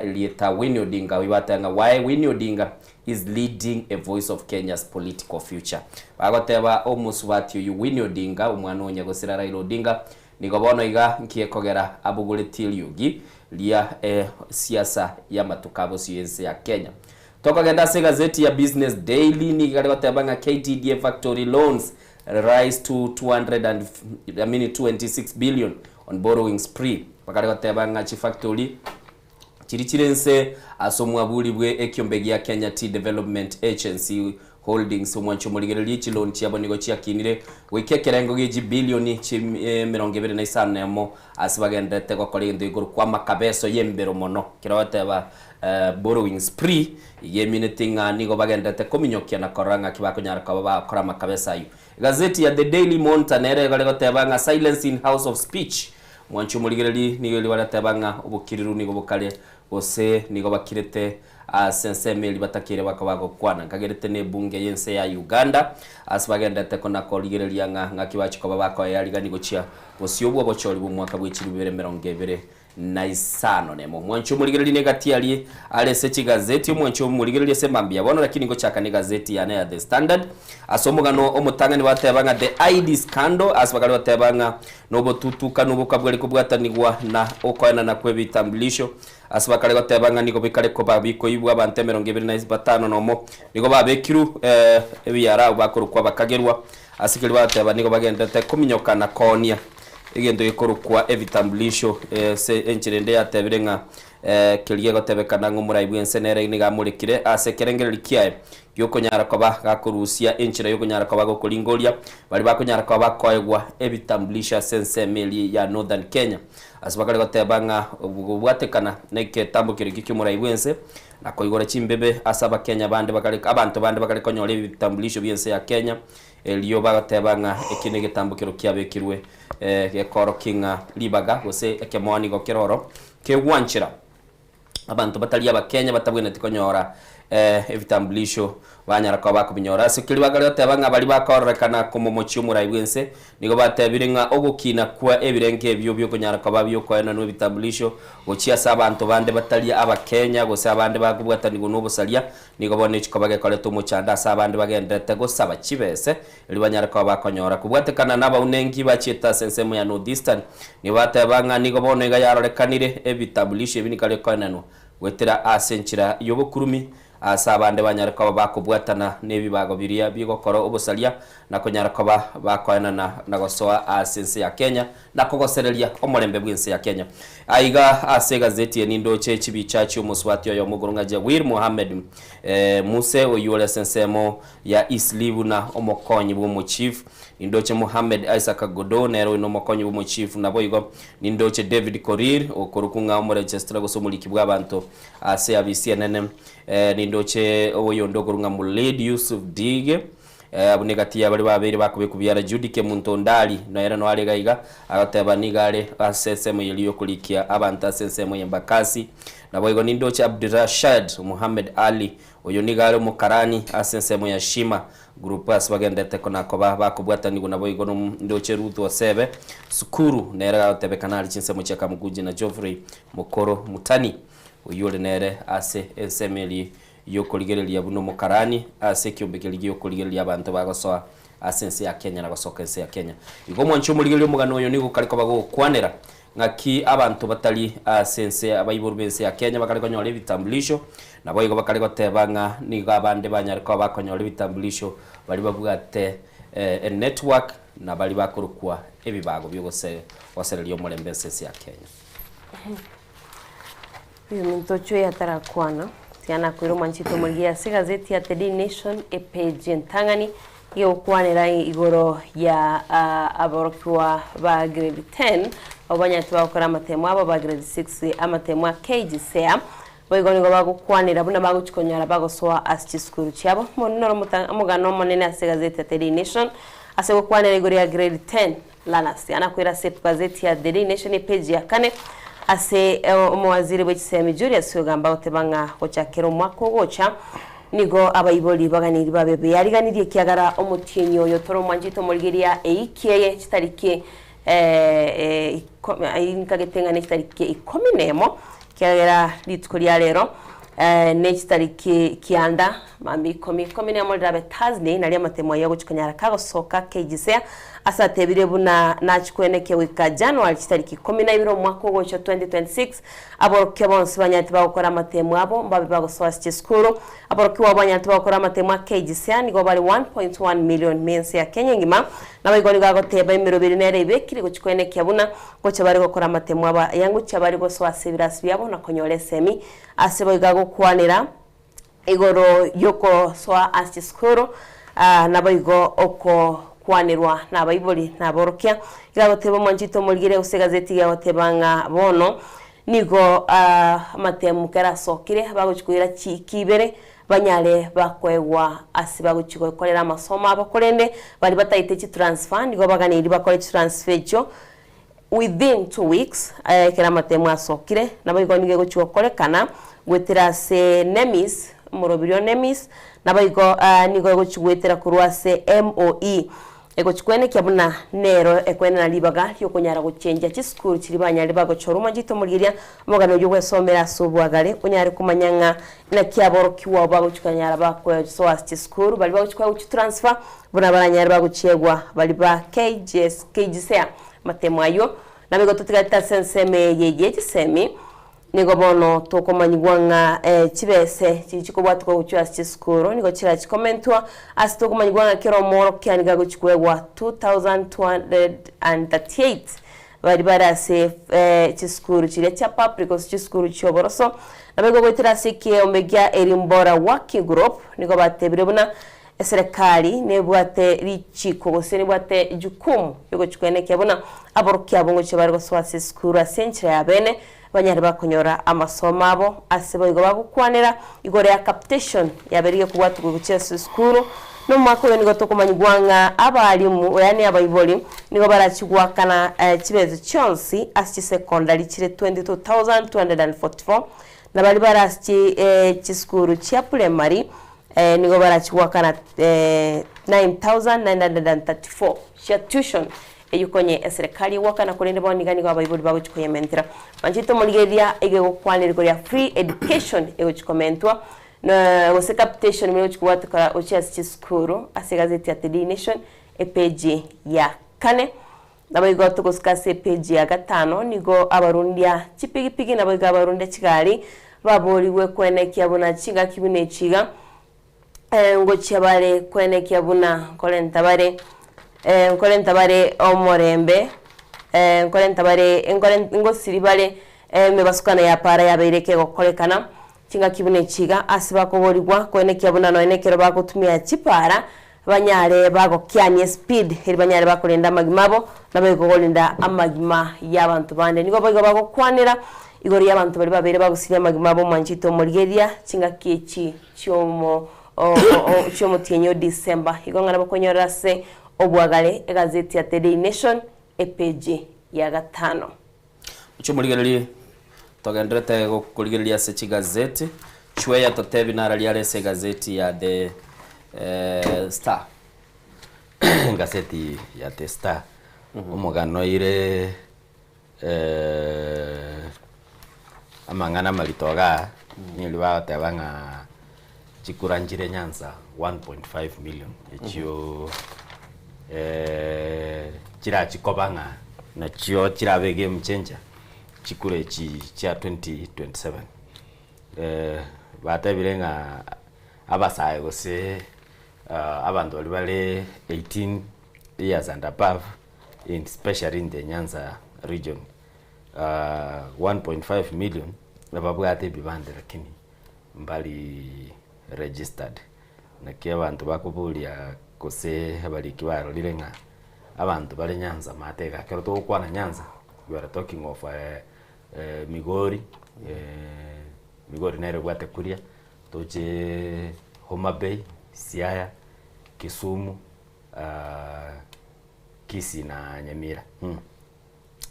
erieta Winnie Odinga oyio bateba ng'a why Winnie Odinga is leading a voice of Kenya's political future. Bagoteba omosubati oyio Winnie Odinga omwana o nyagosira Raila Odinga nigo bono iga nki ekogera abogoretie eriogi ria siasa y'amatuko abosio y'ense ya Kenya. Tokogenda ase egazeti ya Business Daily nigo ekare goteba ng'a KTDA factory loans rise to 200 and I mean 26 billion on borrowing spree. Bakare goteba ng'a chifactory chiri chire nse ase omwaburi bwe ekiombe gia Kenya Tea Development Agency Holdings omwancho omorigereria chiloan chiabo nigo chiakinire goika ekerengo gie chibilioni chi 25 ase bagendererete gokora egento gekorokwa amakabeso y'embero mono. Ekero bagoteba Borrowing spree, iga emineti ng'a nigo bagendererete kominyokia na korora ng'aki bakonyara koba bagokora amakabesa ayio. Egazeti ya The Daily Monitor nere egare goteba ng'a Silence in House of Speech. Mwanche omorigereri nigo erio barateba ng'a obokiriru nigo bokare gose nigo bakirete ase ensemo eria batakeire bakoba gokwana. Nkagerete na ebunge y'ense ya Uganda ase bagendererete kona korigereria ng'a ng'aki bachia koba bakoearigania gochia bosio bw'obochori bw'omwaka bw'echilifu bibere 20 na isano nemo. Omwanchi omorigereria negati aria are ase chigazeti, omwanchi omorigereria ase mambia bono, lakini ngochaka negazeti yane ya The Standard. Ase omogano omotang'ani bateba ng'a The ID Scandal, ase bakare goteba ng'a nobotutukanu boka bware kobwatanigwa na okoenana kw'ebitambulisho, ase bakare goteba ng'a nigo bikare koba bikoibwa abanto 25 na nomo nigo babekirwe ebiarau bakorokwa abakagerwa, ase keria bagoteba nigo bagenderete kominyoka na koonia. Egento gekorokwa ebitambulisho ase enchera ende yatebire ng'a keria gegotebekana ng'a omorai bw'ense nere nigo amorekire ase ekerengererio kiaye gi'okonyara koba gakorusia enchera y'okonyara koba gokoringoria baria bakonyara koba bakoegwa ebitambulisho ase ensemo eria ya Northern Kenya ase bakare goteba ng'a gobwatekana negetambo keria ekio ki'omorai bw'ense na koigora chimbebe ase abakenya bande bakare abanto bande bakare konyora ebitambulisho bi'ense ya Kenya Erio bagateba ng'a eki negetambokero kiabekirwe gekoorokia ng'a ribaga gose ekemoa nigo kere oro kegwanchera abanto batari abakenya batabwenereti konyora ebitambulisho banyara koba bakobinyora. Ase keria bakare goteba ng'a baria bakororekana komomochia omorai bw'ense nigo batebire ng'a ogokina kwa ebirengo ebio biokonyara koba biokoenanwa ebitambulisho gochia ase abanto bande batari abakenya gose abande bakobwatanigwa nobosaria Nigo bono echikoba gekoreta omochando ase abande bagendererete gosaba chibese erio banyare koba bakonyora. Kobwatekana nabaunenki bachiete ase ensemo ya North Eastern, nigo bateba ng'a nigo bono iga yarorekanire ebitambulisho ebi nikare koenanwa goetera ase enchera y'obokurumi. Ase abande banyare koba bakobwatana nebibago biria bigokora obosaria, na konyara koba bakoenana na gosoa ase ense ya Kenya, na kogosereria omorembe bw'ense ya Kenya. Aiga ase egazeti eye nindoche chibicha chi'omosubati oyomo okorwa ng'a Jawir Mohammed Muse, oyio ore ase ensemo ya Eastleigh buna omokonyi bw'omochief. Nindoche Mohammed Isaac Godoo, nere oyo nomokonyi bw'omochief. Naboigo nindoche David Korir, okorokwa ng'a omoregistrar gose omoriki bw'abanto ase abisi enene. Nindoche oyonde okorokwa ng'a Mulid Yusuf Dige, Abwo negati ya baria babeire bakobekwa biara Judy Kemunto Ondari, nere noare iga iga, agoteba nigo are ase ensemo eria y'okorikia abanto ase ensemo y'Embakasi. Naboigo nindoche Abdirashad Mohamed Ali, oyo nigo are omokarani ase ensemo ya Shima Group ase bagendete konakoba bakobwatanigwa naboigo nindoche Ruth Osebe Sukuru, nere agotebekana are chinsemo chia Kamukunji na Geoffrey Mokoro Mutani, oyio ore nere ase ensemo eria y'okorigereria buna omokarani ase ekiombe keria gi'okorigereria abanto bagosoa ase ense ya Kenya na gosoka ense ya Kenya. Igo omwanchi omorigereria omogano oyo nigo okare koba gogokwanera ng'aki abanto batari ase ense abaiboru b'ense ya Kenya bakare konyora ebitambulisho, naboigo bakare goteba ng'a nigo abande banyare koba bakonyora ebitambulisho baria babwate enetwork na baria bakorokwa ebibago bi'ogosereria omorembe ase ense ya Kenya. Oyominto ochwe atarakwana, tiga nakoire omwanchete omorigia ase egazeti ya The Daily Nation epage entang'ani egokwanera igoro ya aborokigwa ba grade 10 abwo banyarete bagokora amatemo abo ba grade 6 amatemo a KJSEA boigo nigo bagokwanera buna bagochi konyora bagosoa ase chisukuru chiabo. Mono noro omogano omonene ase egazeti ya The Daily Nation ase gokwanera igoro ya grade 10 Learners. Tiga nakoire ase egazeti ya The Daily Nation epage ya kane ase omowaziri bwe chisemi Julius Ogamba agoteba ng'a gochakera omwaka ogocha nigo abaibori baganeirie babe beyariganirie ekiagera omotienyi oyo tore omwanchete omorigeria eiki eye chitariki nkagete ng'a nechitariki ikomi nemo ekiagera rituko ria rero nechitariki kianda mambia ikomi, ikomi nemo rirabe Thursday nario amatemo ayio agochia konyara kagosoka KGCA ase atebire buna nachia koenekia goika January chitariki ikomi na ibere omwaka ogocha 2026 aborokia bonsi banyarete bagokora amatemo abo mbabe bagosoa ase chisukuru. Aborokigwa abwo banyarete bagokora amatemo a KGCA nigo bare 1.1 million mense ya Kenya engima. Naboigo nigo agoteba emeroberi nere ebekire gochia koenekia buna ngocha bare gokora amatemo abo aya ngochia bare gosoa ase ebirasi biabo na konyora esemi ase boigo agokwanera igoro y'ogosoa ase chisukuru, naboigo okokwanerwa nabaibori na aborokia. Iga agoteba omwanchete omorigere gose egazeti iga agoteba ng'a bono nigo amatemu kera asokire bagochia koira chiiki ibere banyare bakoegwa ase bagochia gokorera amasomo abo korende baria bataete chitransfer nigo baganeiri bakore chitransfer echio within 2 weeks ekero amatemu asokire, naboigo nigo egochia gokorekana goetera ase NEMIS, omorobiri o NEMIS, naboigo nigo egochia goetera korwa ase MOE, egochia koenekia buna nero ekoenena ribaga riokonyara gochenjia chisukuru chiria banyarire bagochora omonchete omorigeria omogano oyio gwesomera ase obwagare onyare komanya ng'a naki aborokigwa abo bagochia konyara bakosoa ase chisukuru baria bagochia koegwa chitransfer buna baranyare bagochiegwa baria ba KGS KGSEA Amatemo ayio naboigo totigarete ase ensemo eye ye chisemi, nigo bono tokomanyigwa ng'a chibese chiria chikobwatokwa gochia ase chisukuru nigo chirachikomentwa ase tokomanyigwa ng'a kera omworokia nigo agochia koegwa 2238 baria bare ase chisukuru chiria chia public gose chisukuru chi'oboroso. Naboigo goetera ase ekeombe gia Elimbora Working Group nigo batebire buna Eserekari nebwate richiko gose nebwate jukumu yogochikwenekia buna aborokia abo ngochia bare gosoa ase esukuru ase enchera ya bene banyare bakonyora amasomo abo ase boigo bagokwanera igoro ya capitation yabeire gekobwatigwa gochia ase esukuru. Nomwaka oyo nigo tokomanyigwa ng'a abalimu yaani abaibori nigo barachie goakana chibesa chionsi ase chisecondary chire 22,244 na baria bare ase chisukuru chia primary Nigo barachie goakana 9,934 chia tuition eyio konye eserekari egoakana korende bono iga nigo abaibori bagochia koyementera. Manchete omorigereria iga egokwana eriko ria free education egochia komentwa na gose capitation buna egochia kobwatekana gochia ase chisukuru ase egazeti ya The Daily Nation epage ya kane. Naboigo togosika ase epeji ya gatano, nigo abarundia chipigipigi naboigo abarundia chigari baborigwe kwenekia buna chingaki buna echi iga, ngochia bare kwenekia buna nkorenta bare nkorenta bare omorembe, nkorenta bare ngosiri bare emebasukano ya para yabeire ekegokorekana. Chingaki buna echi iga ase bakoborigwa koenekia buna nonya nekero bagotumia chipara banyare bagokiania espeed eri banyare bakorenda amagima abo naboigo korinda amagima y'abanto bande. Nigo boigo bagokwanera igoro y'abanto baria babeire bagosiria amagima abo omwanchete omorigereria chingaki echi chiomo chiomotienyi o December. Igo ng'a nabo okonyorera ase obwagare egazeti ya The Daily Nation epeji ya gatano. Inche omorigererie, togenderete gokorigereria ase chigazeti, chweya totebi narari are ase egazeti ya The Star. Egazeti ya The Star, omogano oire amang'ana amarito igaa, nigo bagoteba ng'a chikura nchire Nyanza 1.5 million echio chirachikoba ng'a nachio chirabe egame changer chikura echi chia 2027. Batebire ng'a abasae gose abanto baria bare 18 years and above in especially in the Nyanza region 1.5 million nababwate ebibande lakini mbari registered. Naki abanto bakoboria gose abariki barorire ng'a abanto bare Nyanza maate iga. Ekero togokwana Nyanza, we are talking of Migori, Migori nere ebwate Kuria, toche Homa Bay, Siaya, Kisumu, Kisii na Nyamira.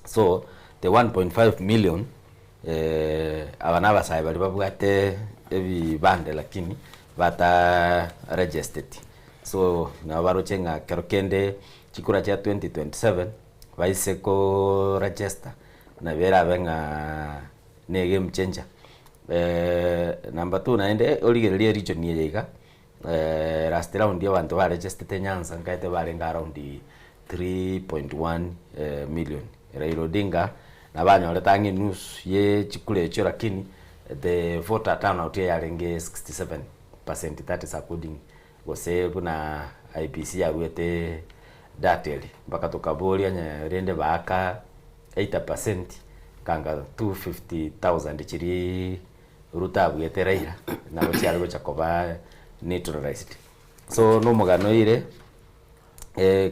So the 1.5 million aba na abasae baria babwate ebibande lakini bata registered. So nabo baroche ng'a kero kende chikura chia 2027 baise ko register nabo erabe ng'a ne egame changer. Number two naende origererie eregion eye iga, last round abanto baregestete Nyanza nkaete barenge around 3.1 million. Raila Odinga nabo anyorete ang'e enusu ye chikura echio lakini the voter turnout eyarenge 67% that is according gose buna IEBC yaruete data eria. Mpaka tokaboria onye rende baaka 80% kanga 250,000 chiria Ruto abuete Raila nabo chiare gocha koba neutralized. So nomogano oire.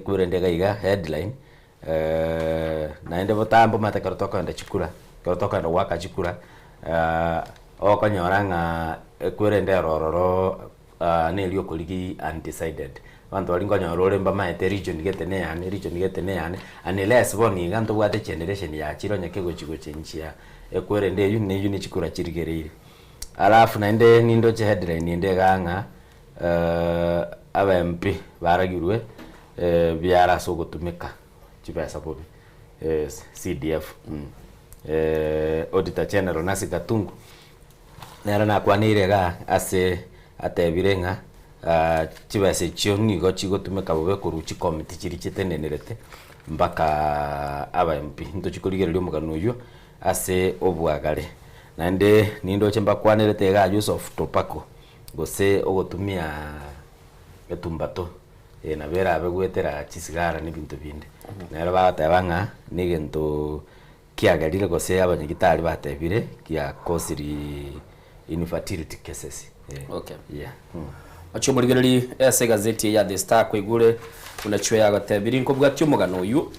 Korende iga iga headline, naende botambe omanyete ekero tokogenda chikura, ekero tokogenda goaka chikura, okonyora ng'a ekwerende ero ororo neri okorigia undecided. Abanto baria nkonyora ore mbamaete region gete ne eyane, region gete ne eyane, unless bono iga ntobwate generation yachire onye kegochi gochenchia ekwerende eywo, na eywo ne chikura chirigereire. Alafu naende nindoche headline ende igaa ng'a. Aba MP baragirwe biara ase ogotumeka chibesa bobe, CDF. Auditor General Nancy Gatungu nere nakwaneire igaa ase atebire ng'a chibesa echio nigo chigotumeka bobe korwa chikomiti chiria chitenenerete mpaka aba MP. Ntochi korigereria omogano oywo ase obwagare. Naende nindoche mbakwanerete igaa use of tobacco. Gose ogotumia etumbato, eye nabo erabe goetera chisigara na ebinto binde. Nero bagoteba ng'a na egento kiagerire gose abanyagitari batebire kia caused infertility cases. Okay. Yeah. Oche omorigererie ase egazeti eye ya The Star kwaigure buna Chweya agotebirie nkobwatia omogano oywo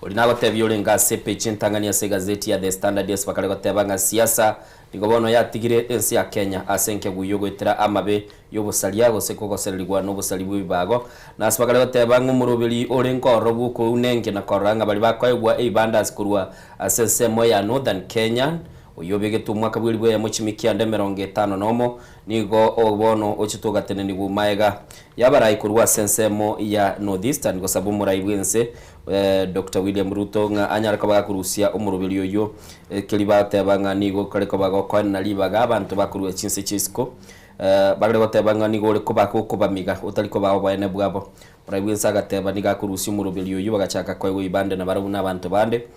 oria nagotebia orenge ase epeji entang'ani ase egazeti ya The Standard ase bakare goteba ng'a siasa Nigo bono yatigire ense ya Kenya ase enkegu y'ogoetera amabe y'obosaria gose kogosererigwa n'obosari bw'ebibago. Na ase bakare goteba ng'a omoroberi ore nkororo bw'okounenkia na korora ng'a baria bakoegwa ebibandas korwa ase ensemo ya Northern Kenya oyio obegetwe omwaka bw'eribu eyemo chimikianda 51 nigo bono ochete ogatenenigwa maega y'abarai korwa ase ensemo ya North Eastern gosaba omorai bw'ense Doctor William Ruto ng'a anyare koba gakorusia omoroberi oyio Ekeri bateba ng'a nigo kare koba gokoenena ribaga abanto bakorua chinse chia isiko, bare goteba ng'a nigo ore koba gokobamiga otari kobaa oboene bwabo. Morai bw'ense agateba nigo akorusia omoroberi oyio bagachaka koegwa ebibande nabarabwo na abanto bande.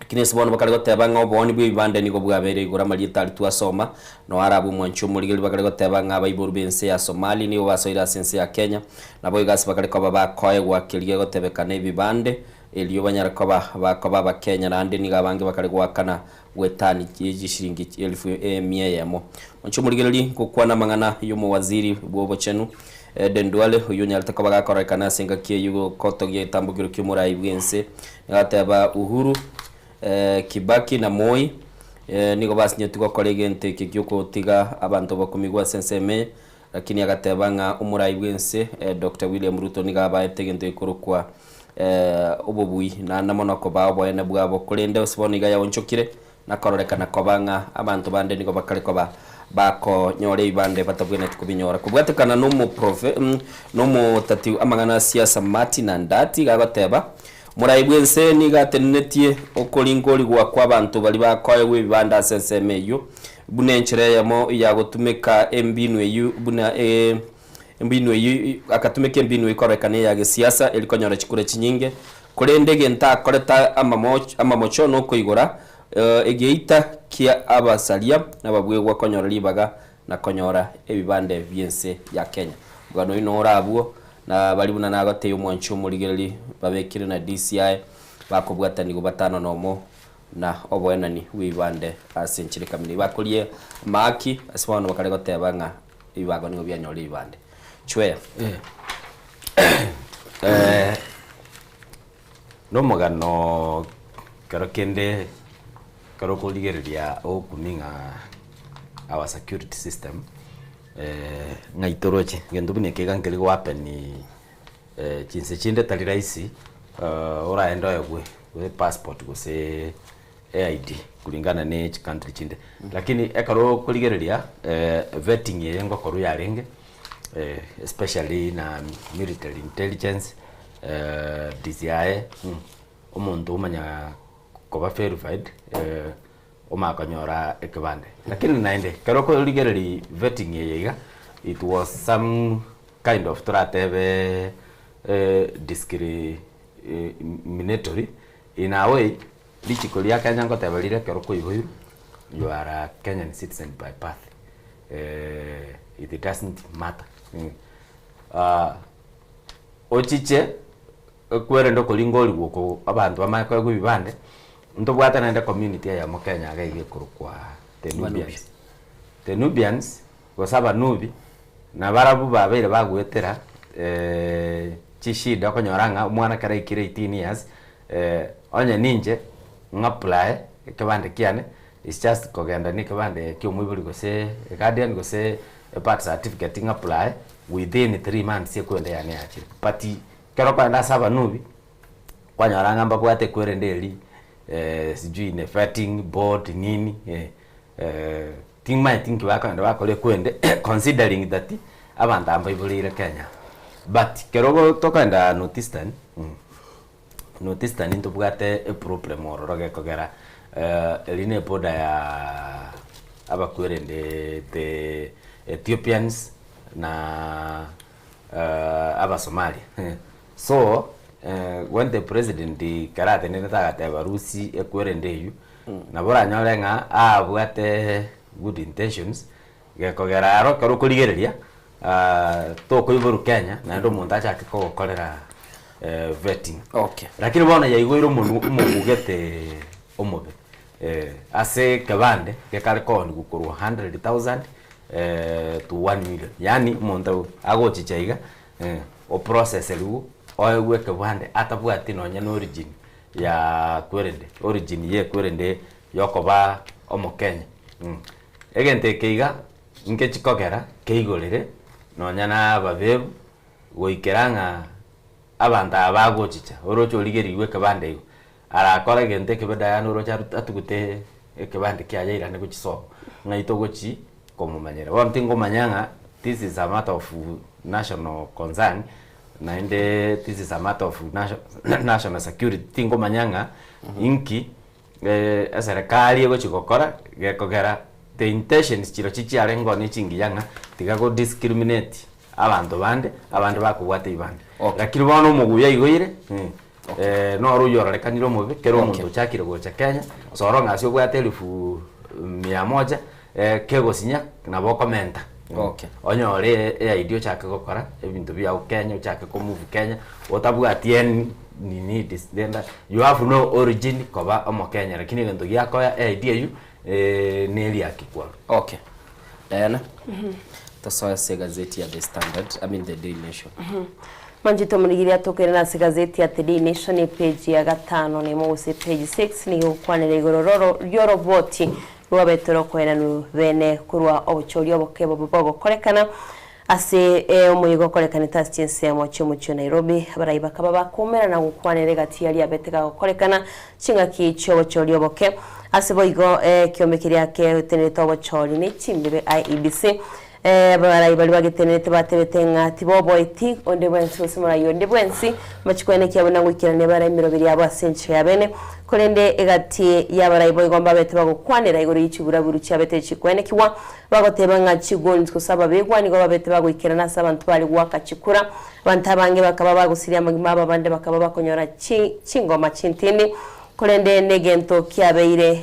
Lakini ase bono bakare goteba ng'a obooni bw'ebibande nigo bwabeire igoro amarieta aria twasoma, noe arabe omwanchi omorigeri bakare goteba ng'a abaibori b'ense ya Somalia nigo basoire ase ense ya Kenya, naboigo ase bakare koba bakoegwa keria gegotebekana ebibande, erio banyare koba bakoba abakenya naende nigo abange bakare goakana gwetani ye chishilingi chielfu emia eyemo. Mwanche omorigereria ngokwana amang'ana y'omowaziri bw'obochenu Eden Duale oyio onyarete koba gakororekana ase engaki eyio gokotogia egetambokero ki'omorai bw'ense nigo ateba Uhuru, Kibaki na Moi nigo basinyetwe gokora egento eke giokotiga abanto bakumigwe ase ensemo eye lakini agateba ng'a omorai bw'ense Doctor William Ruto nigo abaete egento gekorokwa obobui naende mono kobaa oboene bwabo korende ase bono iga yaonchokire na kororekana koba ng'a abanto bande nigo bakare koba bakonyora ebibande batabwenereti kobinyora. Kobwatekana nomoprofe nomotati amang'ana a siasa Martin Andati iga agoteba, Omorai bw'ense nigo atenenetie okoringorigwa kw'abanto baria bakoegwa ebibande ase ensemo eyio buna enchera eyemo ya gotumeka embinu eyio buna embinu eyio akatumeka embinu eyio kororekana eya gesiasa eri konyora chikura chinyinge Korende egento akorete amamocho nokoigora egeita kia abasaria nababuegwa konyora ribaga na konyora ebibande bi'ense ya Kenya. Omogano oyio noro abwo, na baria buna nagotebia omwanchi omorigereri babekire na DCI bakobwatanigwa batano nomo na oboenani bw'ebibande ase enchera ekamini. Bakorie amahaki ase bono bakare goteba ng'a ebibago nigo bianyora ebibande. Chweya. Nomogano kero kende ekero okorigereria ogokumia ng'a our security system ng'a itoroche egento buna eke iga nkeri go happen chinse chinde tari rahisi oraende oegwe gose passport gose eID kulingana ne chicountry chinde. Lakini ekero okorigereria vetting eye ngokorwa yarenge especially na military intelligence DCI, omonto omanya koba verified omanya konyora ekebande. Lakini naende ekero okorigereria vetting eye iga, it was some kind of toratebe discriminatory in a way. Richiko ria Kenya ngoteba rire ekero kwaiboirwe, you are a Kenyan citizen by birth, it doesn't matter. Ochiche ekwerende okoringorigwa oko abanto bamanye koegwa ebibande, ntobwate naende community eyemo Kenya iga iga ekorokwa the Nubians. The Nubians gose Abanubi, nabarabwo babeire bagoetera chishida okonyora ng'a omwana ekero aikire 18 years, Onye ninche ng'apply ekebande kiane, it's just kogenda na ekebande kia omoibori gose eguardian gose ebirth certificate ng'apply within 3 months ekwende yane yachire. But ekero okogenda ase abanubi, kwanyora ng'a mbabwate ekwerende eria sijui ne vetting board nini timanyeti nki bakogenda bakora ekwende considering that abanto aba mbaiboreire Kenya. But ekero tokogenda North Eastern. North Eastern ntobwate eproblem ororo gekogera eri ne eboda ya abakwerende the Ethiopians na Abasomalia. So when the president ekero atenenete agateba rusia ekwerende eywo, nabo oranyore ng'a abwate good intentions gekogera aro ekero okorigereria tokoiborwa Kenya naende omonto achake kogokorera vetting. Okay. Lakini bono yaigoire omonu omogugete omobe ase ekebande gekare kooniwa korwa 100,000 to 1 million yaani omonto agochicha iga oprocesseriwe oegwe ekebande atabwati nonye na origin ya kwerende origin ya ekwerende yokoba omokenya. Egento eke iga nkechi kogera keigorere nonya na ababebu goikera ng'a abanto aba bagochicha, oroche origerigwe ekebande igo, arakore egento ekebe Diana oroche atugute ekebande kiaye airane gochia sobo, ng'ai togochi komomanyera. Bono tingomanya ng'a this is a matter of national concern, naende this is a matter of national security, tingomanya ng'a inki eserekari egochi gokora gekogera the intentions chirochio chiarenge oo ne chingiya ng'a tiga go discriminate abanto bande, abande bakobwata ebibande. Lakini bono omoguya aigoire. Noro oywo ororekanire omobe, kera omonto ochakire gocha Kenya, soro ng'a ase obwate elifu mia moja, kegosinya nabo okomenta. Okay. Onyore e-ID ochake gokora ebinto biago Kenya, ochake komove Kenya, otabwati any nini dis- you have no origin koba omokenya, lakini egento giakoa e-ID eywo neriaki kwarwa. Okay. Diana, tosoe ase egazeti ya The Standard, I mean The Daily Nation. Manchete omorigiri atokeire ase egazeti ya The Daily Nation epage ya gatano na emo gose page 6 nigo egokwanera igoro roro ri'oroboti rwabete rokoenanwa bene korwa obochori oboke bobe bogokorekana ase omoyega okorekanete ase chinsemo chi'omochie o Nairobi. Abarai bakaba bakoumerana gokwanera egati yaria abete gagokorekana ching'aki chi'obochori oboke. Ase boigo ekiombe keria kegotenerete obochori ne chimbebe IEBC Abarai baria bagetenerete batebete ng'a tiboboeti onde bwensi gose morai onde bwensi, machikwane kiabo na goikerania bare emeroberi yabo ase enchera ya bene. Korende egati y'abarai boigo mbabete bagokwanera igoro ye chiburaburu chiabete chikwenekigwa, bagoteba ng'a chiguns gose ababegwa nigo babete bagoikerana ase abanto bare goaka chikura. Abanto abange bakaba bagosiria amagima abo abande bakaba bakonyora chi chingoma chintindi. Korende negento kiabeire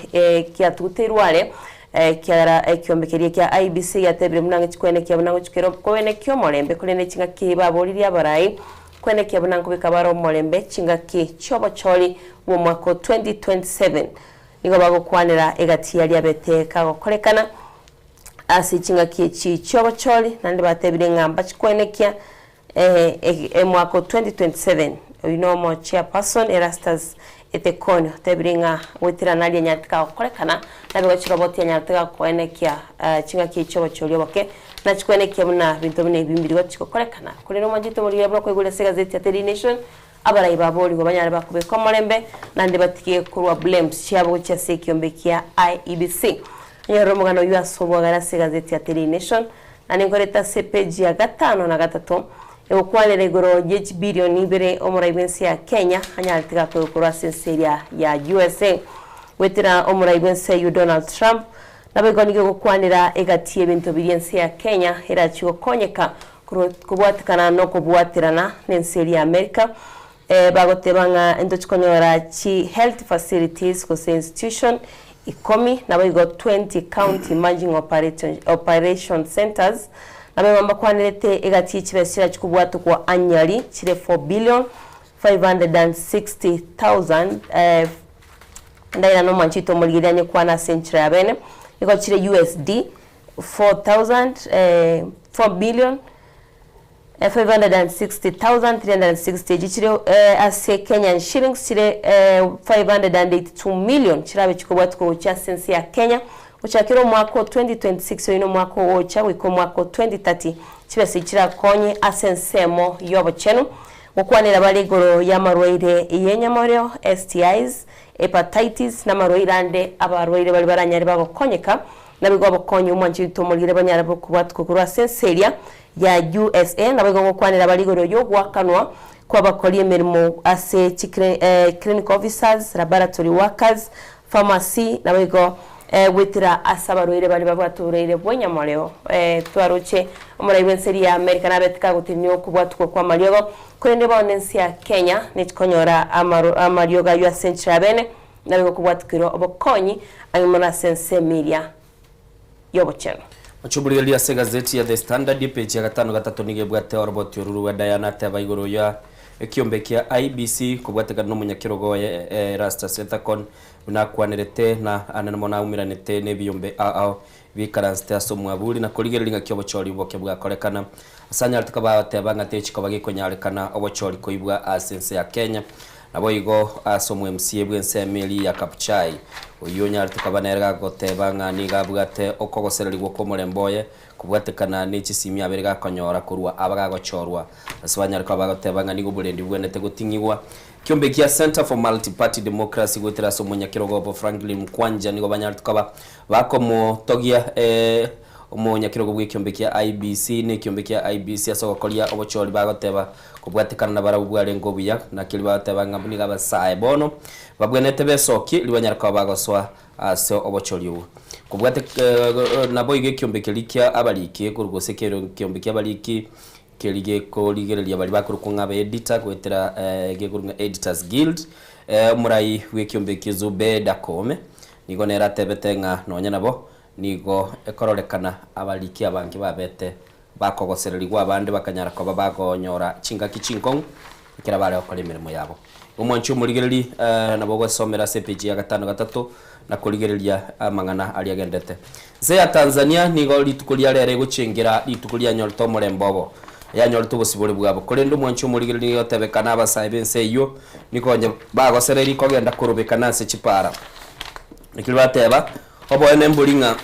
kiatuguteirwe are, Ekiagera ekiombe keria kia IEBC giatebire buna ng'echi kwenekia buna ngochia koenekia omorembe, korende chingaki baboririe abarai kwenekia buna nkobeka bare omorembe chingaki chi'obochori bw'omwaka o 2027. Nigo bagokwanera egati yaria abete kagokorekana ase chingaki echi chi'obochori, naende batebire ng'a mbachi kwenekia Emwaka o 2027, oyio nomo chairperson Erastus Etekoni otebire ng'a goetera naria anyarete gagokorekana nabigo chiroboti anyarete gakoenekia ching'aki echi obochori oboke na chikoenekia buna binto buna ebi mbiri gochi gokorekana. Korende omwanchete omoriri abwo okoigwa ase egazeti ya Daily Nation abarai baborigwe banyare bakobeka omorembe naende batige korwa blames chiabo gochia ase ekiombe kia IEBC. Onyorere omogano oyio ase obwagare ase egazeti ya Daily Nation. Na ninkorete ase epeji ya gatano na gatato, egokwanera igoro ye chibilioni ibere omorai bw'ense ya Kenya anyarete gakoegwa korwa ase ense eria ya usa goetera omorai bw'ense eyio Donald Trump. Naboigo nigo egokwanera egati y'ebinto biria ense ya Kenya erachie gokonyeka korwa kobwatekana nokobwaterana nense eria ya America Bagoteba ng'a ntochi konyora chi health facilities gose institution ikomi naboigo 20 county merging operation centers. Naboigo mbakwanerete egati ye chibesa chirachi kobwatokwa annually chire 4 billion 560,000 ndaira nomwanchi oito omorigereria anye kwana ase enchera ya bene igo chire USD 4,000 4 billion 560,360 echi chire ase Kenyan shillings chire 582 million chirabe chikobwatwa gochia ase ense ya Kenya gochakera omwaka o 2026 oyio nomwaka ogocha goika omwaka o 2030 chibesa echi chirakonye ase ensemo yobochenu gokwanera bare igoro yamarwaire yenyamoreo, STIs, Hepatitis, namarwaire ande abarwaire baria baranyare bagokonyeka Naboigo obokonyi omwanchi oito omorire banyare kobwatwa korwa ase ense eria ya usa. Naboigo ngokwanera bare igoro y'ogoakanwa kw'abakori emeremo ase chi clinical officers, laboratory workers, pharmacy, naboigo goetera ase abarwaire baria babwate oborwaire bw'enyamoreo. Twaroche omorai bw'ense eria ya America nabete kagotenenia okobwatwa kw'amariogo, korende bono ense ya Kenya nechikonyora amariogo ayio ase enchera ya bene. Nabe gokobwatikirwe obokonyi ang'e mono ase ensemo eria y'obochenu. Ochuburigereria ase egazeti ya The Standard epeji ya gatano gatato nigo ebwate oroboti oru rwa Diana Ateba igoro ya ekiombe kia IEBC kobwatekana nomonyakerogo oye Erastus Ethekon buna akwanerete na anene mono aumeranete nebiombe ao ao bikaransete ase omwaburi na korigereria ng'aki obochori oboke bwakorekana ase anyarete koba agoteba ng'a techikoba gekonyarekana obochori koibwa ase ense ya Kenya. Naboigo ase omo-MCA bw'ensemo eria ya Kabuchai, oyio onyarete koba nere gagoteba ng'a nigo abwate okogosererigwa kw'omorembe oye kobwatekana ne chisimi abere gakonyora korwa aba gagochorwa ase banyare koba bagoteba ng'a nigo oborendi bobwenerete goting'igwa. Ekiombe kia Centre for Multi-Party Democracy goetera ase omonyakerogo obo Franklin Mkwanja nigo banyarete koba bakomotogia omonyakerogo bw'ekiombe kia IEBC na ekiombe kia IEBC ase ogokoria obochori bagoteba Kobwatekana nabarabwo bwarenge obuya, naki riria bagoteba ng'a nigo abasae bono babwenerete besokie, riria banyare koba bagosoa ase obochori obwo. Kobwate naboigo ekiombe keria kia abariki, korwa gose ekiombe kia abariki Keri gekorigereria baria bakorokwa ng'a abaeditor goetera gekorokwa ng'a Editors Guild, omorai bw'ekiombe ekio Zubeda Koome nigo nere atebete ng'a nonya nabo nigo ekororekana abariki abange babete bakogosererigwa abande bakanyara koba bagonyora chingaki chinkong'u ekero bare gokora emeremo yabo. Omwanchi omorigereri nabo ogosomera ase epeji ya gatano gatato na korigereria amang'ana aria agendete. Nse ya Tanzania nigo rituko ria rero egochengera rituko rianyorete omorembe obo, yanyorete obosibore bwabo. Korende omwanchi omorigereri nigo egotebekana abasae b'ense eyio nigo onye bagosereiri kogenda korobekana ase chipara. Naki bateba, oboene mbori ng'a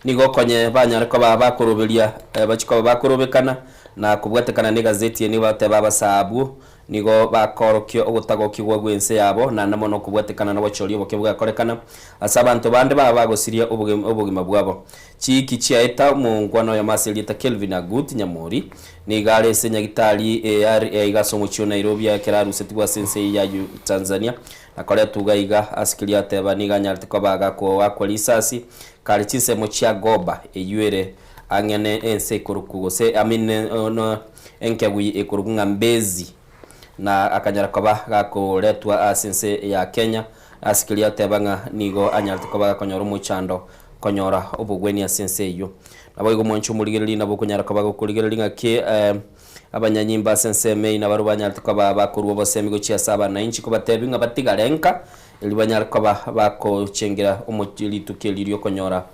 nigo konye banyare koba bakoroberia bachie koba bakorobekana na kobwatekana negazeti eye nigo bagoteba abasae abwo Nigo bakoorokia ogotagokigwa gw'ense yabo, naende mono okobwatekana nobochori oboke bwakorekana ase abanto bande baba bagosiria obogima bwabo. Chiiki chiaeta omongwana oyomo ase erieta Kelvin Agut Nyamori nigo are ase nyagitari eye iga ase omochie o Nairobi ekero arusetigwe ase ense eye ya Tanzania na koretwa iga iga ase keria ateba nigo anyarete koba gakoakwa risasi kare chinsemo chia Goba eyio ere ang'e ne ense ekorokwa gose I mean enkegwi ekorokwa ng'a Mbezi, na akanyara koba gakoretwa ase ense ya Kenya, ase keria ateba ng'a nigo anyarete koba gakonyora omochando konyora obogweni ase ense eyio. Naboigo omwancho omorigereria nabo okonyara koba gokorigereria ng'aki abanyanyimbo ase ensemo eyio nabarabwo banyarete koba bakorua obosemi gochia ase abanainchi kobatebia ng'a batigare nka, erio banyare koba bakochengera omochie rituko erio riokonyora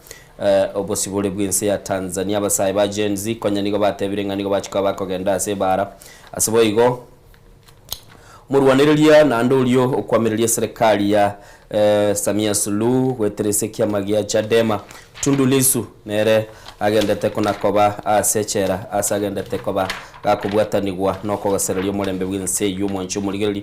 Obosibore bw'ense ya Tanzania, abasae ba Gen Z konya nigo batebire ng'a nigo bachia koba bakogenda ase ebaara. Ase boigo, omorwanereria naende oria okwamireria eserekari ya Samia Suluhu goetera ase ekiama gia Chadema, Tundu Lissu nere agendete kona koba ase echela ase agendete koba gakobwatanigwa nokogosereria omorembe bw'ense eyio omwanchi omorigereria.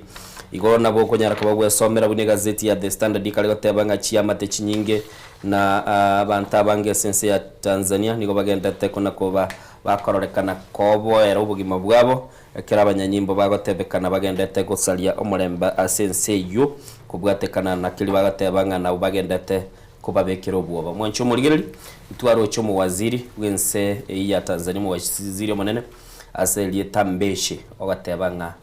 Igo nabo okonyara koba gwesomera buna egazeti ya The Standard ekare goteba ng'a chiamate chinyinge Na abanto abange ase ense ya Tanzania nigo bagenderete kona-koba bakororekana koboera obogima bwabo, ekero abanyanyimbo bagotebekana bagenderete gosaria omorembe ase ense eyio, kobwatekana na keria bagoteba ng'a nabwo bagenderete kobabekera obwoba. Mwanche omorigereria, ntwaroche omowaziri bw'ense eyio ya Tanzania, omowaziri omonene ase erieta Mbeshe, ogoteba ng'a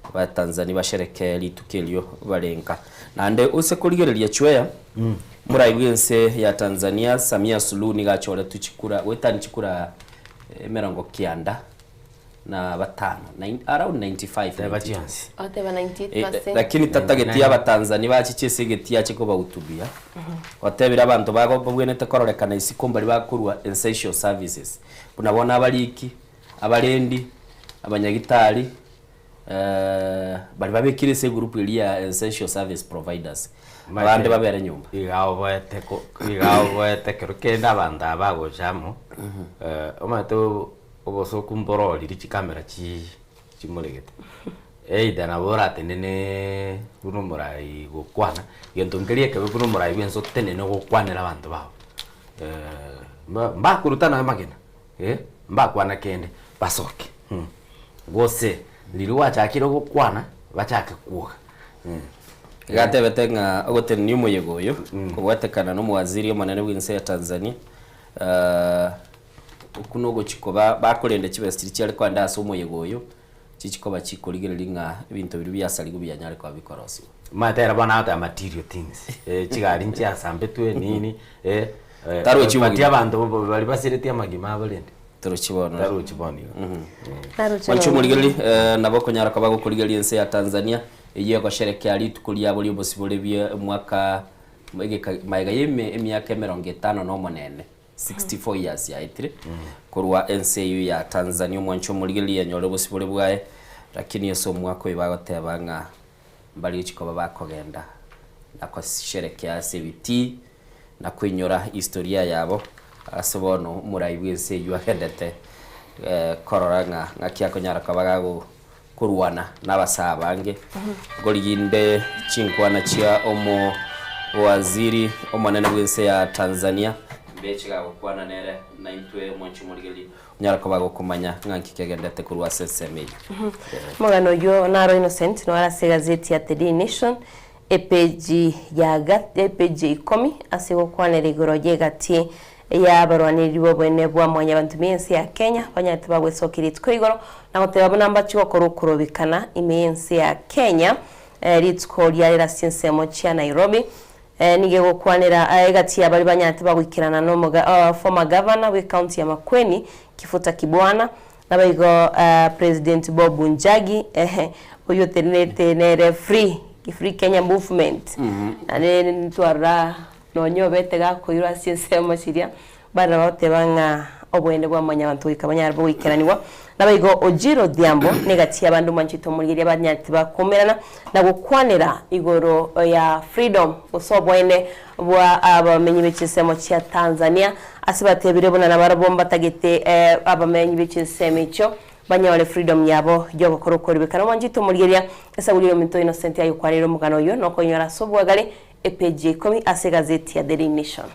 Abatanzania basherekee rituko erio bare nka. Naende ose korigereria chweya, omorai bw'ense ya Tanzania Samia Suluhu nigo achoretwe chikura goetania chikura emerongo kianda na batano, around 95, Teba 92. chionsi. Oteba 98%. Lakini tatageti abatanzania bachiche ase egetii ache kobahutubia, otebire abanto bago babwenerete kororekana isiko mbari bakorwa essential services, buna bono abariki, abarendi, abanyagitari, Baria babekire ase egroup eria ya essential service providers, abande babere nyomba. Iga oboete ko iga oboete ekero kende abanto aba bagocha amo, omanyete obosoku mbororiri chikamera chi chimoregete, either nabo orateneneeee buna omorai gokwana, gento nkeria ekebe buna omorai bwensi otenene gokwanera abanto bago, mba mbakoruta nonya amagena, mbakwana kende, basoke. Gose riria gwachakire gokwana, bachake kwoga. Iga atebete ng'a ogotenenia omoyega oyo kobwatekana nomowaziri omonene bw'ense ya Tanzania okwo nogochi koba bakorenda chibesa chiria chiare kogenda ase omoyega oyo chichi koba chikorigereria ng'a ebinto biria biasarigwe bianyare koba bikorosiwa. Omanyete ere bono agoteba material things, chigari nchiasambetwe nini, Tarochi but obogima. abanto baria basiretie amagima abo rende. Tarochi bono. Tarochi bono igo. Tarochi Mwanche bono. omorigereria, nabo okonyara koba gokorigereria ense ya Tanzania eyio egosherekea rituko riabo ri'obosibore bie omwaka egeka magega ya eme emiaka emerongo etano na omonene, 64 years yaetire, korwa ense eyio ya Tanzania omwanche omorigereria yanyore obosibore bwaye, lakini ase omwaka oyo bagoteba ng'a mbari gochia koba bakogenda na kosherekea ase ebitii na koinyora historia yabo ase bono omorai bw'ense eyio agendete korora ng'a ng'aki akonyara koba gakorwana na abasaa abange. Nkoriginde chinkwana chia omo waziri omonene bw'ense ya Tanzania mbeche gagokwana nere naintwe omonche omorigereria onyare koba gokomanya ng'a nki kegendete korwa ase ensemo eyio. Omogano oyio naro Innocent noro ase egazeti ya The Daily Nation Epeji ya ga epeji ya ikomi ase gokwanera igoro y'egati Y'abarwanereri b'oboene bwa Mwanyabanto b'ense ya Kenya banyarete bagwesokia rituko igoro na goteba buna mbache gokora okorobekana ime y'ense ya Kenya rituko riarera ase chinsemo chia Nairobi. Nigo egokwanera egati ya baria banyarete bagoikerana na former governor bw'ecounty ya Makueni Kifuta Kibwana Naboigo President Bob Njagi oyio otenenete nere Free Free Kenya Movement naende ntwarora nonye obete gakoirwa ase chinsemo chiria bare bagoteba ng'a oboene bwa mwanyabanto goika banyare bogoikeranigwa. Naboigo Ojira Odhiambo negati y'abande omwanchete omorigereria banyarete bakoumerana na gokwanera igoro ya freedom gose oboene bwa abamenyi be chinsemo chia Tanzania Ase batebire buna nabarabwo mbatagete abamenyi be chinsemo echio banyore freedom yabo yogokora okoribekana. Omwanchete omorigereria esaburi y'ominto Innocent ayokwanire omogano oyio nokoinyora ase obwagare epeji ya ikomi ase egazeti ya Daily Nation.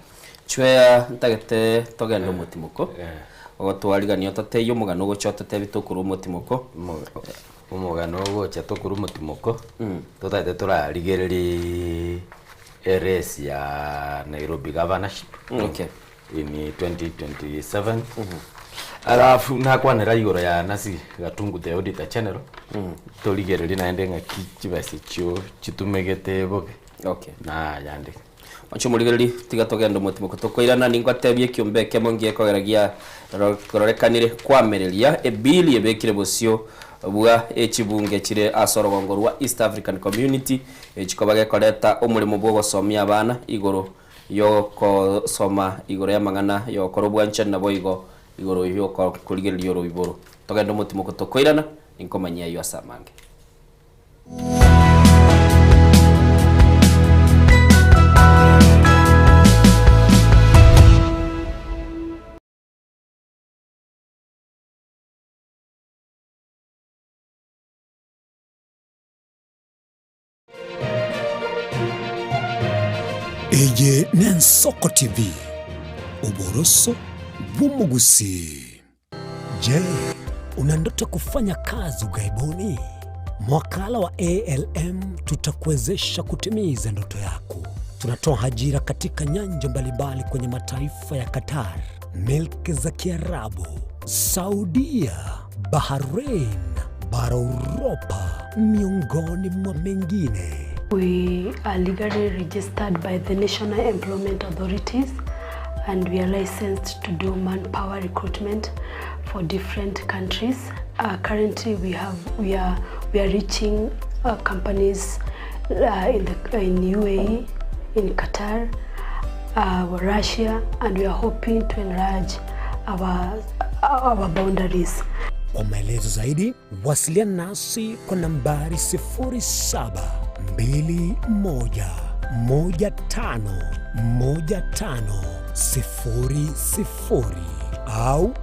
Chwea ntagete togende omotimoko, ogotwarigania ototebie omogano ogocha ototebie tokorwa omotimoko. Omogano ogocha tokorwa omotimoko, totagete torarigererie Erace ya Nairobi governorship Okay. in 2027 alafu nakwanera igoro ya Nancy Gatungu the auditor general torigererie naende ng'aki chibesa echio chitumegete bobe Okay. na ayande. Oche omorigereria tiga togende omotimoko tokoirana ningotebie ekiombe ekemo ngiekogera gia rorekanire kwamereria ebill ebekire bosio bwa echibunge chire ase orogongo rwa East African Community Echikoba gekoreta omoremo bw'ogosomia abana igoro y'ogosoma igoro y'amang'ana y'ogokora obwanchani naboigo igoro y'okorigereria oroiboro. Togende omotimoko tokoirana, ninkomanyie ayio ase amange. Eye n'Ensoko TV, oboroso bw'omogusii. Je, una ndoto kufanya kazi ughaibuni? Mwakala wa ALM tutakuwezesha kutimiza ndoto yako. Tunatoa ajira katika nyanja mbalimbali kwenye mataifa ya Qatar, milki za Kiarabu, Saudia, Bahrain, bara Uropa, miongoni mwa mengine. We are legally registered by the National Employment Authorities and we are licensed to do manpower recruitment for different countries. Uh, currently we have we are we are reaching uh, companies uh, in the in UAE, in Qatar, uh, Russia and we are hoping to enlarge our our boundaries. Kwa maelezo zaidi wasiliana nasi kwa nambari 0721151500 au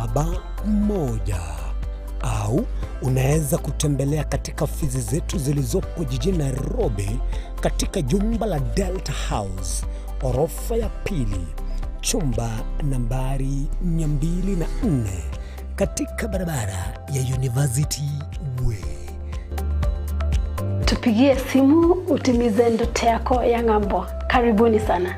0729690571 au unaweza kutembelea katika ofisi zetu zilizopo jijini Nairobi katika jumba la Delta House orofa ya pili chumba nambari 204 katika barabara ya University Way. Tupigie simu utimize ndoto yako ya ng'ambo. Karibuni sana.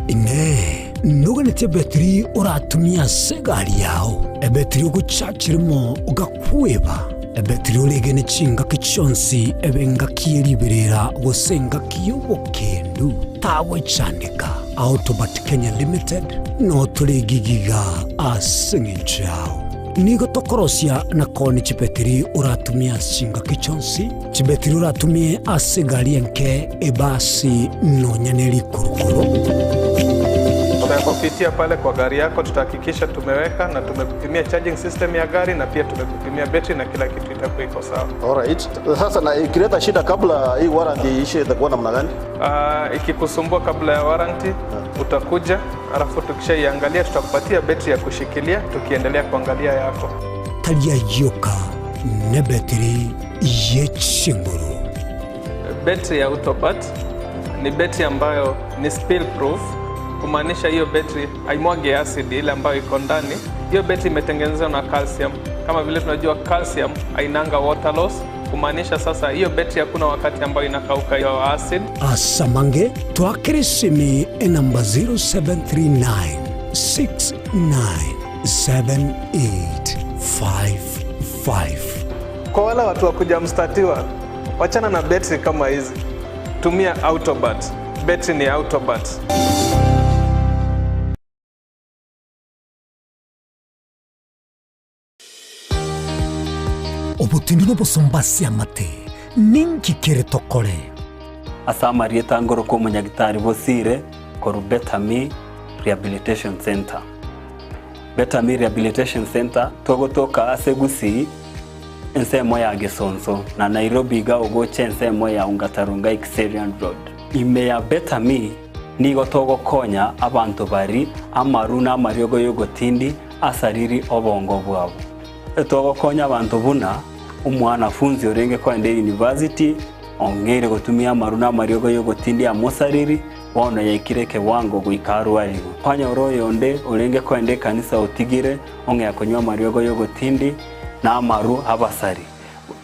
Inee! Noganetie ebetiri oratumie ase egari yao, ebetiri ogochachirimo ogakweba, ebetiri oregene chingaki chionsi ebe engaki ye riberera gose engaki y'obokendu? Tagwechandeka. Autobat Kenya Limited notore egigiga ase engencho yao. Nigo tokorosia na koonia chibetiri oratumie ase chingaki chionsi, chibetiri oratumie ase egari enke, ebasi, nonya ne rikurukuru. Tutakupitia pale kwa gari yako, tutahakikisha tumeweka na tumekupimia charging system ya gari na pia tumekupimia betri na kila kitu itakuwa iko sawa. Alright. Sasa na ikileta shida kabla hii warranty iishe itakuwa namna gani? Uh, ikikusumbua kabla ya warranty utakuja, alafu tukishaiangalia tutakupatia betri ya kushikilia tukiendelea kuangalia yako. Tari ayioka nebetiri ye chinguru. Betri ya Autopat ni betri ambayo ni spill proof. Kumaanisha hiyo betri haimwagi acid ile ambayo iko ndani. Hiyo betri imetengenezwa na calcium. Kama vile tunajua calcium hainanga water loss, kumaanisha sasa hiyo betri hakuna wakati ambayo inakauka hiyo acid. Asamange twakeresimi enamba 0739 697855. Kwa wale watu wa kuja mstatiwa, wachana na betri kama hizi, tumia Autobat. Betri ni Autobat. Obotindu nobosomba ase amate, ninki kere tokore? Ase amarieta ngorokwa omonyagitari Bosire korwa Better Me Rehabilitation Centre. Better Me Rehabilitation Centre togotoka ase Gusii ensemo ya Gesonso na Nairobi iga ogocha ensemo ya Ongata Rongai Kiserian Road. Ime ya Better Me nigo togokonya abanto bari amaru na amariogo y'ogotindi asariri obongo bwabo. Togokonya abanto buna omwanafunzi orenge kogenda eyunivasiti ong'eire gotumia amaru na amariogo y'ogotindi amosariri bono yaikire ekewango goika arwarigwe. Kwanyora oyonde orenge kogenda ekanisa otigire ong'ea konywa amariogo y'ogotindi na amaru abasari.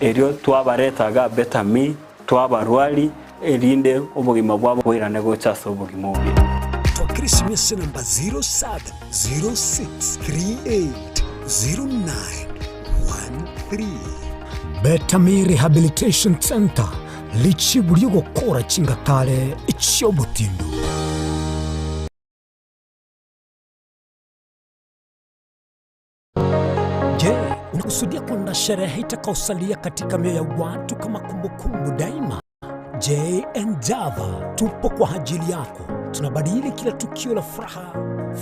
Erio twabareta iga Better Me, twabarwari, erinde obogima bwabo boirane gocha ase obogima obuya. Twakera esimi ase enamba 0706380913. Better Me Rehabilitation Centre, richibu ri'ogokora chingatare chi'obotindu. Je, unakusudia kwenda sherehe itakaosalia katika mioyo ya watu kama kumbukumbu daima? JN Java tupo kwa ajili yako. Tunabadili kila tukio la furaha,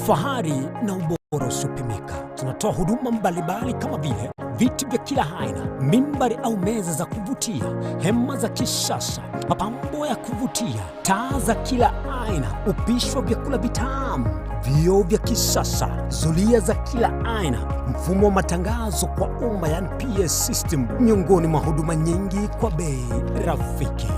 fahari na ubora usiopimika. Tunatoa huduma mbalimbali kama vile viti vya kila aina, mimbari au meza za kuvutia, hema za kisasa, mapambo ya kuvutia, taa za kila aina, upishi wa vyakula vitamu, vioo vya kisasa, zulia za kila aina, mfumo wa matangazo kwa umma yani PS system, miongoni mwa huduma nyingi kwa bei rafiki.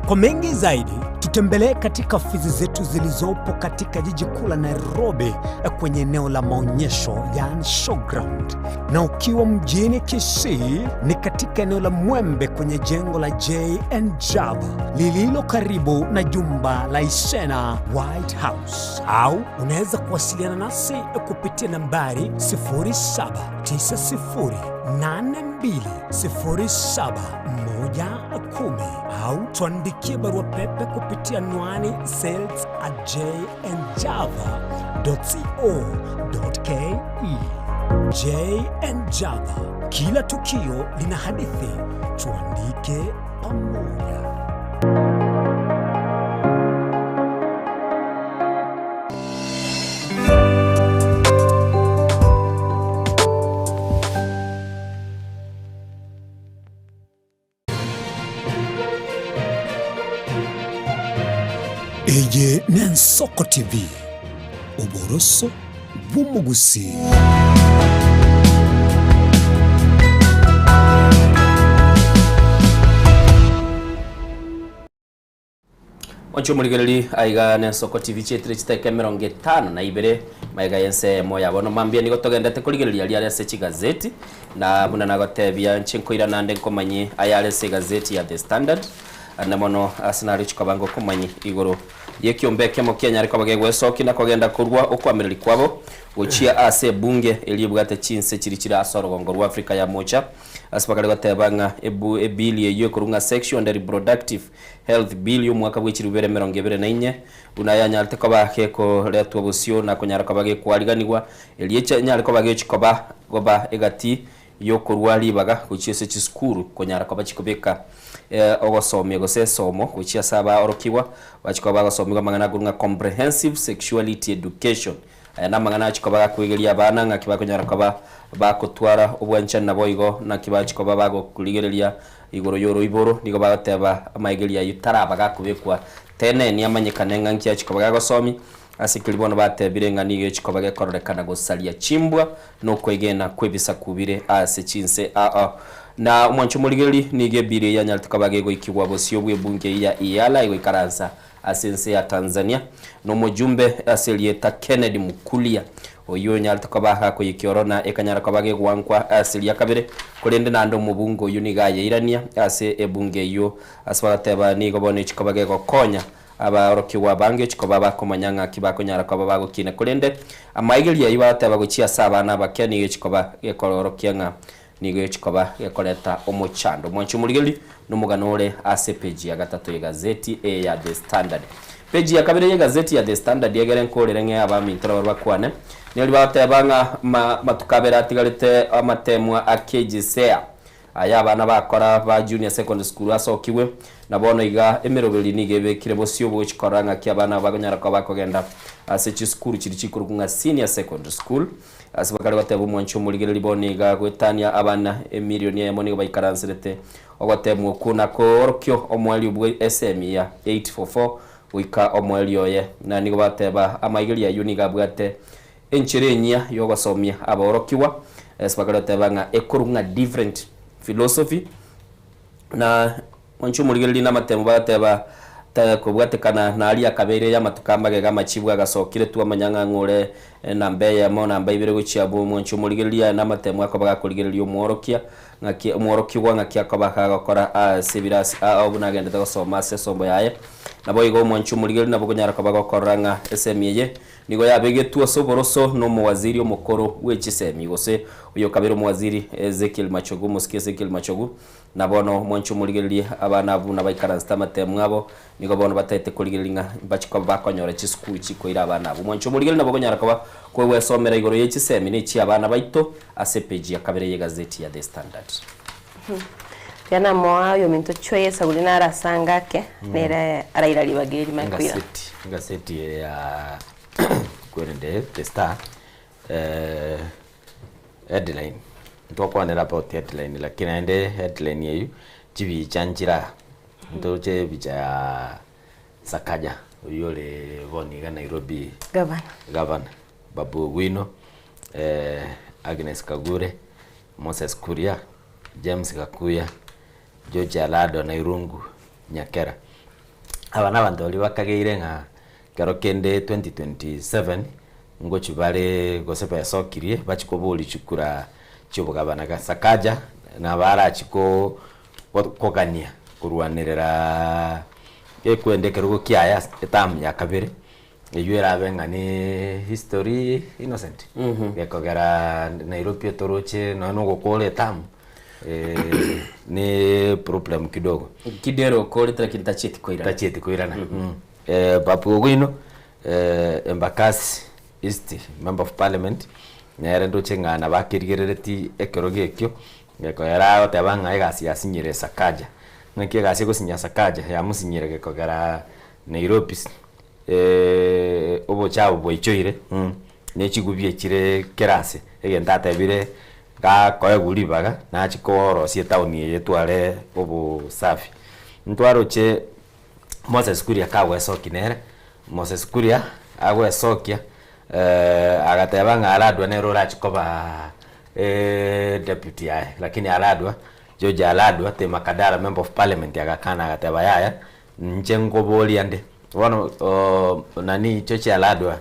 Kwa mengi zaidi, tutembelee katika ofisi zetu zilizopo katika jiji kuu la Nairobi kwenye eneo la maonyesho yani showground, na ukiwa mjini Kisii ni katika eneo la Mwembe kwenye jengo la JN Java lililo karibu na jumba la Isena White House, au unaweza kuwasiliana nasi kupitia nambari 0790820710 au tuandikie barua pepe kupitia anwani sales at jnjava.co.ke. JN Java, kila tukio lina hadithi, tuandike pamoja. Eye n'Ensoko TV, oboroso bw'omogusii. Onche omorigereria aiga n'Ensoko TV chietire chiteka emerongo etano na ibere magega y'ense eyemo ya bono mambia nigo togendete korigereria riare ase chigazeti na buna nagotebia nche nkoirana nde nkomanye ayare ase egazeti ya The Standard ande mono ase nario chikoba ngokomanyia igoro y'ekiombe ekemo kianyare koba gegwesokia na kogenda korwa okoamereri kwabo gochia ase ebunge eria ebwate chinse chiria chire ase orogongo rwa Africa ya Mocha ase bakare goteba ng'a ebu ebili eyio ekorwa ng'a Sexual and Reproductive Health Bill y'omwaka bwe chilifu ibere emerongo ebere na inye buna yanyarete koba gekoretwa bosio na konyara koba gekwariganigwa erio enyare koba gechi koba goba egati y'okorua ribaga gochia ase chisukuru konyara koba chikobeka ogosomia gose esomo gochia ase abaorokigwa bachie koba bagosomigwa amang'ana akorwa ng'a Comprehensive Sexuality Education. Aya namang'ana achie koba gakwegeria abana ng'aki bakonyara koba bagotwara obwanchani naboigo naki bachie koba bagokorigereria igoro y'oroiboro. Nigo bagoteba amaegerio ayio taraba gakobekwa teneni amanyekane ng'a nki achie koba gagosomia. Ase keria bono batebire ng'a nigo echie koba gekororekana gosaria chimbwa na okwegena kw'ebisaku bire ase chinse ao. Na omwancho omorigereria nigo ebiri eyanyarete koba gegoikigwa bosio bw'ebunge ya EALA egoikaransa ase ense ya Tanzania na omojumbe ase erieta Kennedy Mukulia oyio onyarete koba gakoyekia oro na ekanyara koba gegoankwa ase ria kabere korende naende omobunge oyio nigo ayeirania ase ebunge eyio ase bagateba nigo bono echikoba gegokonya Abaorokigwa abange chikoba bakomanya ng'aki bakonyara koba bagokina, korende amaigerio ayio bagoteba gochia ase abana abake nigo echikoba gekororokia ng'a nigo echikoba gekoreta omochando. Mwanche omorigereria nomogano ore ase epeji ya gatato y'egazeti eye ya The Standard. Peji ya kabere y'egazeti ya The Standard egere nkorere ng'e abaminto nabo bakwane, neri bagoteba ng'a matuko abere atigarete amatemwa a KJSEA Aya abana bakora ba Junior Secondary School asokigwe, na bono iga emeroberi nigo ebekire bosio bogochia korora ng'aki abana aba bakonyara koba bakogenda ase chisukuru chiria chikorokwa ng'a Senior Secondary School. Ase bakare goteba omwanchi omorigereri bono iga goetania abana emilioni eyemo nigo baikaranserete ogotemwa okwo na koorokio omoerio bwe esemi ya 844 goika omoerio oye. Na nigo bateba amaigerio ayio nigo abwate Enchera enyia y'ogosomia abaorokigwa, ase bakare goteba ng'a ekorwa ng'a different philosophy, na inche omorigereria namatemo bagateba ta kobwatekana na aria akabeire y'amatuko amagega amachibu agasokire twamanya ng'a ng'a ore enamba eyemo namba ibere gochia abwo mwanche omorigereria aya namatemo akoba gakorigereria omworokia ng'aki omworokigwa ng'aki akoba gagokora ase ebirasi ao buna agendete gosoma ase esombo yaye. Naboigo omwanche omorigereria nabo okonyara koba gokorora ng'a esemi eye Nigo yabegetwe ase oboroso nomowaziri omokoro bwe chisemi, gose oyokabere omowaziri Ezekiel Machogu, omosike Ezekiel Machogu. Na bono mwanche omorigererie abana abwo buna baikaransete amatemu abo, nigo bono bataete korigereria ng'a mbache koba bakonyora chisukuru chikoira abana abwo. Mwanche omorigererie nabo okonyara koba kwegwesomera igoro ye chisemi ne chi'abana baito ase epeji ya kabere y'egazeti ya The Standard. Tiga namoa oyominto chwe Yesauli nare ase anga ake, nere araira ribaga eri manye koirana. Engaseti, engaseti eye ya kwerende The Star eh, headline ntokwanera about headline lakini naende headline eywo chibicha nchire aa, ntoche ebicha ya Sakaja oywo ore bono iga Nairobi Gavana. gavana, Babu Owino, Agnes Kagure, Moses Kuria, James Gakuya, George Alado na Irungu Nyakera. Aba nabanto baria bakageire ng'a ekero kende 2027 ngochi bare gose besokirie bachie koboria chikura chiobogabana ga Sakaja nabo arachie ko kogania korwanerera ekwende ekerogo kiaye ase eterm ya kabere. Eywo erabe ng'a ne history innocent, gekogera Nairobi otoroche nonya na ogokora etamu ne problem kidogo. Kidero okorete lakini tachieti koirana. Tachieti koirana. Babu Owino, Embakasi East member of parliament, nere ndoche ng'a nabo akerigerereti ekerogo ekio, gekogera agoteba ng'a egasi yasinyire Sakaja. Ng'aki egasi egosinya Sakaja? Yamosinyire gekogera Nairobi. obochafu bwaichoire, ne chigubi echire kera ase, egento atebire gakoegwa ribaga, nachie korosia etown eye etware obosafi. Ntwaroche Moses Kuria kagoesokia nere, Moses Kuria agoesokia agateba ng'a Aladwa nere orachie koba deputy yaye, lakini Aladwa, George Aladwa Temakadara member of parliament agakana agateba yaya. Inche nkoboria nde, bono nani Chochi Aladwa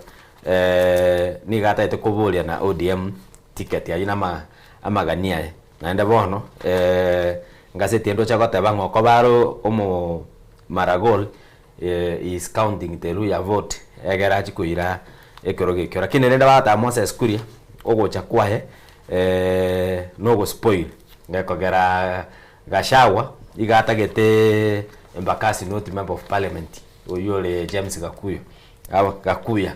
nigo atagete koboria na ODM ticket ayio na amagani aye, naende bono ngaseti ende ocha goteba ng'a okoba are omo Maragol he is counting the Luhya vote egere achie koira ekerogo ekio. Lakini rende bagoteba Moses Kuria ogocha kwaye nogospoil gekogera Gachagua iga atagete Embakasi North Member of Parliament oyio ore James Gakuyo Gakuya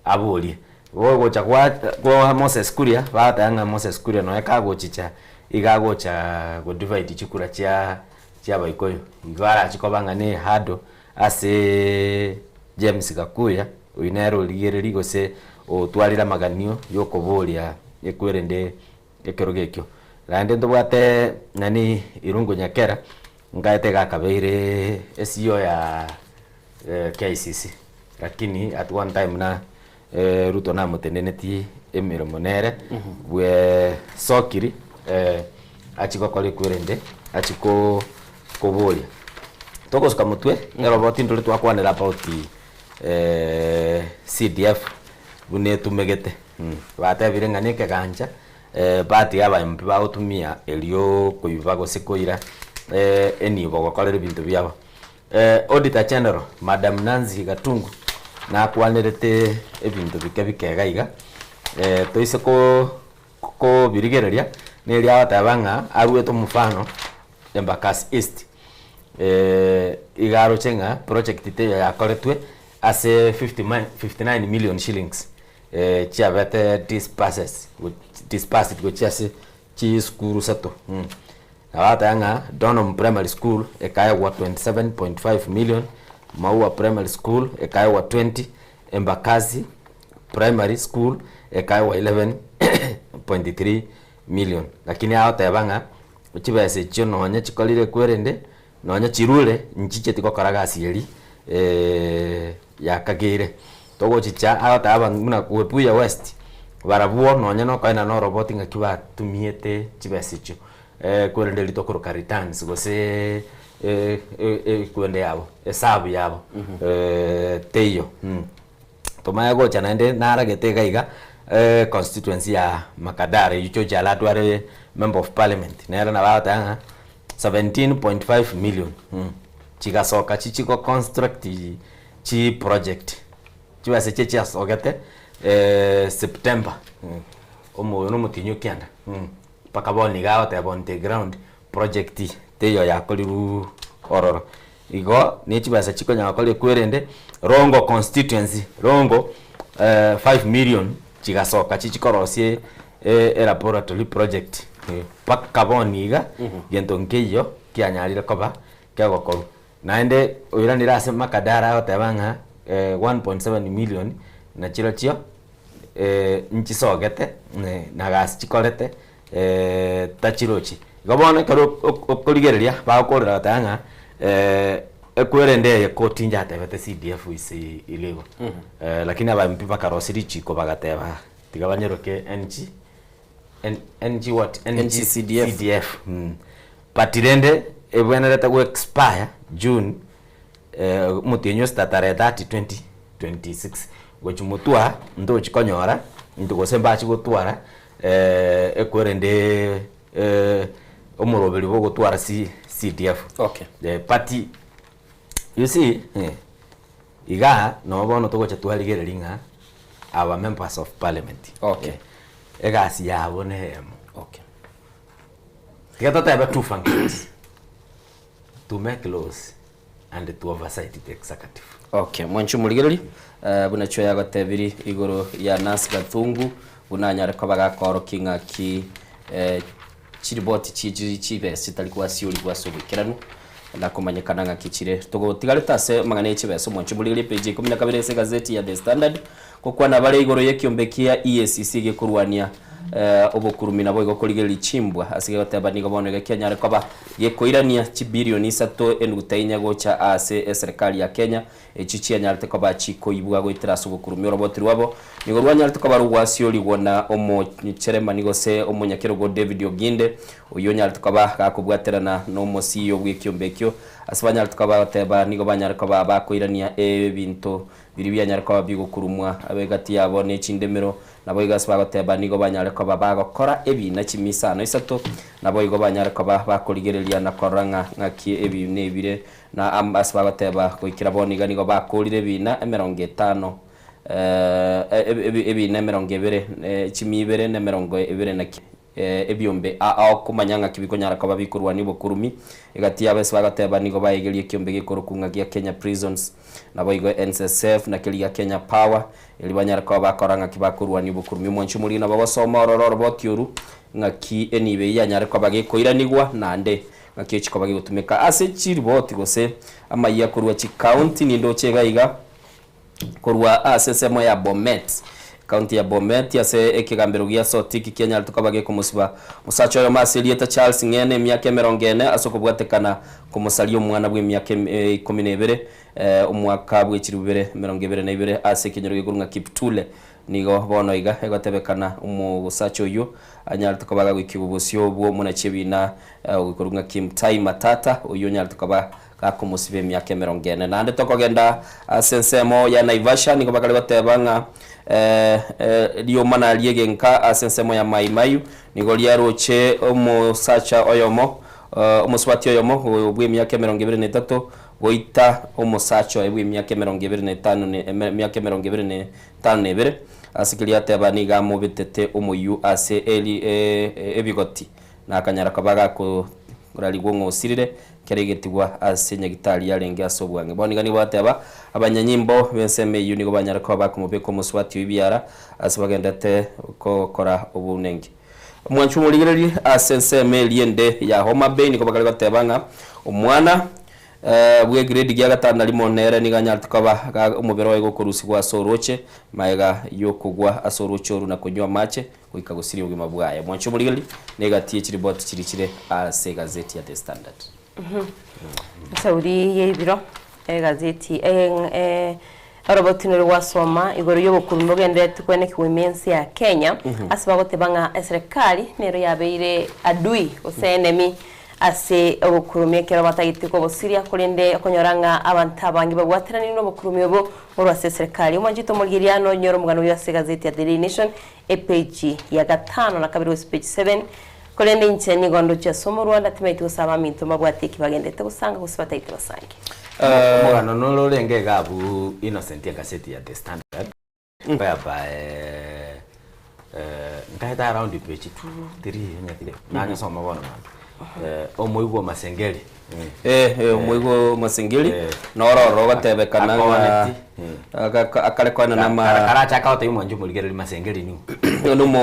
aborie. Gogocha kwa kwa Moses Kuria bagoteba ng'a Moses Kuria nonya kagochicha iga agocha go divide chikura chia chia abaikoyo. Igo arache koba ng'a ne hurdle ase James Gakuya oyio nere origereria gose otwarire amaganio ya okoboria ekwerende Ekerogo ekio. Naende ntobwate nani Irungu Nyakera, nkaete iga akabeire e CEO ya KICC, lakini at one time na Ruto namotenenetie emeremo nere bwe sokiri achie gokora ekwerende, achie ko koboria. Togosuka motwe, eroboti ndore twakwanera about CDF buna etumegete. Batebire ng'a na ekegancha batiga aba MP bagotumia erio koiba gose koira enibo gokorera ebinto biabo. Auditor General Madam Nancy Gatungu nakwanerete ebinto bike bike iga iga, toise ko kobirigereria neria agoteba ng'a aruete omofano Embakasi East iga aroche ng'a project teiyo yakoretwe ase 59 million shillings chiabete disburses disbursed gochia ase chisukuru isato. Nabo agoteba ng'a Donholm Primary School ekaegwa 27.5 million, Maua Primary School ekaegwa 20, Embakasi Primary School ekaegwa 11.3 million. Lakini agoteba ng'a chibesa echio nonye chikorire kwerende, nonye chirure nchicheti gokora gasi eria yakageire. Togochicha agoteba abanto buna Webuye West, barabwo nonye na okoenda na oroboti ng'aki batumiete chibesa echio kwerende erio tokoroka returns gose ekwende yabo, esabu yabo teiyo. Tomanye gocha naende naragete iga iga constituency ya Makadara eywo George Aladwa are member of parliament nere nabo agoteba ng'a 17.5 million chigasoka chichi go construct chi project chibesa echi chiasogete September omoyo na omotienyi o kianda mpaka bono iga agoteba on the ground project teiyo yakorirwe ororo. Igo ne chibesa chikonyara gokora ekwerende Rongo constituency, Rongo 5 million chigasoka chichikorosia elaboratory project mpaka bono iga gento nkeiyo kianyarire koba kegokorwa. Naende oiranire ase Makadara agoteba ng'a 1.7 million nachirochio nchisogete na gasi chikorete tachirochi. Igo bono ekero okorigereria bagokorera goteba ng'a ekwerende eye koti njatebete CDF is illegal. Lakini aba MP bakarosia richiko bagateba tiga banyeroke NG NG what? NGCDF. CDF. But rende ebwenerete go expire June omotienyi o sita tarehe 30 2026 gochia motwe ntochi konyora intwe gose mbachi gotwara ekwerende omoroberi bwa ogotwara CDF. Okay. But you see igaa nabo bono togocha twarigereria ng'a our members of parliament Okay. egasi yabo na eyemo. Okay. Tiga totebe two functions, to make laws and to oversight the executive. Okay, mwanche omorigereria, eh, buna chio yagotebiri igoro ya Nancy Gathungu buna anyare koba gakorokia ng'aki eh, chiriboti chie chi chibesa chitari gwasiorigwa ase oboikeranu na komanyekana ng'aki chire. Togotigarete ase amang'ana ye chibesa omwanche omorigereria epage ya ikomi na kabere ase egazeti ya The Standard, Gokwana bare igoro y'ekiombe kia EACC gekorwania obokurumi naboigo korigereria chimbwa ase gegoteba nigo bono iga kianyare koba gekoirania chibilioni isato enuguta inye gocha ase eserekari ya Kenya echio chianyarete koba chikoibwa goetera ase obokurumi. Oroboti rwabo nigo rwanyarete koba rogwasiorigwa na omocheremani gose omonyakerogo David Oginde oyio onyarete koba gakobwaterana nomosiyo bw'ekiombe ekio ase banyarete koba bagoteba nigo banyare koba bakoirania ebinto Biria bianyare koba bigokurumwa abe egati yabo ne chindemero, naboigo ase bagoteba nigo banyare koba bagokora ebiina chimisano isato, naboigo banyare koba bakorigereria na korora ng'a ng'aki ebiina ebire, na ase bagoteba goikera bono iga nigo bakoorire ebiina emerongo etano, ebiina emerongo ebere, chimia ibere na emerongo ebere na kianda. Ebiombe ao komanya ng'aki bikonyara koba bikorwania obokurumi egati yabo ase bagoteba nigo baegerie ekiombe gekorokwa ng'a gia Kenya Prisons naboigo NSSF na keria gia Kenya Power erio banyare koba bakora ng'aki bakorwania obokurumi. Omwanchi omoriri nabo ogosoma orore oroboti oru ng'aki enibo eyio yanyare koba gekoiranigwa naende ng'aki echi koba gegotumeka ase chiriboti gose amayia korwa chikaunti nindoche iga iga. Korwa ase ensemo ya Bomet, Ekaunti ya Bomet, ase ekegambero gia Sotik kianyarete koba gekomosiba omosacha oyomo ase erieta Charles Ng'ene emiaka emerongo ene ase okobwatekana komosaria omwana bw'emiaka ikomi na ebere omwaka bw'echiribu ibere emerongo ebere na ibere ase ekenyoro gekorwa ng'a Kiptule. Nigo bono iga egotebekana omosacha oyio anyarete koba gagoikigwa bosio bw'omonachie bina ogokorwa ng'a Kimtai Matata oyio onyarete koba. gakomosiba emiaka emerongo ene. Naende tokogenda ase ensemo ya Naivasha nigo bakare goteba ng'a riomana ri'egenka ase ensemo ya Mai Mahiu nigo riaroche omosacha oyomo omosubati oyomo bw'emiaka emerongo ebere na etato goita omosacha oye bw'emiaka emerongo ebere na etano na emiaka emerongo ebere na etano na ebere, ase keria ateba nigo amobetete omoyio ase eri ebigoti, na akanyara koba gakorarigwa ng'a osirire kera egetigwa ase nyagitari yarenge ase obwang'e. Bono iga nigo bateba, abanyanyimbo b'ensemo eyio nigo banyare koba bakomobeka omosubati oyio biara ase bagendete gokora obounenki. Omwanchi omorigererie ase ensemo eria ende ya Homa Bay nigo bakare goteba ng'a omwana bw'egrade gia gatano na rimo nere nigo anyarete koba omobere oye gokorusigwa ase oroche magega y'okogwa ase oroche oru na konywa amache goika gosiria obogima bwaye. Omwanchi omorigererie negati ye chiriboti chiria chire ase egazeti ya The Standard. Esauri y'ebiro, egazeti oroboti nore gwasoma igoro y'obokurumi bogendererete kwenekigwa ime ense ya Kenya, ase bagoteba ng'a eserekari nero yabeire adui gose enemy ase obokurumi ekero batagete kobosiria korende okonyora ng'a abanto abange babwateranire nobokurumi obo korwa ase eserekari. Omwanchete omorigereria nonyore omogano oyio ase egazeti ya The Daily Nation epage ya gatano na kabere gose page 7 Korende inche nigo ndoche ase omorwanda, timaeti gose abaminto mbabwate eki bagendete gosanga gose bataete basange. Omogano nore orenge iga abwo Innocent egaseti ya The Standard whereby nkaete around page two three onye tire nanyesoma bono mambia omoigwa o Masengeli Omoigwa o Masengeli noro ororo ogotebekana ng'a akare koenana ama Karachake gotebia omwanchi omorigereria Masengeli nigo. Nomo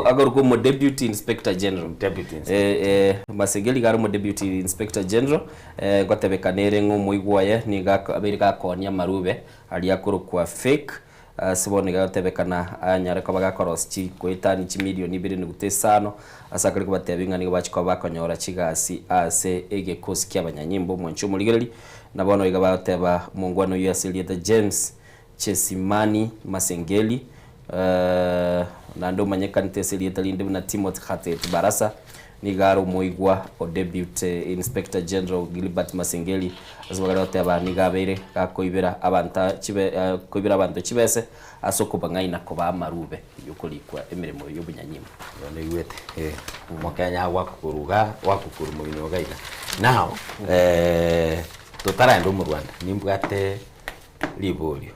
akorokwa omo deputy inspector general. Deputy inspector. Masengeli iga are omo deputy inspector general, ngotebekana ere ng'a omoigwa oye nigo abeire gakoonia amarube aria akorokwa fake, Ase bono iga gotebekana anyare koba gakorosia chikoetani chimilioni ibere nuguta isano, ase akare kobatebia ng'a nigo bachia koba bakonyora chigasi ase egekosi ki'abanyanyimbo omwanchi omorigereria. Na bono iga bagoteba omongwana oyio ase erieta James Chesimani Masengeli, naende omanyekanete ase erieta rinde buna Timothy Khatet Barasa, Nigo are omoigwa o Deputy Inspector General Gilbert Masengeli ase bagare goteba nigo abeire gakoibera abanto chibe koibera abanto chibese ase okobang'aina kobaa amarube yokorikwa emeremo y'obonyanyimbo. Igo naigwete eh, omokenya agwakokorwa iga gwakokorwa moino iga iga. Now totaraenda omorwanda nimbwate riborio,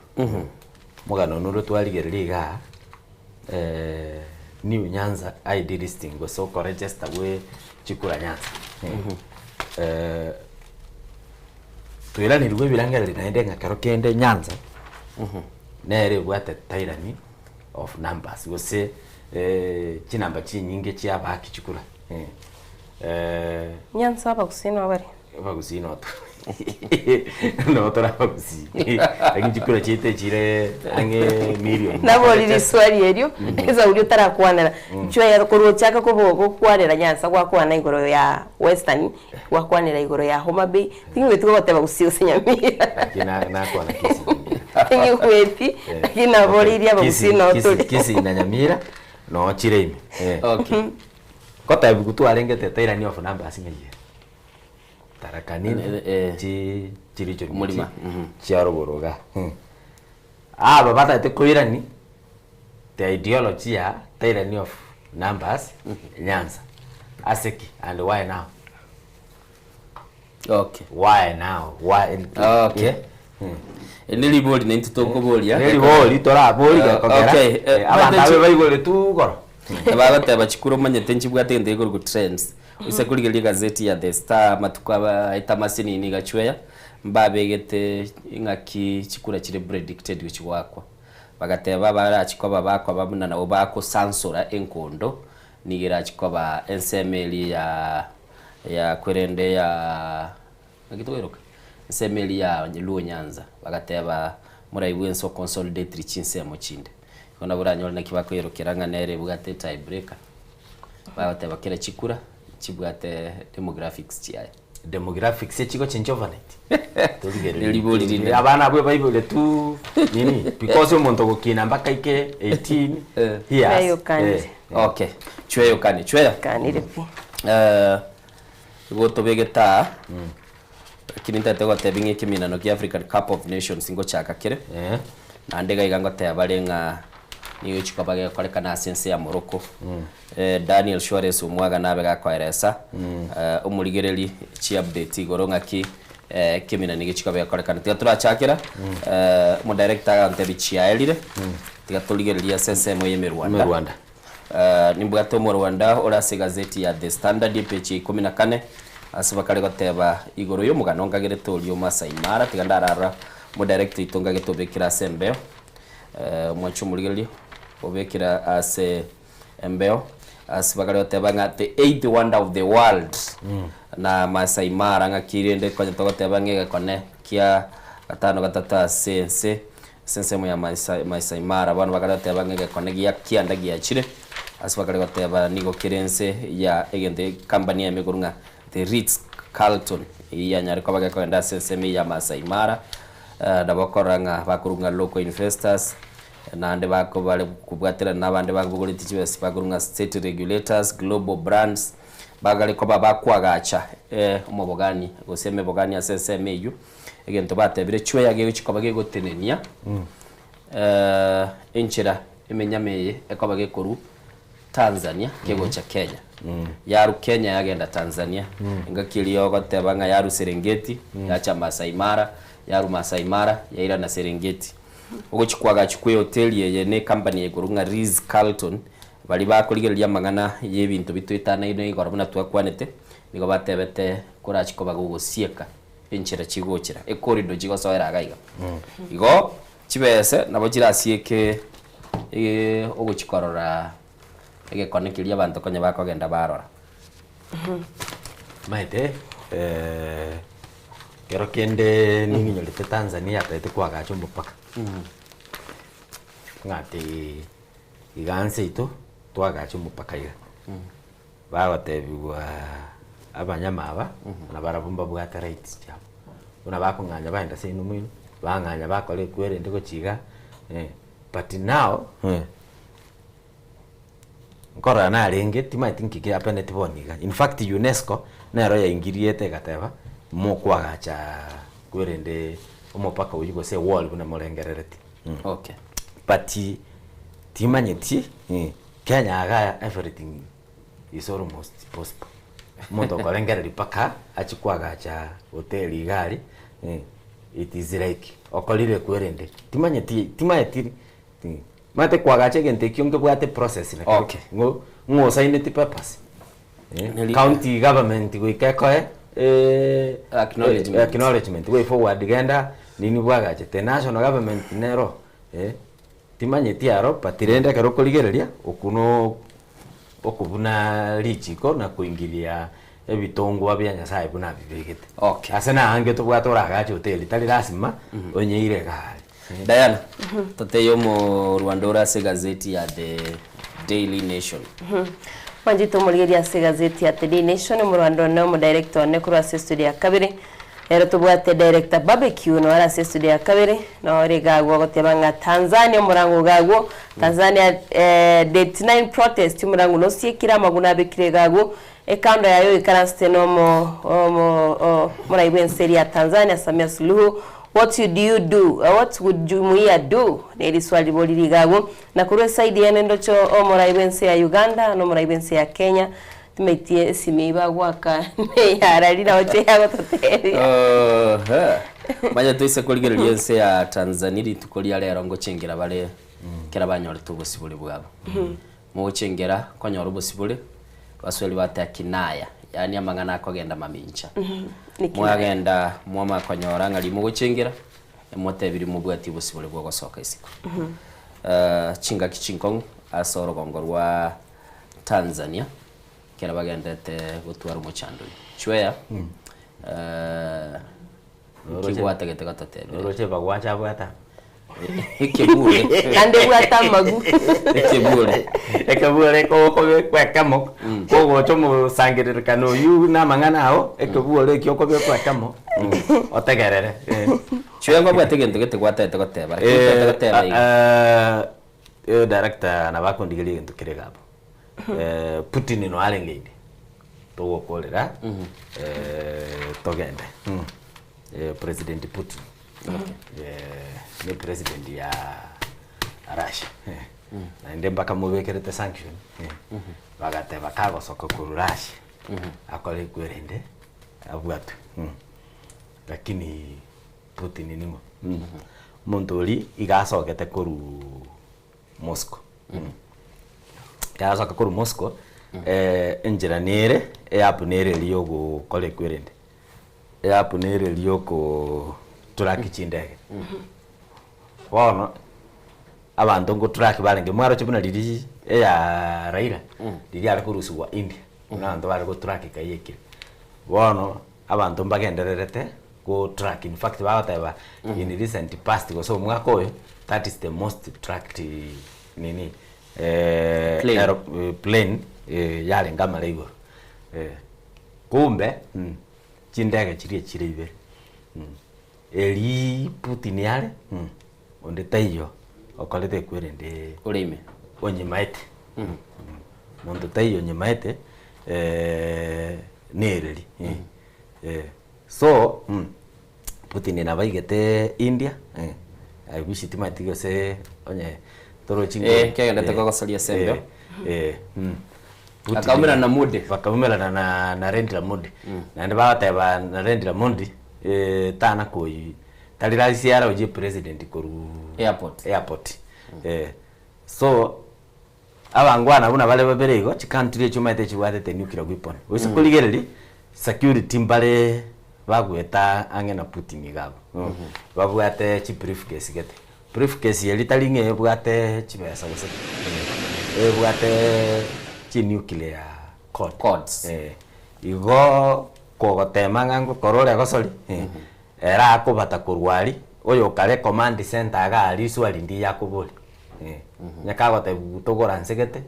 omogano one ore twarigereria igaa. New Nyanza ID listing gose okoregister gwe chikura Nyanza. Toiranerigwe ebirengererio naende ng'a kero kende Nyanza nere ebwate tyranny of numbers gose chinamba chinyinge chia abaaki chikura. Nyanza abagusii nabo bare. Abagusii no no tore abagusii lakini chikura chiaito echire ang'e million Nabori riswali erio esauri otarakwanera chweya korwa ochaka kobo gokwanera Nyanza gwakwana igoro ya Western gwakwanera igoro ya Homa Bay ting'igweti gogoteba gusii gose Nyamira Lakini nakwana Kisii Nyamira ting'igweti lakini naboririe abagusii noo tore Kisii na Nyamira noo chire ime Okay. Ngotebiwa twarengete tyranny of numbers ng'a eyere. Tarakanini chi chiricho Omorima, chia rogoro iga. Aba batagete koirani the ideology ya tyranny of numbers Nyanza. Ase ki and why now? Okay. Why now? Why? Okay. Eri neribori naintwe tokoboria. Neribori torabori gekogera Okay, abanto abe baigore tu igoro. Bagoteba chikura omanyete nchibwate egento gekorokwa trends. Oise korigereria egazeti ya The Star amatuko aba aete amasinini iga chweya, mbabegete ing'aki chikura chire predicted gochia goakwa. Bagateba abarachie koba bakoba buna nabo bakosansora enkondo, nigo erachie koba ensemo eria ya ya kwerende ya naki tokoiroka? Ensemo eria ya Luo Nyanza. Bagateba moraigwe ense oconsolidate chinsemo chinde. Igo nabo oranyore naki bakoirokera ng'a nere ebwate tie breaker. Bagoteba kera chikura chibwate demographics chiaye. Demographics echigochencha overnight? Torigereria. Neribori rinde. Abana abwo baibore tu nini because omonto ogokina mpaka aike 18 years. Chweyokanire. Okay, chweyokane chweya. Kanire pi. Igo tobegete aa. Lakini ntagete gotebia ng'a ekeminano kia African Cup of Nations ngochaka kere, naende iga iga ngoteba bare ng'a nigo chikoba gekorekana ase ense ya Morocco. Daniel Suarez omwaga nabe gakoeresa omorigereri chiupdate igoro ng'aki ekeminano eke chikoba gekorekana. Tiga torachakera omodirector agantebia chiaerire, tiga torigererie ase ensemo ya emerwanda. Emerwanda. Nimbwate omorwanda ore ase egazeti ya The Standard epeji ya ikomi na kane, ase bakare goteba igoro y'omogano nkagerete oria o Masai Mara, tiga ndararora omodirector oito nkagete obekire ase embeo, omwanche omorigereria, obekire ase embeo, ase bakare goteba ng'a the eighth wonder of the world, na Masai Mara ng'aki rende konya togoteba ng'a egekone kia gatano gatato ase ense, Ase ensemo ya Maasai Mara bono bakare goteba ng'a egekone gia kianda giachire, ase bakare goteba nigo kere ense ya egento ekampani eyemo ekorwa ng'a The Ritz Carlton eyio yanyare koba gekogenda ase ensemo eye ya Maasai Mara nabo okorora ng'a bakorwa ng'a local investors naende bako bare kobwaterana na abande babogoretie chibesa bakorwa ng'a state regulators, global brands bagare koba bakoagacha omobogani gose emebogani ase ensemo eyio. Egento batebire chweya gegochia koba gegotenenia enchera emenyama eye ekoba gekorwa Tanzania kegocha Kenya. Yarwa Kenya yagenda Tanzania, engaki eria ogoteba ng'a yarwa Serengeti yacha Maasai Mara, yarwa Maasai Mara yairana Serengeti. Ogochia kwagachwa kwa ehoteli eye na ecompany ekorwa ng'a Ritz Carlton, baria bakorigereria amang'ana ya ebinto bitoetanaine igoro buna twakwanete, nigo batebete korachie koba gogosieka. enchera chigochera, ecorridor chigosoera iga iga. Igo chibese nabo chirasieke ogochia korora egekone keria abanto konya bakogenda barora. Omanyete ekero kende ning'inyorete Tanzania yatagete koagacha omopaka, ng'a ati iga nse yaito twagacha omopaka iga. Bagotebiwa abanyama aba nabarabwo mbabwate rights chiabo, buna bakong'anya baenda seino moino, bang'anya bakora equery ende gochia igaa but now nkorora narenge timanyeti nki kiapeneti bono iga, in fact UNESCO nero yaingiriete egateba mokoagacha kwerende omopaka oywo gose ewall buna morengerereti. Okay. But timanyeti. Kenya igaa everything is almost possible. Omonto okorengereria mpaka achie koagacha hoteli iga aria, it is like okorire kwerende. Timanyeti timanyeti omanyete koagacha egento ekio nkebwate process naki Okay. ng'o ng'o osaineti papers, county government goika ekoe Acknowledgement. acknowledgement way forward genda nini bwagachete. National government nero. Timanyeti aro, but rende ekero okorigereria, okwo no okobuna richiko na koingiria ebitongwa bia Nyasaye buna abibegete. Okay. Ase naange tobwate oragache hoteli, tari lasima onyeire egari. Diana, totebie omorwanda ore ase egazeti ya The Daily Nation. Mwanchete omorigereria ase egazeti ya The Daily Nation, omorwanda one omodirector one korwa ase estudio ya kabere, Ero tobwate director barbecue nore ase estudio ya kabere nore iga agwo agoteba ng'a Tanzania omorango iga agwo Tanzania date 9 protest omorango nosiekire amaguna abekire iga agwo ekando yaye oikaransete na omo omo omorai bwense eria ya Tanzania Samia Suluhu what would you do what would jumuiya do neriswali riboriri iga agwo na korwa eside yende ndoche omorai bwense ya Uganda na omorai bwense ya Kenya Timaitie esimi eyio bagoaka neyarari nabo teyagototebia. Oho. Manya toise korigereria ense ya Tanzania rituko ria rero ngochengera bare kera banyorete obosibore bwabo. Mogochengera konyora obosibore, Abaswahili bagoteba kinaya, yaani amang'ana akogenda mamincha. Ni kinaya. Mwagenda mwamanya konyora ng'a rimogochengera, emotebirie mobwatie obosibore bwa ogosoka isiko. Chingaki chinkong'u ase orogongo rwa Tanzania ekero bagenderete gotwara omochando oyio. Chweya nki gwatagete gototebia? Oroche bagwancha abwate aba. Ekebure. Naende ebwate amagu. Ekebure. Ekebure okobekwa ekemo, kogocha omosangererekano oyio na amang'ana ao, ekebure ekio okobekwa ekemo, otegerere. Chweya ngwabwate egento gete gwatagete goteba, lakini otagete goteba iga. Director nabo akondigeria egento kere iga abwo. Putin no arenge inde, togokorera togende. President Putin ne president ya Russia naende mpaka mobekerete sanction bagateba kagosoka korwa Russia akore ekwerende abwatwe lakini Putin ning'o? Omonto oria iga asogete korwa Moscow. Ekero asoka korwa Moscow, enchera nere, eapp nere eria yogokora ekwerende, eapp nere eria yoko track chindege. Bono, abanto ngo track barenge, mwaroche buna riria eya Raila, riria are korusiwa India, buna abanto bare go track kai ekire. Bono, abanto mbagendererete go track, in fact bagoteba in recent past gose omwaka oyo, that is the most tracked nini Plane. aero plane yarenge amare igoro. Kumbe chindege chiria chire ibere, erii Putin are, onde taiyo okorete ekwerende Ore ime. onyimaete, monto taiyo onyimaete nereri. So Putin nabo aigete India, I wish timanyeti gose onye torochi Eh, kegenderete kogosoria ase embeo. Bakaumerana na Modi. Bakaumerana na Narendra Modi. Naende bagoteba Narendra Modi tana koi tari rahisi arochie president korwa Airport. airport. So abangwana buna bare babere igo, chicountry echio omanyete chibwatete nuclear weapon. Gose korigereria security mbare bagoeta ang'e na Putin iga abwo. Babwate chibriefcase gete. Briefcase eria tari ng'a ebwate chibesa gose ki, ebwate chinuclear code. Codes. Igo kogotema ng'a ngokora ore gosori, ere akobata korwa aria, oyokare command center iga aria riswali ndiyo akoboria. Onye kagotebiwa togora nse gete,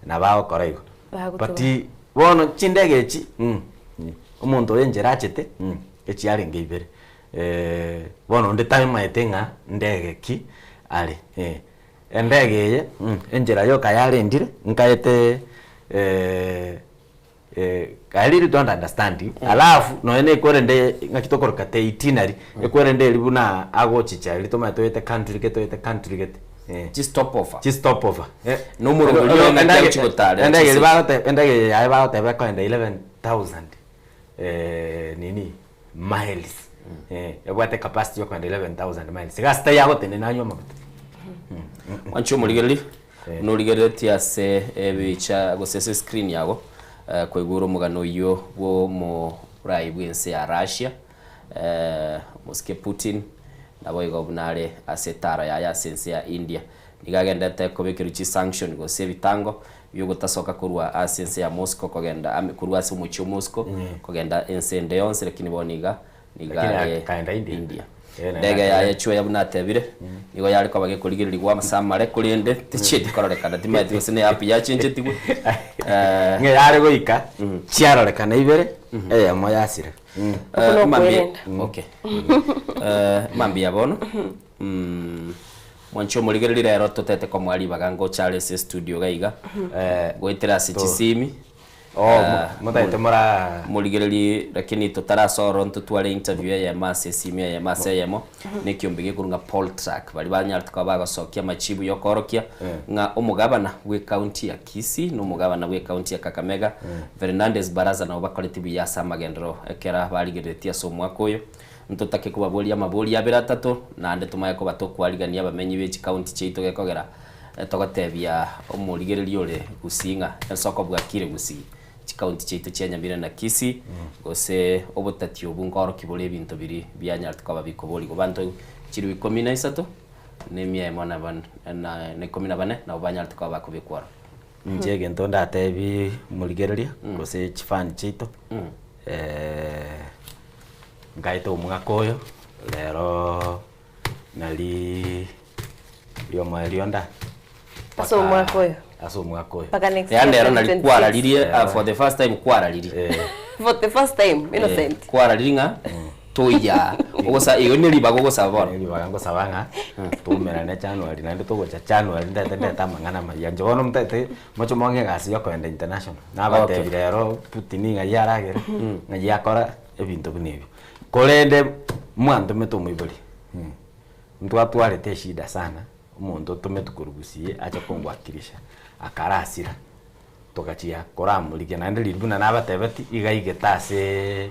nabo agokora igo. Bagotoba. But bono chindege echi, omonto oyo enchera achete, echiarenge ibere. Bono onde tamaete ng'a ndege ki are. Endege eye, enchera yoka yarendire, nkaete I really don't understand, alafu nonya na ekwerende ng'aki tokoroka te itinerary, ekwerende eria buna agochicha eria tomanyete toete country gete toete country gete. Chistopover. Chistopover. Na omorobori oye ng'aki agochia gotarera Endege eria chisegi. bagoteba endege eye yaye bagoteba ekoenda 11,000 nini miles, ebwate capacity ya okogenda 11,000 miles, iga ase tari agotenena anywe amaguta. Mwanche omorigereria, buna origereretie ase ebicha gose ase escreen yago, kwaigure omogano oyio bw'omorai bw'ense ya Russia, omosike Putin, naboigo buna are ase etaro yaye ase ense ya India. Nigo agenderete kobekerwa chisanction gose ebitango biogotasoka korwa ase ense ya Moscow kogenda ame korwa ase omochie o Moscow kogenda ense ende yonsi lakini bono iga nigo Lakini are akaenda India. India. Eh, naende Ndege akaenda. yaye chweya buna atebire nigo yare koba gekorigererigwa ase amare korende tichieti kororekana timaeti gose ne app yachenchetigwe Ng'a yare goika chiarorekana ibere eyemo yasira. Okwo mambia nokwerenda. okay. Mambia bono Mwanche omorigereria rero totete komoa ribaga ngocha are ase estudio iga iga goetera ase chisimi Oh, motagete mora morigererie lakini totarasoa ororo ntotware interview eyemo ase esimi eyemo ase eyemo na ekiombe gekorwa ng'a Paul Track baria banyarete koba bagosokia amachibu ya okoorokia ng'a omogabana bwe county ya Kisii na omogabana bwe county ya Kakamega Fernandes Barasa nabo bakoreti buya ase amagenderero ekera barigereretie ase omwaka oyo. Ntotake kobaboria amaborio abere atato, naende tomanye koba tokwarigania abamenyi be chikaunti chiaito gekogera togotebia omorigereria ore Gusii ng'a ensoko bwakire Gusii, chikaunti chiaito chia Nyamira na Kisii, gose obotati obwo nkorokia bore ebinto biria bianyarete koba bikoborigwa. Abanto chilifu ikomi na isato, na emia emo na bane na ikomi na bane nabo banyarete koba bakobekwa ororo. Inche egento ndatebi omorigereria gose chifan chiaito, Nkaete omwaka oyo, rero nari riomoerio nda. Ase omwaka oyo. Ase omwaka oyo. Mpaka next year Yaani ero nari 2026. kwararirie ah, for the first time kwararirie. For the first time, Innocent. Kwararirie ng'a toiyaa. Ogosa igo ne ribaga ogosaba bono. Ne ribaga ngosaba ng'a toumerane January naende togocha January ndete ndete amang'ana amaya. Inche bono motagete moche mong'e egasi ya okoenda international. Nabatebi rero Putin ng'ai aragere, ng'ai akora. ebinto buna ebio. Korende mwantomete omoibori, ntwatwarete eshida sana, omonto otometwe korwa Gusii ache kongwakilisha, akarasira, togachia koramorigia naende riria buna nabatebetie, iga aigete aseeee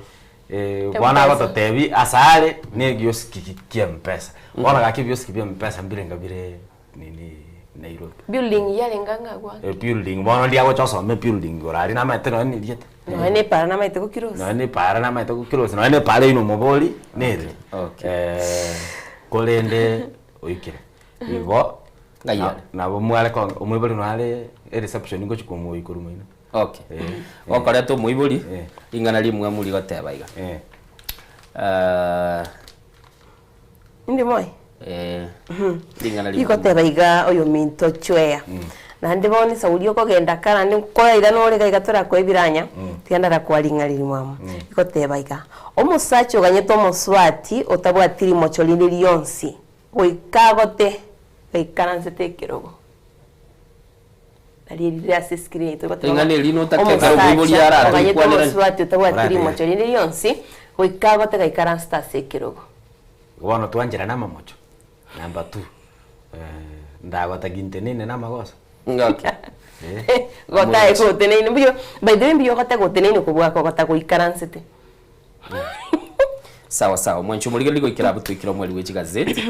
bono agototebia ase are na egiosiki kia mpesa. Bono gaki ebiosiki bia mpesa mbirenga bire nini Nairobi. Building yarenge ang'e agwo ake. Ebuilding bono ndiria agocha osoma ebuilding igoro aria namaete nonye na erieta. Nonya na epaara namaete gokirosi. Nonya na epaara namaete gokirosi, nonya na epaara eywo nomobori nere. Korende oikire. Igo, Ng'ai are? nabo mware ko omoibori nare ereception ngochia komoyia korwa moino. Okay. Gokoreta omoibori, ring'ana rimwamu rigoteba iga. Inde moyo? Eh, ring'ana rimwamu. Rigoteba iga oyominto chweya. Naende bono esauri okogenda kare naende nkorairana ore iga iga torakoe ebiranya, tiga ndarakoa ring'ana rimwamu. Rigoteba iga, omosacha oganyete omosubati otabwati rimocho rinde rionsi, goika agote, gaikaransete ekerogo. Nario erire ase escreen yaito rigoteba Ring'ana ng'a eri notake ekero omoibori omosacha arare oganyete rikwanerani. omosubati otabwati Oratiga. rimocho rinde rionsi, goika agote gaikaransete ase ekerogo. Bono twancherane amamocho, number two, ndagotaki ntenene na amagoso. Okay. Gotae goteneine mbuya, by the way mbuya ogote goteneine kobua kogota goikaransete. Sawa sawa mwanche omorigereria goikera abwo toikire omweri bwe chigazeti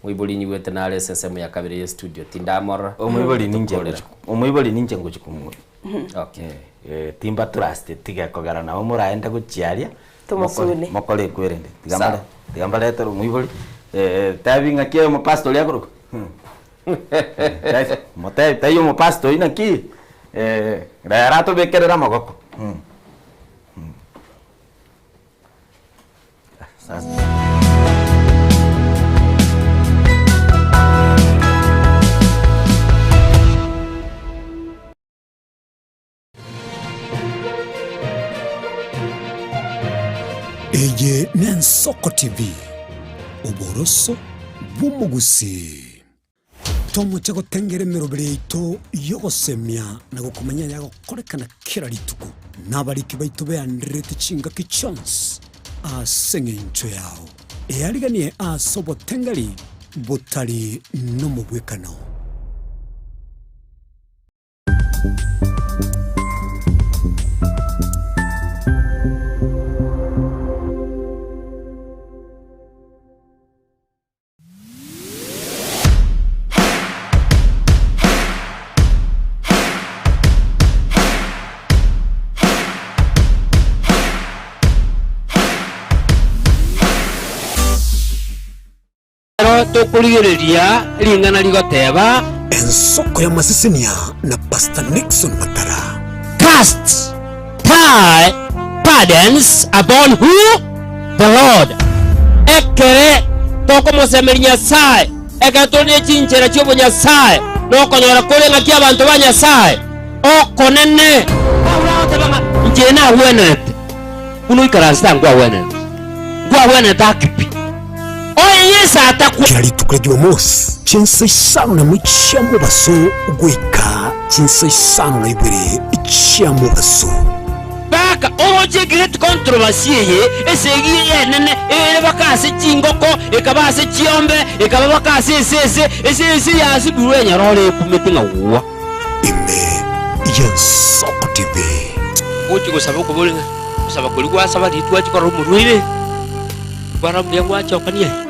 moibori nyigwete nare ase ensemo ya kabere ye studio tindamorora Omoibori ninche Tokorera. ngochi omoibori ninche ngochi komwoyia. Okay. Timba trusted gekogera nabo moraende gochia aria Tomosune. mokore ekwerende. Tiga Sawa. mbare tiga mbaretere omoibori tebi ng'aki omopastor oria akorokwa? Motebi taiyo omopastor oyio naki rero atobekerere amagoko. Eye n'Ensoko TV, oboroso bw'omogusii. Tomoche gotengera emeroberi yaito y'ogosemia na gokomanya ayagokorekana kera rituko, na abariki baito beandererete chingaki chionsi ase engencho yao. Eariganie ase obotengeri botari nomobwekano. Ekero tokorigereria ring'ana rigoteba. Ensoko y'amasesenia na Pastor Nixon Matara. Cast thy burdens upon who? The Lord. Ekere tokomosemeria Nyasae, ekero tore ne chinchera chi'obonyasae, nokonyora kore ng'aki abanto ba Nyasae okonene. Paulo agoteba ng'a inche nagwenerete buna oikaransete aa nkwagwenerete, nkwagwenerete ake pi. Onye Yeso atakwa. Kera rituko ria Jumamosi, chinsa isano nemo chia mobaso goika chinsa isano na ibere chia mobaso. Baka oroche egreat controversy eye, esegi eye enene ere baka ase chingoko, ekaba ase chiombe, ekaba baka ase esese, esese yasibirwe enyarore ekumete ng'a gwa. Ime y'Ensoko TV. Gochia gosaba okobori ng'a gosaba koria gwasaba riria twachia korora omorwaire, kwarora mbuya gwachokania aye.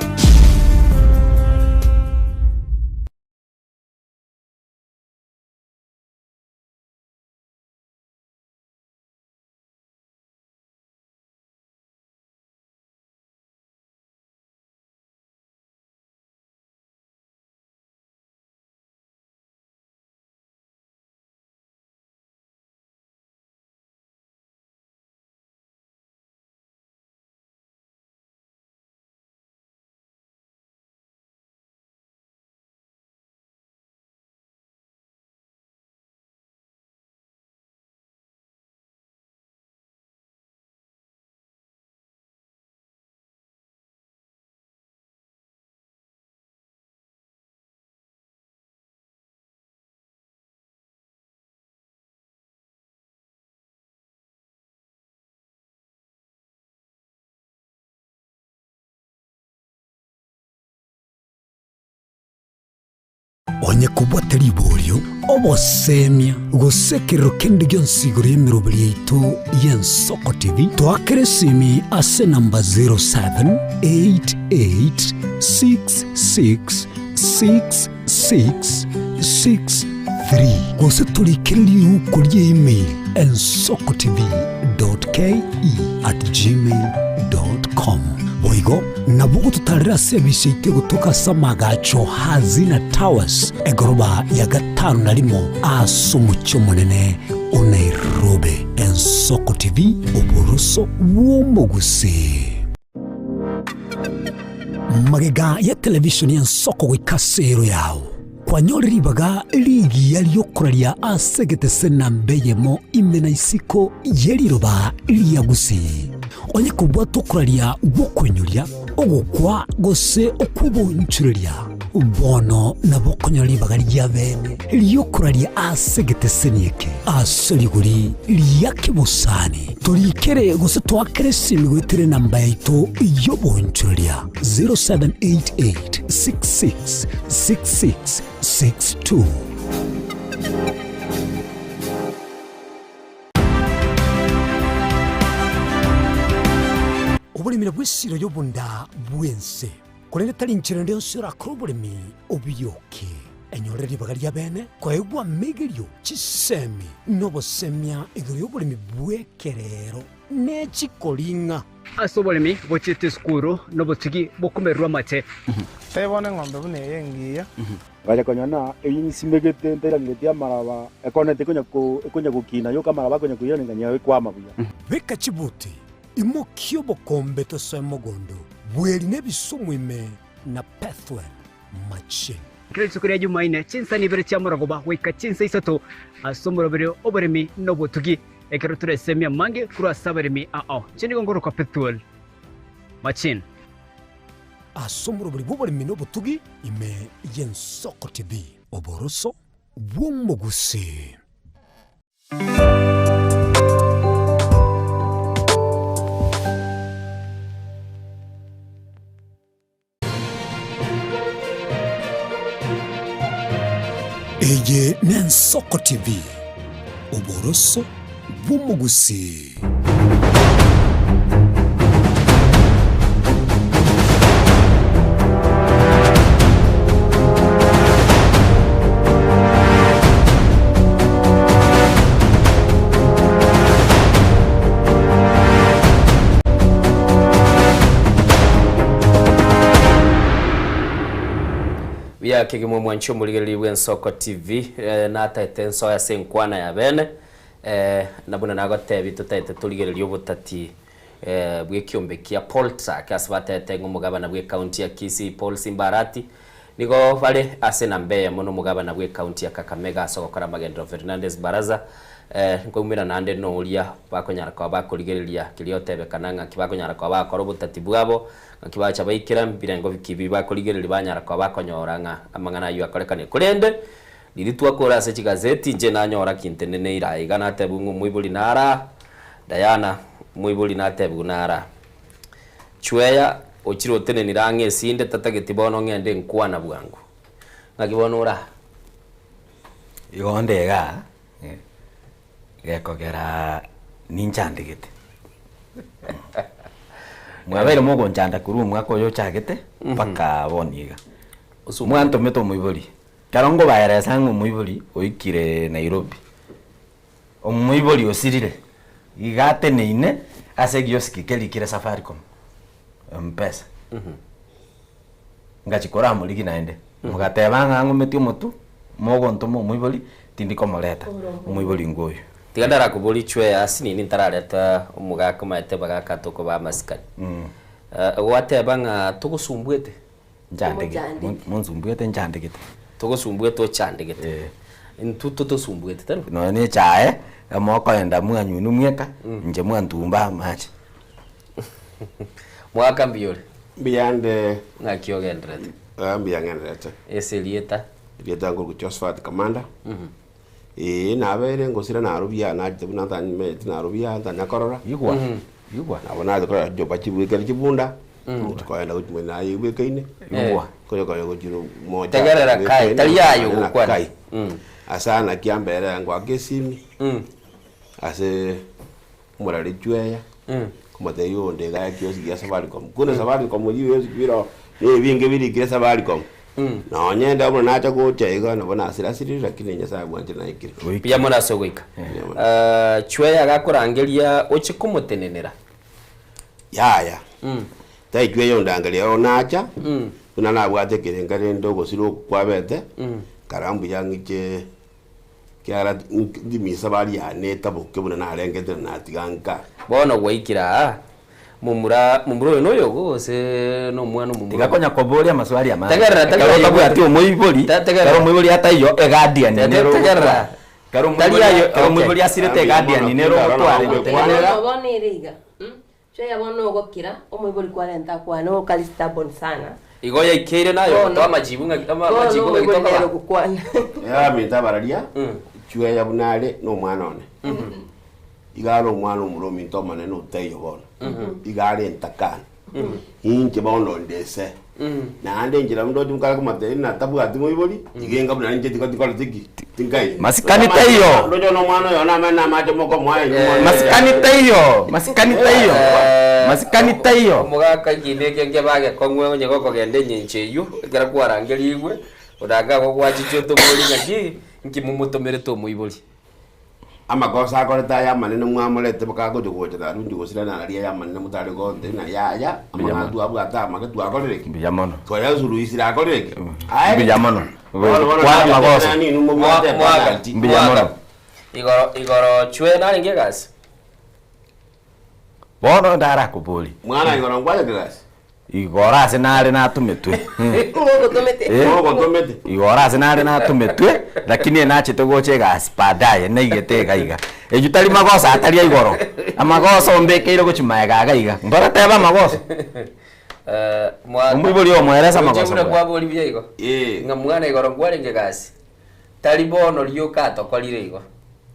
Onye kobwate riborio, obosemia, gose ekerero kende gionsi igoro y'emeroberi yaito y'Ensoko TV, toakere esimi ase enamba 0788666663 gose torikere riuko rie email ensokotv.ke@gmail.com. Boigo nabo ogototarera ase ebisi yaito egotoka ase amagacho Hazina Towers, egoroba ya gatano na rimo ase omochie omonene o Nairobi. Ensoko TV, oboroso bw'omogusii. Magega ya television y'ensoko goika ase ero yao, kwanyore ribaga rigiya riokoraria ase egetese namba eyemo ime na isiko ye riroba ria Gusii. Onye kobwata okoraria gw'okoinyoria, ogokwa gose okw'obonchureria, bono nabo okonyora ribaga ria bene ri'okoraria ase egeteseni eke ase rigori ria kebosani. Torikere gose toakere esimi goetera enamba yaito y'obonchoreria 0788 66 66 62. Oboremi nabwo esiro y'obonda bw'ense, korende tari inchera ende yonsi orakore oboremi obiyoke. Enyorere ribaga ria bene koegwa amegerio, chisemi, na obosemia igoro y'oboremi bw'ekerero ne chikoring'a. Ase oboremi bochiete esukuru nobotugi bokomererwa amate. Tebona eng'ombe buna eye engiya. Ngacha konyora ng'a eyio nsimegete ntairangeretie amaraba, ekonete ekonya ko ekonya gokina yoka amaraba akonya koiraneka nigo ekwama buya. Beka chibuti, imokia obokombe tosoe mogondo, bweri nebisumu ime na Pethuel machine. Kera rituko ria Jumaine, chinsa ibere chia morogoba goika chinsa isato ase omoroberi oboremi na obotugi, ekero toresemia amange korwa ase abaremi ao. Inche nigo nkorokwa Pethuel Machine. Ase omoroberi bw'oboremi na obotugi ime y'Ensoko TV, oboroso bw'omogusii. Eye n'Ensoko TV, oboroso bw'omogusii. Buya kegima omwanchi omorigereria bw'Ensoko TV, eh, nataete ensoe ase enkwana ya bene, eh, na buna nagotebia totaete torigererie obotati eh, bw'ekiombe kia Poltrack ase bataete ng'a omogabana bw'ecounty ya Kisii Paul Simba Arati nigo bare ase enamba eyemo na omogabana bw'ecounty ya Kakamega ase ogokora amagenderero Fernandes Baraza eh, nkoumera naende noria bakonyara koba bakorigereria keria otebekana ng'aki bakonyara koba bagokora obotati bwabo Naki bacha baikera mbirengo biki ebi bakorigereria banyara koba bakonyora ng'a amang'ana ayio akorekanire. Korende riria twakora ase chigazeti, inche nanyora ki nteneneire aa iga natebigwe ng'a omoibori nara Diana, omoibori natebigwe nara Chweya ochire otenenire ang'e esinde tatageti bono ng'ende nkwana bwango. Ng'aki bono ore aa? Igo onde igaa, Gekogera ninchandegete. Mwabeire mogonchanda korwa omwaka oyo ochagete mpaka bono iga. Mwantomete omoibori, ekero nkobaeresa ng'a omoibori oikire Nairobi, omoibori osirire, iga ateneine ase egioski kerikire Safaricom, Mpesa. Ngachia koramorigia naende, mogateba ng'a ng'ometie omotwe, mogontoma omoibori, tindi komoreta, omoibori ngoyo. Tiga ndarakoborie chwe ase nini ntarareta omogaka omanyete abagaka tokoba amasikani. Gwateba ng'a togosumbuete? Nchandegete, monsumbuete nchandegete. Togosumbuete ochandegete. Intwe totosumbuete tari bo? Nonya na echae, mokoenda mwanywa mweka, inche mwantumba amache. Mwaka mbuya ore? Mbuya nde. Ng'aki ogenderete? Ah, mbuya ng'enderete. Ase erieta? Erieta nkorokwa Josephat Kamanda. Ee, nabeire ngosira narobia nachete buna ntanyimeti narobia ntanyakorora. Igwa, igwa. Nabo nacha korora joba chibwekere chibunda. Koenda gochia mwena aye ibwekaine. Igwa. Konya konya gochia moja. Tegerera kai, tari aye Nonye na ogokwana. kai. Ase naki ambere ngoaka esimi. Ase omorari chweya. Komotebia onde iga ekiosi gia Safaricom. Kune Safaricom eywo bionsi biro na ebinge birikire Safaricom. Nonye ende buna nacha gocha iga nabo nasirasirire lakini Nyasaye bwanche naikire. Mbuya mono ase ogoika. Chweya agakorangeria oche komotenenera. Yaya, taichwa eyondangeria oro nacha, buna nabwate ekerenga rende ogosira oko kwabete, nkara mbuya ng'iche kiagera ndimi esabari yane etaboke buna narengete na natiga nka. Bono gwaikire aa, momura momura oyo noyo gose na omwana omomura. Tiga konya koboria amaswali amange. Tegerera, Ekero tegerera. otabwati omoibori, Tegerera. ekero omoibori ataiyo, eguardian nere Tegerera. ogotwara. Ekero Tari omoibori aye- ekero okay. omoibori asirete eguardian nere ogotwara. Bono bono ere iga Chweya bono ogokira, omoibori kwarenta akwane okari stubborn sana. Igo yaikeire naye Bono- ogotoa amachibu ng'aki ama- bono amachibu ng'aki omoibori tokoba. nere ogokwana. Abaminto abararia, chweya buna are nomwana one. Iga are omwana omura ominto omonene otaiyo bono. Iga are entakana. Inche bono onde ise. Naende enchera buna ndoche mokare komotebia ng'a tabwati moibori, iga enga buna inche tiga tikoreti ki? Tinkai. Masikani taiyo. Ndoche bono omwana oyo namanye namache mokomoa inwe mwana. Masikani taiyo, masikani taiyo, masikani taiyo. Omogaka ekina eke nkebaga ekong'u onye gokogenda enyencho eywo, ekero kwarangerigwe, orange agogwachiche otoborie ng'aki, nki momotomerete omoibori. Amagoso akorete aya amanene mwamorete bakagocha gocha na arunche gosira na aria ayamanene motare gontebia ng'a yaya, amang'ana twabwate amake twakorire ki? Mbuya mono. Twayasuruhisire akorire ki? Aye. Mbuya mono. Bono bono Kwana nacha amagoso. tena ninwe mobwate Mwaka, epenalty. Mbuya mono. Igoro igoro chwe narenge egasi. Bono ndarakoborie. Mwana igoro nkwanyete egasi? Igoro ase nare natometwe. Ng'ogotomete. Eh. Ng'ogotomete. Igoro ase nare natometwe, lakini enachete gocha egasi baadaye, naigete iga iga. Eywo tari magoso atari a igoro, amagoso ombekeire gochia maega iga iga. Mboratebe amagoso? Omoibori omoerese Oche amagoso buna bwana. kwabori buya igo ng'a mwana igoro nkwarenge egasi tari bono rioka atokorire igo.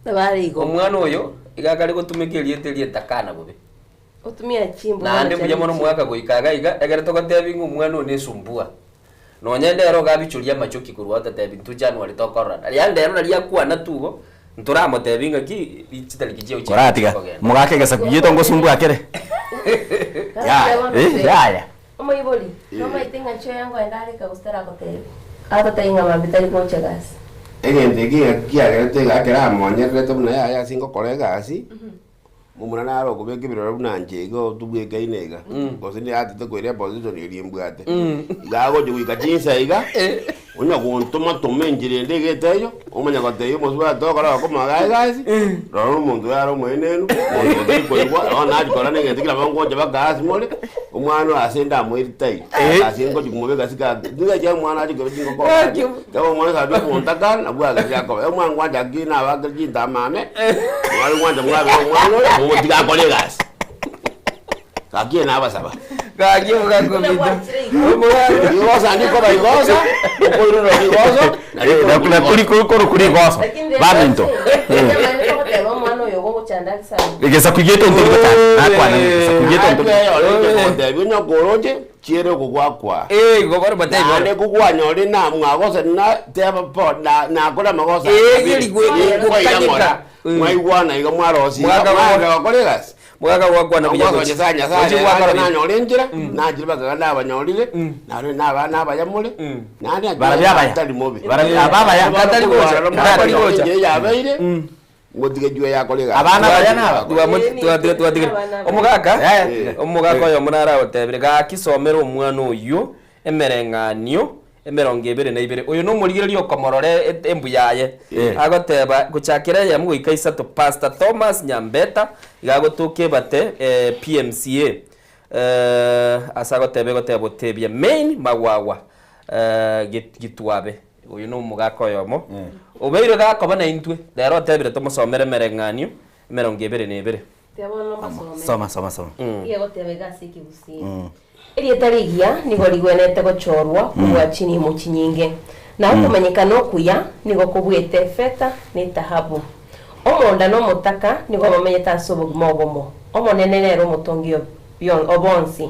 Nabare igo. Omwana oyo iga akare gotumeka erieta eria etakana bobe. Otumia chimbu Naende mbuya mono omogaka goika iga iga, ekero togotebi ng'a omwana one esumbua, nonye ndero iga abichoria amachoki korwa ototebi intwe January tokororana. Yaani rero naria akwana tu igo, ntoramotebi ng'aki chitariki chiao chiaikire Koratiga, chikogenda. omogaka egesaku giaito ngosumbua kere? Yaya. Eh, yaya. Omoibori, nomaete ng'a chioya nkoenda are gose taragotebi? Agotebia ng'a mambia tari gocha gasi. Egento eke iga kiagerete iga ekero amonyererete buna yaya ase ngokora egasi, Momura nare okobeka ebirore buna inche iga otobwekaine iga, gose niatete koira eposition eria embwate. Iga agocha goika chinsa iga, onya gontoma toma enchera ende iga etaiyo, omanya gotebia omosubati tokora okomoa iga egasi, rora omonto oyo are omoenenu, omonto otari koigwa, bono nachia korora na egento kera bongocha mpaka ase more, omwana oyo ase ndamoire taiyo, ase ngochia komobeka ase gaki, ningacha omwana ache korwa chingoko Ekero omwana ase abia omontaka, nabwo agachia akoba, Omwana ngwancha ki nabakire chintamame, mware gwancha mwabere omwana oyo, momotige akore egasi. Gaki ere nabasaba. Gaki ogakomita. Rigosa ndikoba rigosa, okoirora rigoso, Nakuri korokwa rigoso, baminto. Togoteba omwana oyo ogogochanda ase sana. Egesaku giaito ntori gochanda, nakwana ng'a egesaku giaito ntori Gotebia onye okoroche, Chiere okogwakwa. Eh, igo bono batebie bono. Naende kogwanyorire na mwagosa na teba po na nakore amagosa Eh, abere. eri gwe- Eh, gokanyeka. kwaira ng'ora. Mwaigwana iga mwarosia iga, Mwaka mwaenda gokora egasi. Mwaka gwakwana buya Omwaka gochi. Nyasaye Nyasaye Gochi rero gwakora ache buya. nanyore enchera, nachire bakaga nabanyorire, naende naba nabaya more, naende Barabwo abaya. tari mobe. Barabwo aba abaya. Bono Katari gocha. korwa aroro Katari mwanyora gocha. enchera yabeire, ngotige jua yakora egasi. Abana abaya naba. Twatigire. Omogaka, omogaka oyomo nare agotebire, gaki somera omwana oyio emereng'anio emerongo ebere na ibere. Oyo nomorigereria okomorora embuya yaye. Agoteba gochakera eyemo goika isato Pastor Thomas Nyambeta iga agotoka ebate PMCA. Ase agoteba egoteba otebia main magwagwa gitwabe. Oyo nomogaka oyomo obeire gakoba naintwe rero otebire tomosomere emereng'anio emerongo ebere na ebere. Tiga bono mbasome. Soma, soma, soma. Iga egoteba iga ase ekegusii. Erieta rigiya nigo rigwenerete gochorwa kobua chinimo chinyinge, na okomanyekana okuya nigo kobuete efeta na etahabu. Omonda na omotaka nigo bamenyete ase obogima obomo, Omonene nere omotongi o bonsi.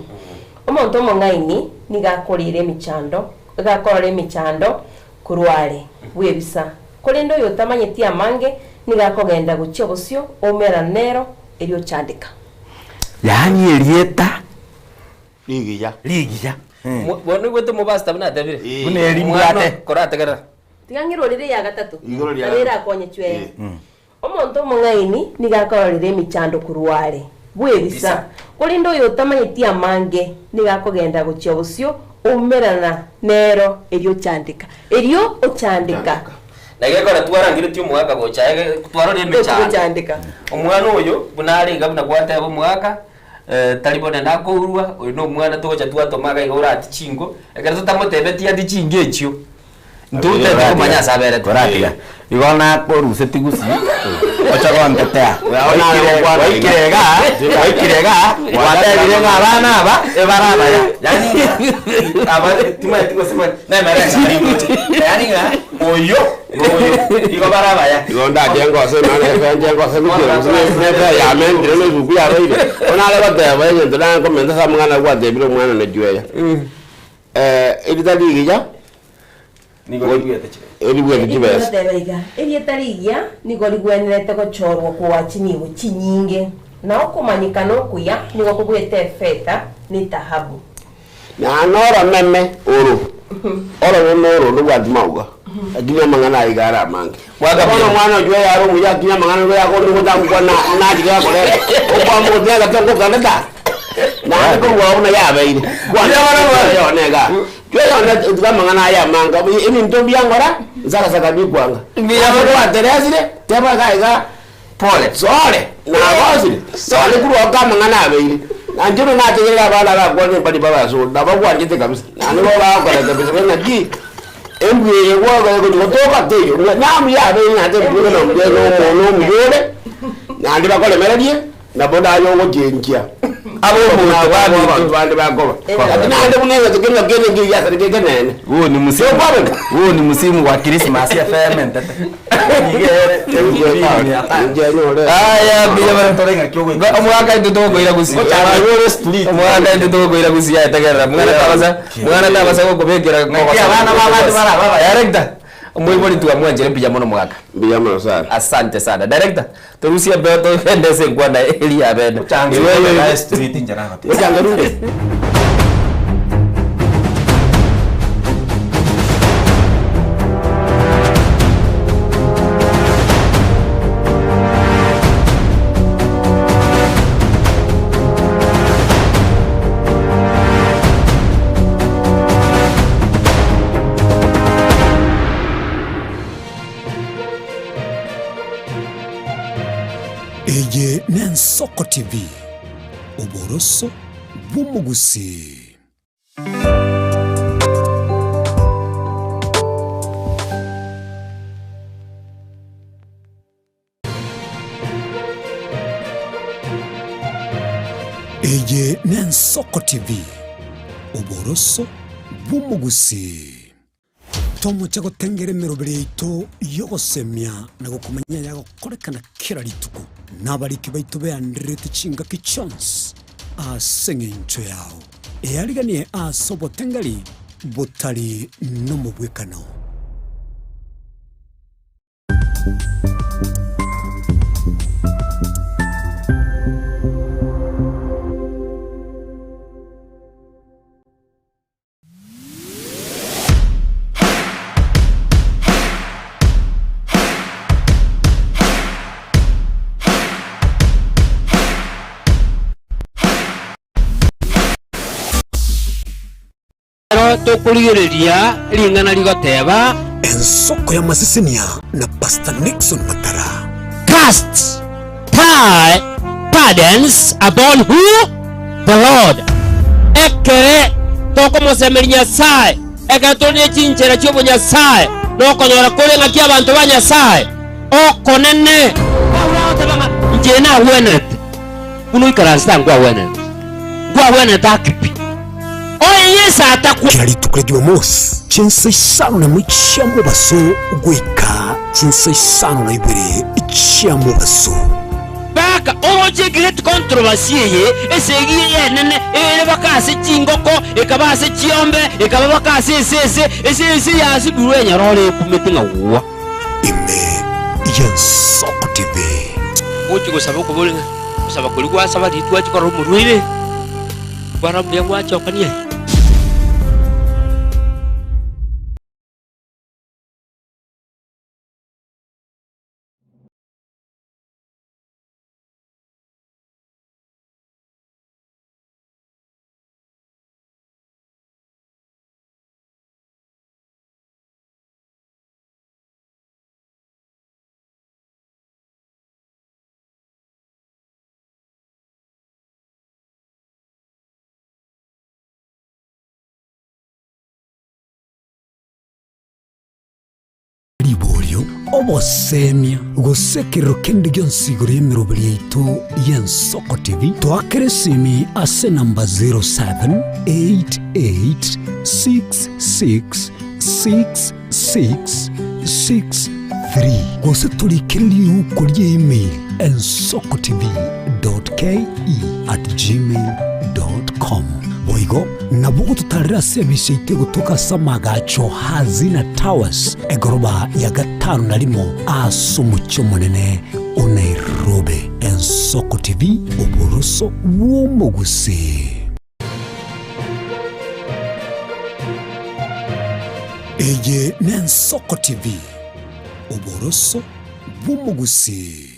Omonto omong'aini nigo akorera emechando, iga akorora emechando korwa are bw'ebisa, korende oyotamanyeti amange nigo akogenda gochia bosio oumerana nero, erio ochandeka. Yaani erieta rigiya. Rigiya. Bono oigwete omopastor buna atebire? Buna eri Omwana mbwate. korategerera. Tiga ng'irorere eya gatato, Igoro ria nabo erakonye chweye. Omonto omong'aini nigo akororera emechando korwa are bw'ebisa, korende oyotamanyeti amange nigo akogenda gochia bosio oumerana nero erio ochandeka, erio ochandeka. Na gekora twarangeretie omogaka gocha aye twarorire emechando. Gochandeka. Omwana oyo buna are iga buna gwateba omogaka tari bonene akourwa, oyo na omwana togocha twatoma iga iga orati chinko, ekero totamotebeti ati chinko echio, ntotete komanya ase aberete. Koratiga. Igo nakoruseti gusii oche gontetea. Waikire igaa, waikire igaa, gwatebire ng'a abana aba ebare abaya. Yaani ng'a aba timanyeti gose nemere enchara ingocha. Yaani ng'a oyo na oyo igo bare abaya. Igo ndache ngose nonye efe nche ngose gochia gose ne efe yamentire na esuku yabeire. Bono nare goteba egento nakomenta ase amang'ana gwatebire omwana one chweya. Erita rigiya Nigo ribuete chibesa. Eribuete chibesa. Rigoteba iga, Erieta rigiya nigo rigwenerete gochorwa koa chinibo chinyinge, na okomanyekana okuya nigo kobuete efeta na etahabu. Na noromeme oro, oromeme oro ndobwati mauga, lakini amang'ana aya iga are amange. Bono omwana oyio oyo are omuya lakini amang'ana nigo yakorire gotamokwa na nachire gakoreta, okwama gotiga agati ngokanda ta, naende korwa abwo buna yabeire, kwana yone igaa. Tweyone tiga amang'ana aya amange, ebinto mbiangora, nsagasaga bikwanga. Ase gwateresire, teba iga iga, Pole. Sore, nagosire, sore korwa oko amang'ana abeire. Na inche buna nategerere abana abakwane mbari babe ase ore, nabo gwanchete kabisa. Naende nigo bagokora kabisa buna naki, embwa eye gwoka egochia gotoka teiyo, namuya abeire naende embwa eye nomuya nomono omuya ore, naende bakoremererie. Nabo naye ogochenchia Ab'omonto buna abanto bande bakoba. Lakini naende buna egento kende kende nkeri giasare kere ekenene. Huu ni msimu, huu ni msimu wa Christmas FM entete. Aya, mbuya bara. Omwaka intwe togokoira gusii. Omwaka intwe togokoira gusii aye tegerera. Mwana tabasa, mwana tabasa gokobekera Naki abana babande bara abaya. Director, omoibori twamwanchire mbuya mono mwaka. Mbuya mono sana. Asante sana. Director, Torusie embeo togende ase enkwana eria ya bene. Eye n'Ensoko TV, oboroso bw'omogusii. Eye n'Ensoko TV, oboroso bw'omogusii. Tomoche gotengera emeroberi yaito y'ogosemia na gokomanya ayagokorekana kera rituko, na abariki baito beandererete chingaki chionsi ase engencho yao. Eariganie ase obotengeri botari nomobwekano. Ekero tokorigereria ring'ana rigoteba. Ensoko y'amasesenia na Pastor Nixon Matara. Cast thy burdens upon who? The Lord. Ekere tokomosemeria Nyasae, ekero tore ne chinchera chi'obonyasae, nokonyora kore ng'aki abanto ba Nyasae okonene. Paulo agoteba ng'a inche nagwenerete buna oikaransete aa nkwagwenerete, nkwagwenerete ake pi. Oye Yeso atakwa. Kera rituko ria Jumamosi, chinsa isano nemo chia mobaso goika chinsa isano na ibere chia mobaso. Mogaka oroche egreat controversy eye, esegi eye enene ere baka ase chingoko, ekaba ase chiombe, ekaba baka ase esese, esese yasibirwe enyarore ekumete ng'a gwa. Ime y'ensoko TV. Gochia gosaba okobori ng'a gosaba koria gwasaba riria twachia korora omorwaire, kwarora mbuya gwachokania aye. Riborio, obosemia, gose ekerero kende gionsi igoro y'emeroberi yaito y'Ensoko TV, toakere esimi ase enamba 0788666663 gose torikere riuko ria email ensokotv.ke@gmail.com. Boigo nabo ogototarera ase ebisi yaito egotoka ase amagacho Hazina Towers, egoroba ya gatano na rimo ase omochie omonene o Nairobi. Ensoko TV, oboroso bw'omogusii. Eye n'Ensoko TV, oboroso bw'omogusii.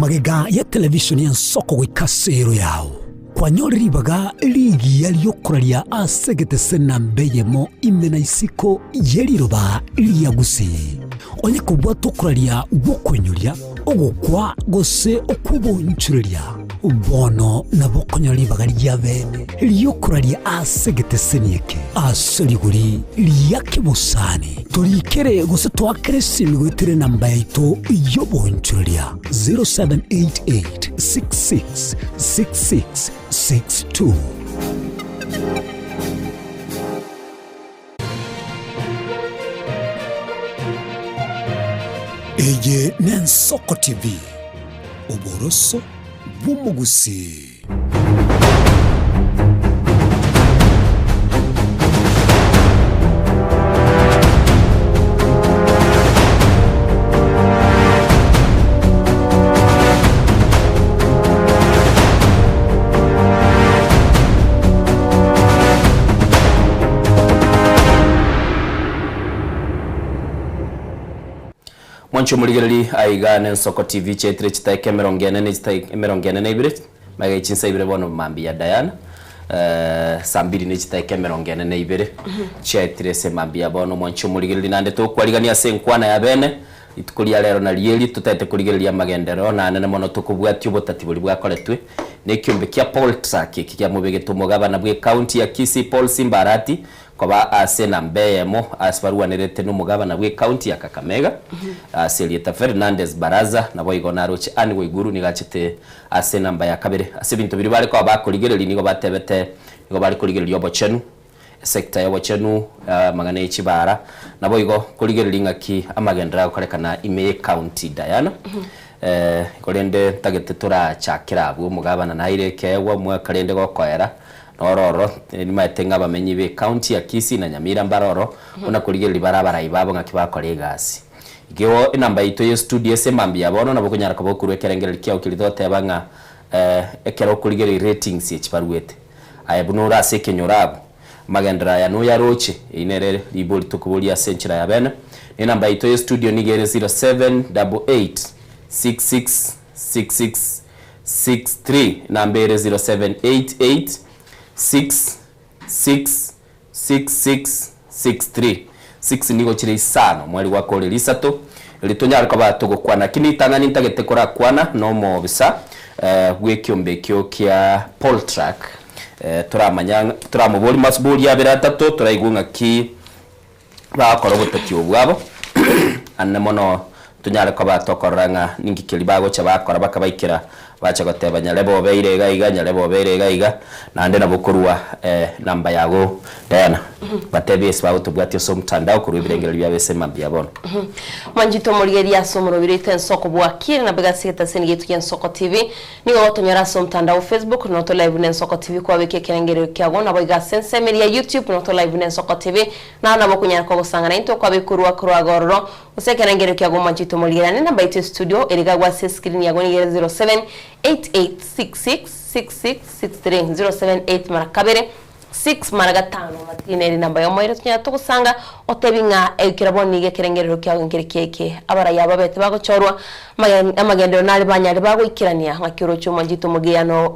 Magega ya televishoni y'ensoko goika ase ero yao, kwanyore ribaga rigiya ri'okoraria ase egetese namba eyemo ime na isiko ye riroba ria Gusii. Onye kobwata okoraria gw'okoinyoria, ogokwa gose okw'obonchoreria, bono nabo okonyora ribaga ria bene ri'okoraria ase egeteseni eke ase rigori ria kebosani. Torikere gose toakere esimi goetera enamba yaito y'obonchoreria 0788 66 66 62. Eye n'Ensoko TV, oboroso bw'omogusii. Mwanche omorigereri aiga nensoko TV chiaitire chitaika emerongo ene ne chitaika emerongo ene na ibere magega chinsa ibere bono mambia Diana eh, saa mbiri ne chitaika emerongo ene na ibere chiaetire ase mambia bono mwanche omorigereri naende tokwarigania ase enkwana ya bene Rituko ria rero nario eri totaete korigereria amagenderero nanene mono tokobwatia obotati boria bwakoretwe nekiombe kia Paul Truck eki kiamobegete omogabana bw'ecounty ya Kisii Paul Simba Arati koba ase enamba eyemo ase barwanerete nomogabana bw'ecounty ya Kakamega ase erieta Fernandes Baraza naboigo naroche Anne Waiguru nigo achete ase enamba ya kabere. Ase ebinto biria bare koba bakorigereria nigo batebete nigo bare korigereria obochenu Esecta y'obochenu, amang'ana ye chibara, naboigo korigereria ng'aki amagenderero agokorekana ime ye county Diana. Korende ntagete torachakere abwo omogabana naire ekeegwa omwaka rende gokoera noro oro nimaete ng'a abamenyi be county ya Kisii na Nyamira mbare oro buna korigereria bare abarai babo ng'aki bakora egasi. Igo enamba yaito ye studio ase emambia ya bono nabo okonyara koba okorwa ekerengererio kiao keria togoteba ng'a ekero okorigereria ratings echi baruete. Aye buna ore ase ekenyoro abwo, amagenderero aya noyaroche? Eyio nere ribori tokoboria ase enchera ya bene. Na enamba yaito ye studio nigo ere 0788666663. Enamba ere 0788666663. Six nigo chire isano, mweri gwakorire isato, erio tonyare koba togokwana. Lakini ritang'ani ntagete korakwana nomobisa bw'ekiombe ekio kia Poltrack, toramanya ng'a toramoborie masbori abere atato, toraigwe ng'aki bagokora obotati obwo bwabo, ande mono tonyare koba tokorora ng'a ninki keria bagocha bakora bakabaikera. Bacha goteba nyarebe obeire iga iga, nyarebe obeire iga iga, naende nabo okorua enamba yago Diana. Batebie ase bagotobwatia ase omotandao korwa ebirengererio biabo ase mambia bono. Mwanchete omorigereria ase omorobiri oito Ensoko bwakire na bega ase egetaseni giaito gia Ensoko TV. Nigo ogotonyora ase omotandao o Facebook noto live na Ensoko TV kwabeka ekerengererio kiago naboigo ase ensemo eria ya YouTube noto live na Ensoko TV nao nabo okonyara kogosang'ana intwe kwabeka korwa korwa iga ororo gose ekerengererio kiago omwanchete omorigereria ne enamba yaito ya studio ere iga agwo ase escreen yago nigo ere 0788666663 078 mara kabere 6 mara gatano matini ere namba y'omoerio tonyare togosanga otebi ng'a ekero bono nigo ekerengerero kiao nkere kiaike abaraya babete bagochorwa amagenderero nare banyare bagoikerania ng'aki oroche omwanchete omogiya no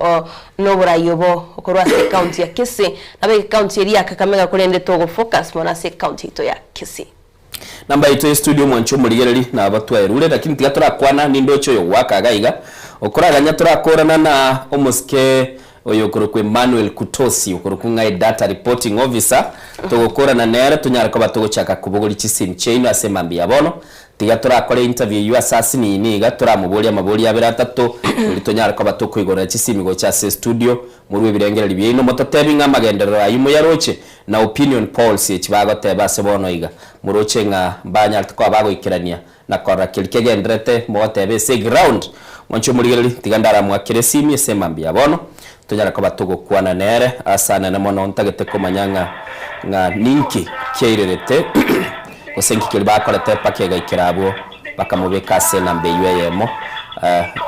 noborai obo korwa ase ecounty ya Kisii nabo ecounty eria ya Kakamega korende togo focus mono ase ecounty yaito ya Kisii. Namba yaito ye studio omwanche omorigereri nabo twaerure lakini tiga torakwana nindoche oyo goaka iga iga okoraganya torakorana na omosike oyo okorokwa Emmanuel Kutosi okorokwa ng'a edata reporting officer togokorana nere tonyare koba togochaka kobogoria chisimi chiaino ase emambia ya bono tiga torakore interview eyio ase asinini iga toramoborie amaborio abere atato erio tonyare koba tokoigorera chisimi gocha ase estudio morue ebirengererio biaino mototebi ng'a amagenderero ayio moyaroche Na opinion polls echi bagoteba ase bono iga, moroche ng'a mbanyarete koba bagoikerania na korora keria kegendererete mogoteba ase eground. Mwanche omorigereria, tiga ndaramwakere esimi ase emambia ya bono, tonyare koba togokwana nere ase anene mono ntagete komanya ng'a ng'a ninki kiairerete gose nki keria bakorete mpaka egaikera abwo bakamobeka ase enamba eywo eyemo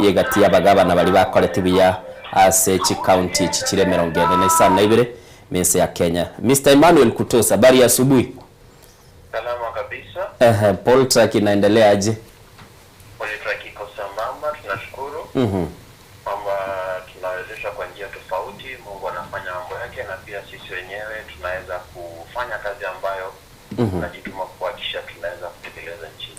y'egati y'abagabana baria bakoreti buya ase chicounty echi chire emerongo ene na isano na ibere. Mense ya Kenya. Mister Emmanuel Kutos, habari ya asubuhi. Salama kabisa. Ehe, Poltrack inaendelea aje? Poltrack iko sambamba, tunashukuru kwamba tunawezeshwa kwa njia tofauti. Mungu anafanya mambo yake na pia sisi wenyewe tunaweza kufanya kazi ambayo tunajituma kuhakikisha tunaweza kutekeleza nchini.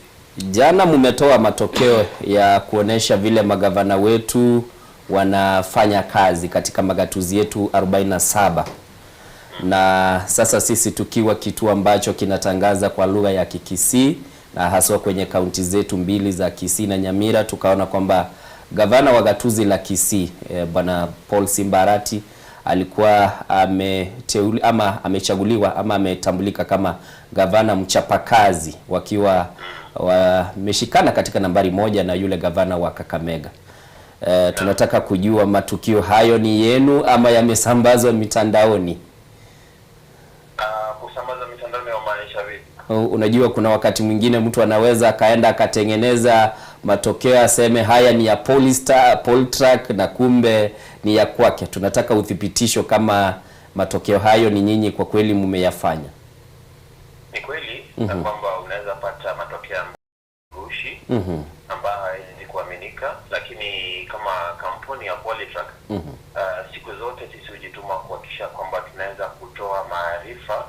Jana mumetoa matokeo ya kuonesha vile magavana wetu wanafanya kazi katika magatuzi yetu 47 na sasa sisi tukiwa kituo ambacho kinatangaza kwa lugha ya Kikisii na haswa kwenye kaunti zetu mbili za Kisii na Nyamira, tukaona kwamba gavana wa gatuzi la Kisii Bwana Paul Simbarati alikuwa ameteuli, ama amechaguliwa ama ametambulika kama gavana mchapakazi, wakiwa wameshikana katika nambari moja na yule gavana wa Kakamega. Tunataka kujua matukio hayo ni yenu ama yamesambazwa mitandaoni? Kusambaza mitandaoni yamaanisha vipi? Unajua kuna wakati mwingine mtu anaweza akaenda akatengeneza matokeo aseme haya ni ya Polestar, Poltrack na kumbe ni ya kwake. Tunataka uthibitisho kama matokeo hayo ni nyinyi kwa kweli mmeyafanya. Ni kweli na kwamba unaweza pata matokeo ya gushi ambayo hayawezi kuaminika, lakini kama kampuni ya Polytrack siku zote sisi hujituma kuhakikisha kwamba tunaweza kutoa maarifa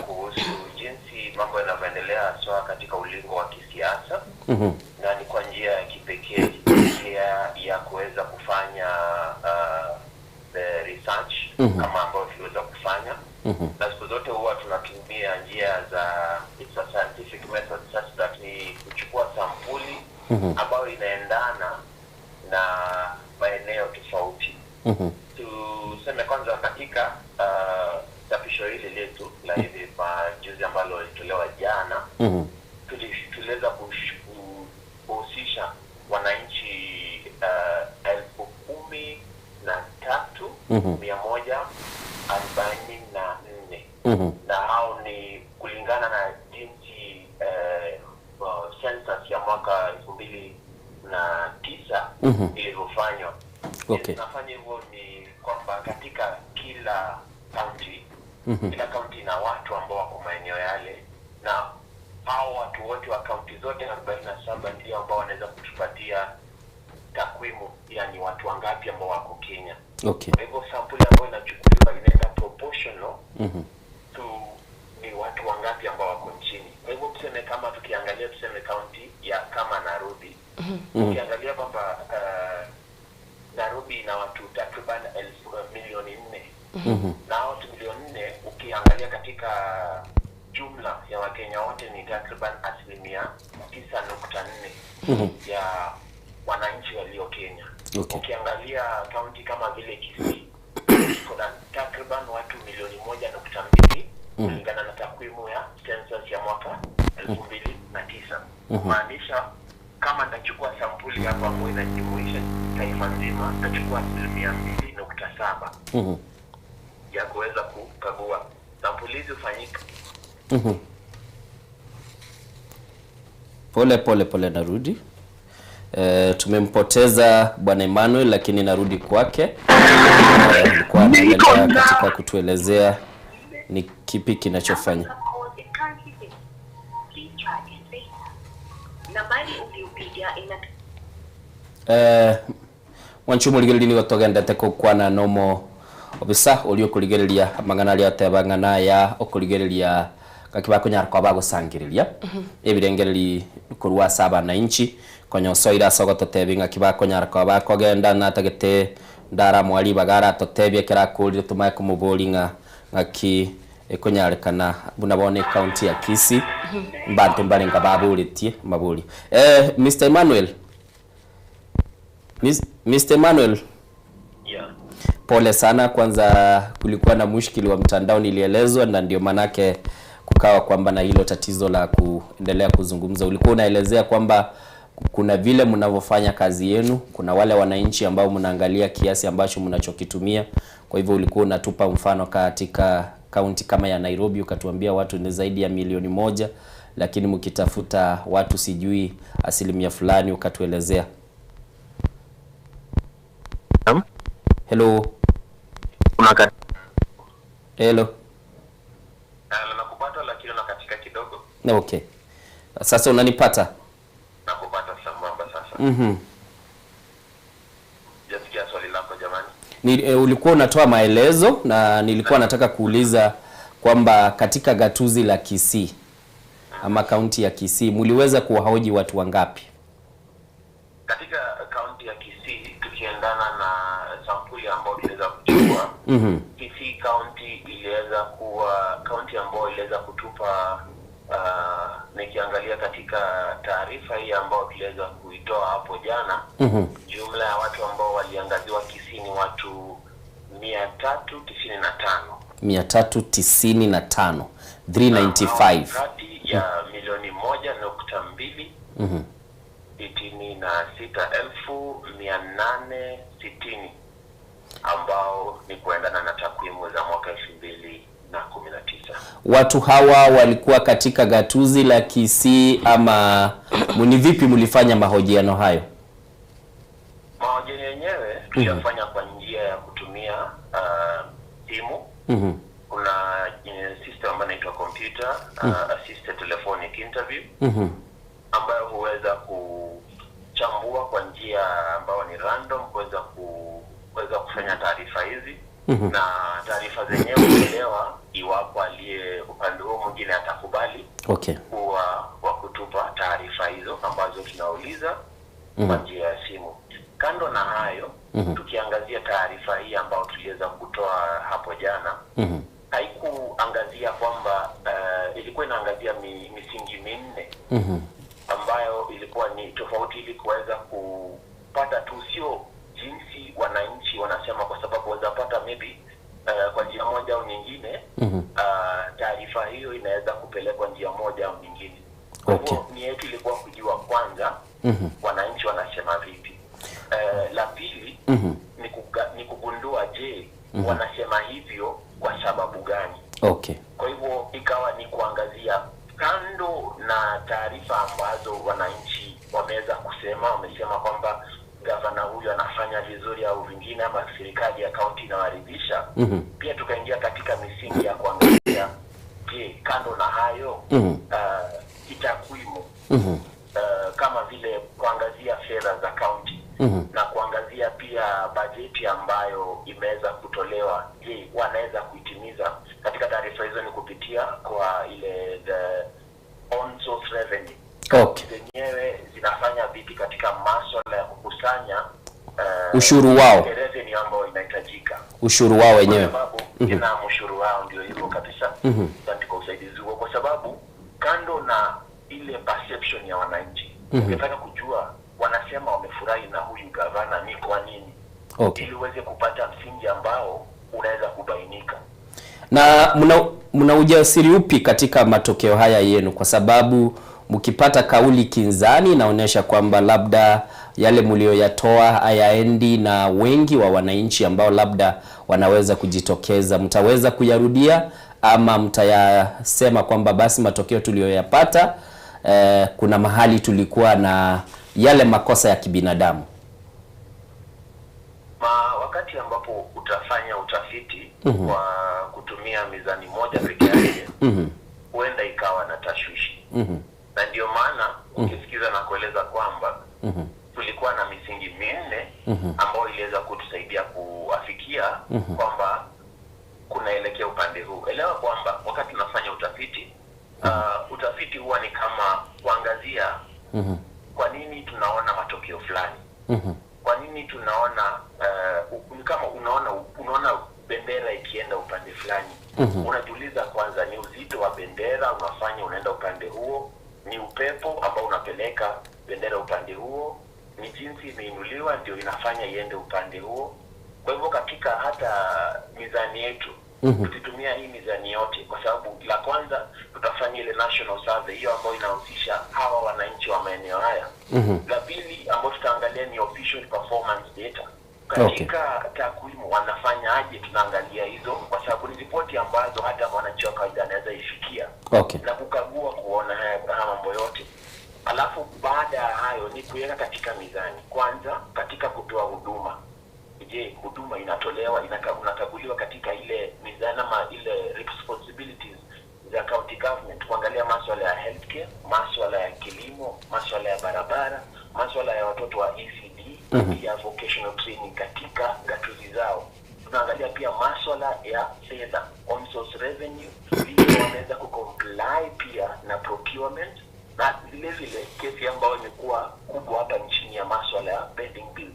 kuhusu jinsi mambo yanavyoendelea haswa katika ulingo wa kisiasa na ni kwa njia ya kipekee, njia ya kuweza kufanya the research kama ambayo tuliweza kufanya na siku zote huwa tunatumia njia za it's a scientific method such that ni kuchukua sampuli ambayo inaendana na maeneo tofauti. Tuseme kwanza katika chapisho hili letu la hivi majuzi ambalo lilitolewa jana, tuliweza kuhusisha wananchi 13,144 na hao ni kulingana na jinsi census ya mwaka 2009 ilivyofanywa. Tunafanya hivyo ni kwamba katika kila county, kila county ina watu ambao wako maeneo yale, na hao watu wote wa kaunti zote 47 ndio ambao wanaweza kutupatia takwimu, yani watu wangapi ambao wako Kenya. Kwa hivyo sampuli ambayo inachukuliwa inaenda proportional to ni watu wangapi ambao wako nchini. Kwa hivyo tuseme kama tukiangalia tuseme kaunti ya kama Nairobi, ukiangalia kwamba Nairobi ina watu takriban 4,000,000 na hao watu 4,000,000 ukiangalia katika jumla ya Wakenya wote ni takriban 9.4% ya wananchi walio Kenya. Okay. Ukiangalia kaunti kama vile Kisii kuna takriban watu milioni 1.2 kulingana na takwimu ya census ya mwaka 2009. Kumaanisha kama nitachukua sampuli hapo ambayo inajumuisha taifa nzima, nitachukua 2.7% ya kuweza kukagua. Sampuli hizi hufanyika Pole pole pole, narudi. Tumempoteza Bwana Emmanuel, lakini narudi kwake. Alikuwa anaendelea katika kutuelezea ni kipi kinachofanya. Mwanchumu rigeririe nigo togendete gokwana nomo obisa oria okorigereria amang'ana aria oteba ng'ana ya okorigereria gaki bakonyara koba bagosangereria ebirengereri korwa ase abananchi konyosoire ase ogototebi ng'aki bakonyara koba bakogenda natagete ndaramoa ribaga aratotebia ekero akorire tomaye komobori ng'a ng'aki ekonyarekana buna bono ecounty ya Kisii mbanto mbarenga baboretie mabori. Mr. Emmanuel Mr. Emmanuel. Pole sana, kwanza kulikuwa na mushkili wa mtandao nilielezwa, na ndio manake kukawa kwamba na hilo tatizo la kuendelea kuzungumza. Ulikuwa unaelezea kwamba kuna vile mnavyofanya kazi yenu, kuna wale wananchi ambao mnaangalia kiasi ambacho mnachokitumia. Kwa hivyo ulikuwa unatupa mfano katika kaunti kama ya Nairobi, ukatuambia watu ni zaidi ya milioni 1, lakini mkitafuta watu sijui asilimia fulani, ukatuelezea. Hello. Hello. Nakupata lakini unakatika kidogo. Okay. Sasa unanipata? Nakupata sambamba sasa. Sijasikia swali lako jamani. Ulikuwa unatoa maelezo na nilikuwa nataka kuuliza kwamba katika gatuzi la Kisii ama kaunti ya Kisii mliweza kuwahoji watu wangapi? Katika kaunti ya Kisii tukiendana na sampuli ambayo tuliweza kuchukua, Kisii kaunti iliweza kuwa kaunti ambayo iliweza kutupa nikiangalia katika taarifa hii ambayo tuliweza kuitoa hapo jana, jumla ya watu ambao waliangaziwa Kisii ni watu 395. 395, 395. Kati ya milioni 1.2 66,860 ambao ni kuendana na takwimu za mwaka 2019. Watu hawa walikuwa katika gatuzi la Kisii ama ni vipi mlifanya mahojiano hayo? Mahojiano yenyewe tuliyafanya kwa njia ya kutumia simu. Kuna system ambayo inaitwa computer assisted telephonic interview ambayo huweza kuchambua kwa njia ambayo ni random kuweza kufanya taarifa hizi na taarifa zenyewe hutolewa iwapo aliye upande huo mwingine atakubali kuwa wa kutupa taarifa hizo ambazo tunauliza kwa njia ya simu. Kando na hayo, tukiangazia taarifa hii ambayo tuliweza kutoa hapo jana, haikuangazia kwamba ilikuwa inaangazia misingi minne ambayo ilikuwa ni tofauti ili kuweza kupata tu sio jinsi wananchi wanasema, kwa sababu waweza pata maybe kwa njia moja au nyingine taarifa hiyo inaweza kupelekwa njia moja au nyingine. Kwa hivyo nia yetu ilikuwa kujua kwanza wananchi wanasema vipi. La pili ni kugundua je, wanasema hivyo kwa sababu gani? Kwa hivyo ikawa ni kuangazia kando na taarifa ambazo wananchi wameweza kusema, wamesema kwamba gavana huyu anafanya vizuri au vingine, ama serikali ya kaunti inawaridhisha. Pia tukaingia katika misingi ya kuangalia je, kando na hayo kitakwimu kama vile kuangazia fedha za kaunti na kuangazia pia bajeti ambayo imeweza kutolewa, je, wanaweza kuitimiza? Katika taarifa hizo ni kupitia kwa ile the on source revenue. Zenyewe zinafanya vipi katika masuala ya kukusanya ushuru wao, ile revenue ambayo inahitajika, ushuru wao wenyewe. Kwa sababu ina ushuru wao ndio hivyo kabisa. Asante kwa usaidizi huo, kwa sababu kando na ile perception ya wananchi, ungetaka kujua wanasema wanasema wamefurahi na huyu gavana ni kwa nini? Okay. Ili uweze kupata msingi ambao unaweza kubainika. Na mna ujasiri upi katika matokeo haya yenu? Kwa sababu mkipata kauli kinzani inaonyesha kwamba labda yale mlioyatoa hayaendi na wengi wa wananchi ambao labda wanaweza kujitokeza, mtaweza kuyarudia ama mtayasema kwamba basi matokeo tuliyoyapata, kuna mahali tulikuwa na yale makosa ya kibinadamu? Wakati ambapo utafanya utafiti kwa kutumia mizani moja peke yake, huenda ikawa na tashwishi. Na ndio maana ukisikiza na kueleza kwamba tulikuwa na misingi minne ambayo iliweza kutusaidia kuafikia kwamba kunaelekea upande huu. Elewa kwamba wakati tunafanya utafiti, utafiti huwa ni kama kuangazia kwa nini tunaona matokeo fulani, kwa nini tunaona ni kama unaona bendera ikienda upande fulani. Unajiuliza kwanza, ni uzito wa bendera unafanya unaenda upande huo? Ni upepo ambao unapeleka bendera upande huo? Ni jinsi imeinuliwa ndio inafanya iende upande huo? Kwa hivyo katika hata mizani yetu tukitumia hii mizani yote, kwa sababu la kwanza tutafanya ile national survey, hiyo ambayo inahusisha hawa wananchi wa maeneo haya. La pili ambayo tutaangalia ni official performance data. Katika takwimu wanafanya aje, tunaangalia hizo, kwa sababu ni ripoti ambazo hata mwananchi wa kawaida anaweza ifikia na kukagua kuona haya mambo yote. Alafu baada ya hayo ni kuweka katika mizani, kwanza katika kutoa huduma. Je, huduma inatolewa, unakaguliwa katika ile mizani ama ile responsibilities za county government, kuangalia maswala ya healthcare, maswala ya kilimo, maswala ya barabara, maswala ya watoto wa ECD, pia vocational training katika gatuzi zao. Tunaangalia pia maswala ya fedha, on source revenue, vile wanaweza kucomply pia na procurement, na vile vile kesi ambayo imekuwa kubwa hapa nchini ya maswala ya pending bills.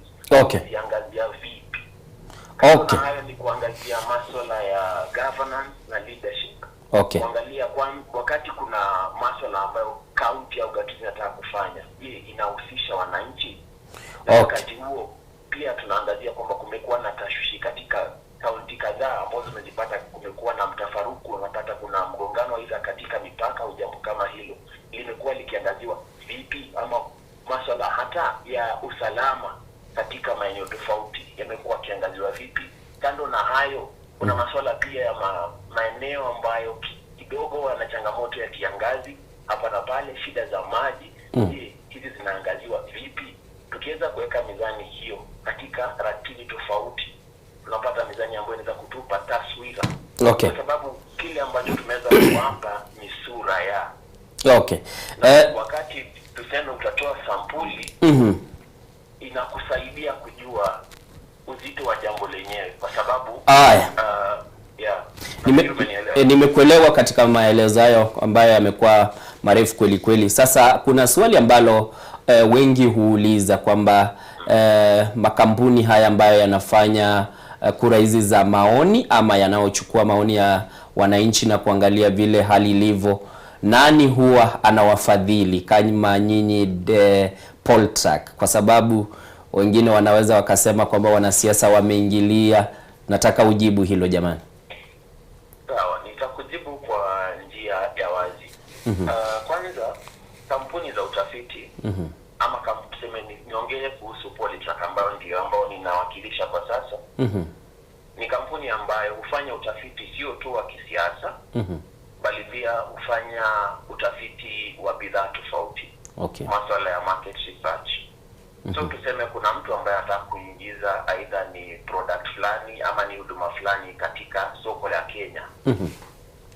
Ziangazia vipi? Na hayo ni kuangazia maswala ya governance na leadership. Kuangalia wakati kuna maswala ambayo county au gatuzi inataka kufanya, je, inahusisha wananchi? Na wakati huo pia tunaangazia kwamba kumekuwa na tashwishi katika kaunti kadhaa ambazo zimejipata, kumekuwa na mtafaruku, unapata kuna mgongano aidha katika mipaka au jambo kama hilo limekuwa likiangaziwa vipi, ama maswala hata ya usalama katika maeneo tofauti yamekuwa yakiangaziwa vipi. Kando na hayo, kuna maswala pia ya maeneo ambayo kidogo wana changamoto ya kiangazi hapa na pale, shida za maji. Je, hizi zinaangaziwa vipi? Tukiweza kuweka mizani hiyo katika ratili tofauti, tunapata mizani ambayo inaweza kutupa taswira. Kwa sababu kile ambacho tumeweza kuwapa ni sura ya na wakati tuseme utatoa sampuli, inakusaidia kujua uzito wa jambo lenyewe, kwa sababu Nimekuelewa katika maelezo hayo ambayo yamekuwa marefu kweli kweli. Sasa kuna swali ambalo wengi huuliza kwamba makampuni haya ambayo yanafanya kura hizi za maoni ama yanayochukua maoni ya wananchi na kuangalia vile hali ilivyo, nani huwa anawafadhili kama nyinyi Poltrack? Kwa sababu wengine wanaweza wakasema kwamba wanasiasa wameingilia. Nataka ujibu hilo jamani. Sawa, nitakujibu kwa njia ya wazi. Kwanza kampuni za utafiti ama tuseme niongee kuhusu Poltrack ambayo ndio ambao ninawakilisha kwa sasa. Ni kampuni ambayo hufanya utafiti sio tu wa kisiasa, bali pia hufanya utafiti wa bidhaa tofauti. Masuala ya market research. So tuseme kuna mtu ambaye anataka kuingiza aidha ni product fulani ama ni huduma fulani katika soko la Kenya.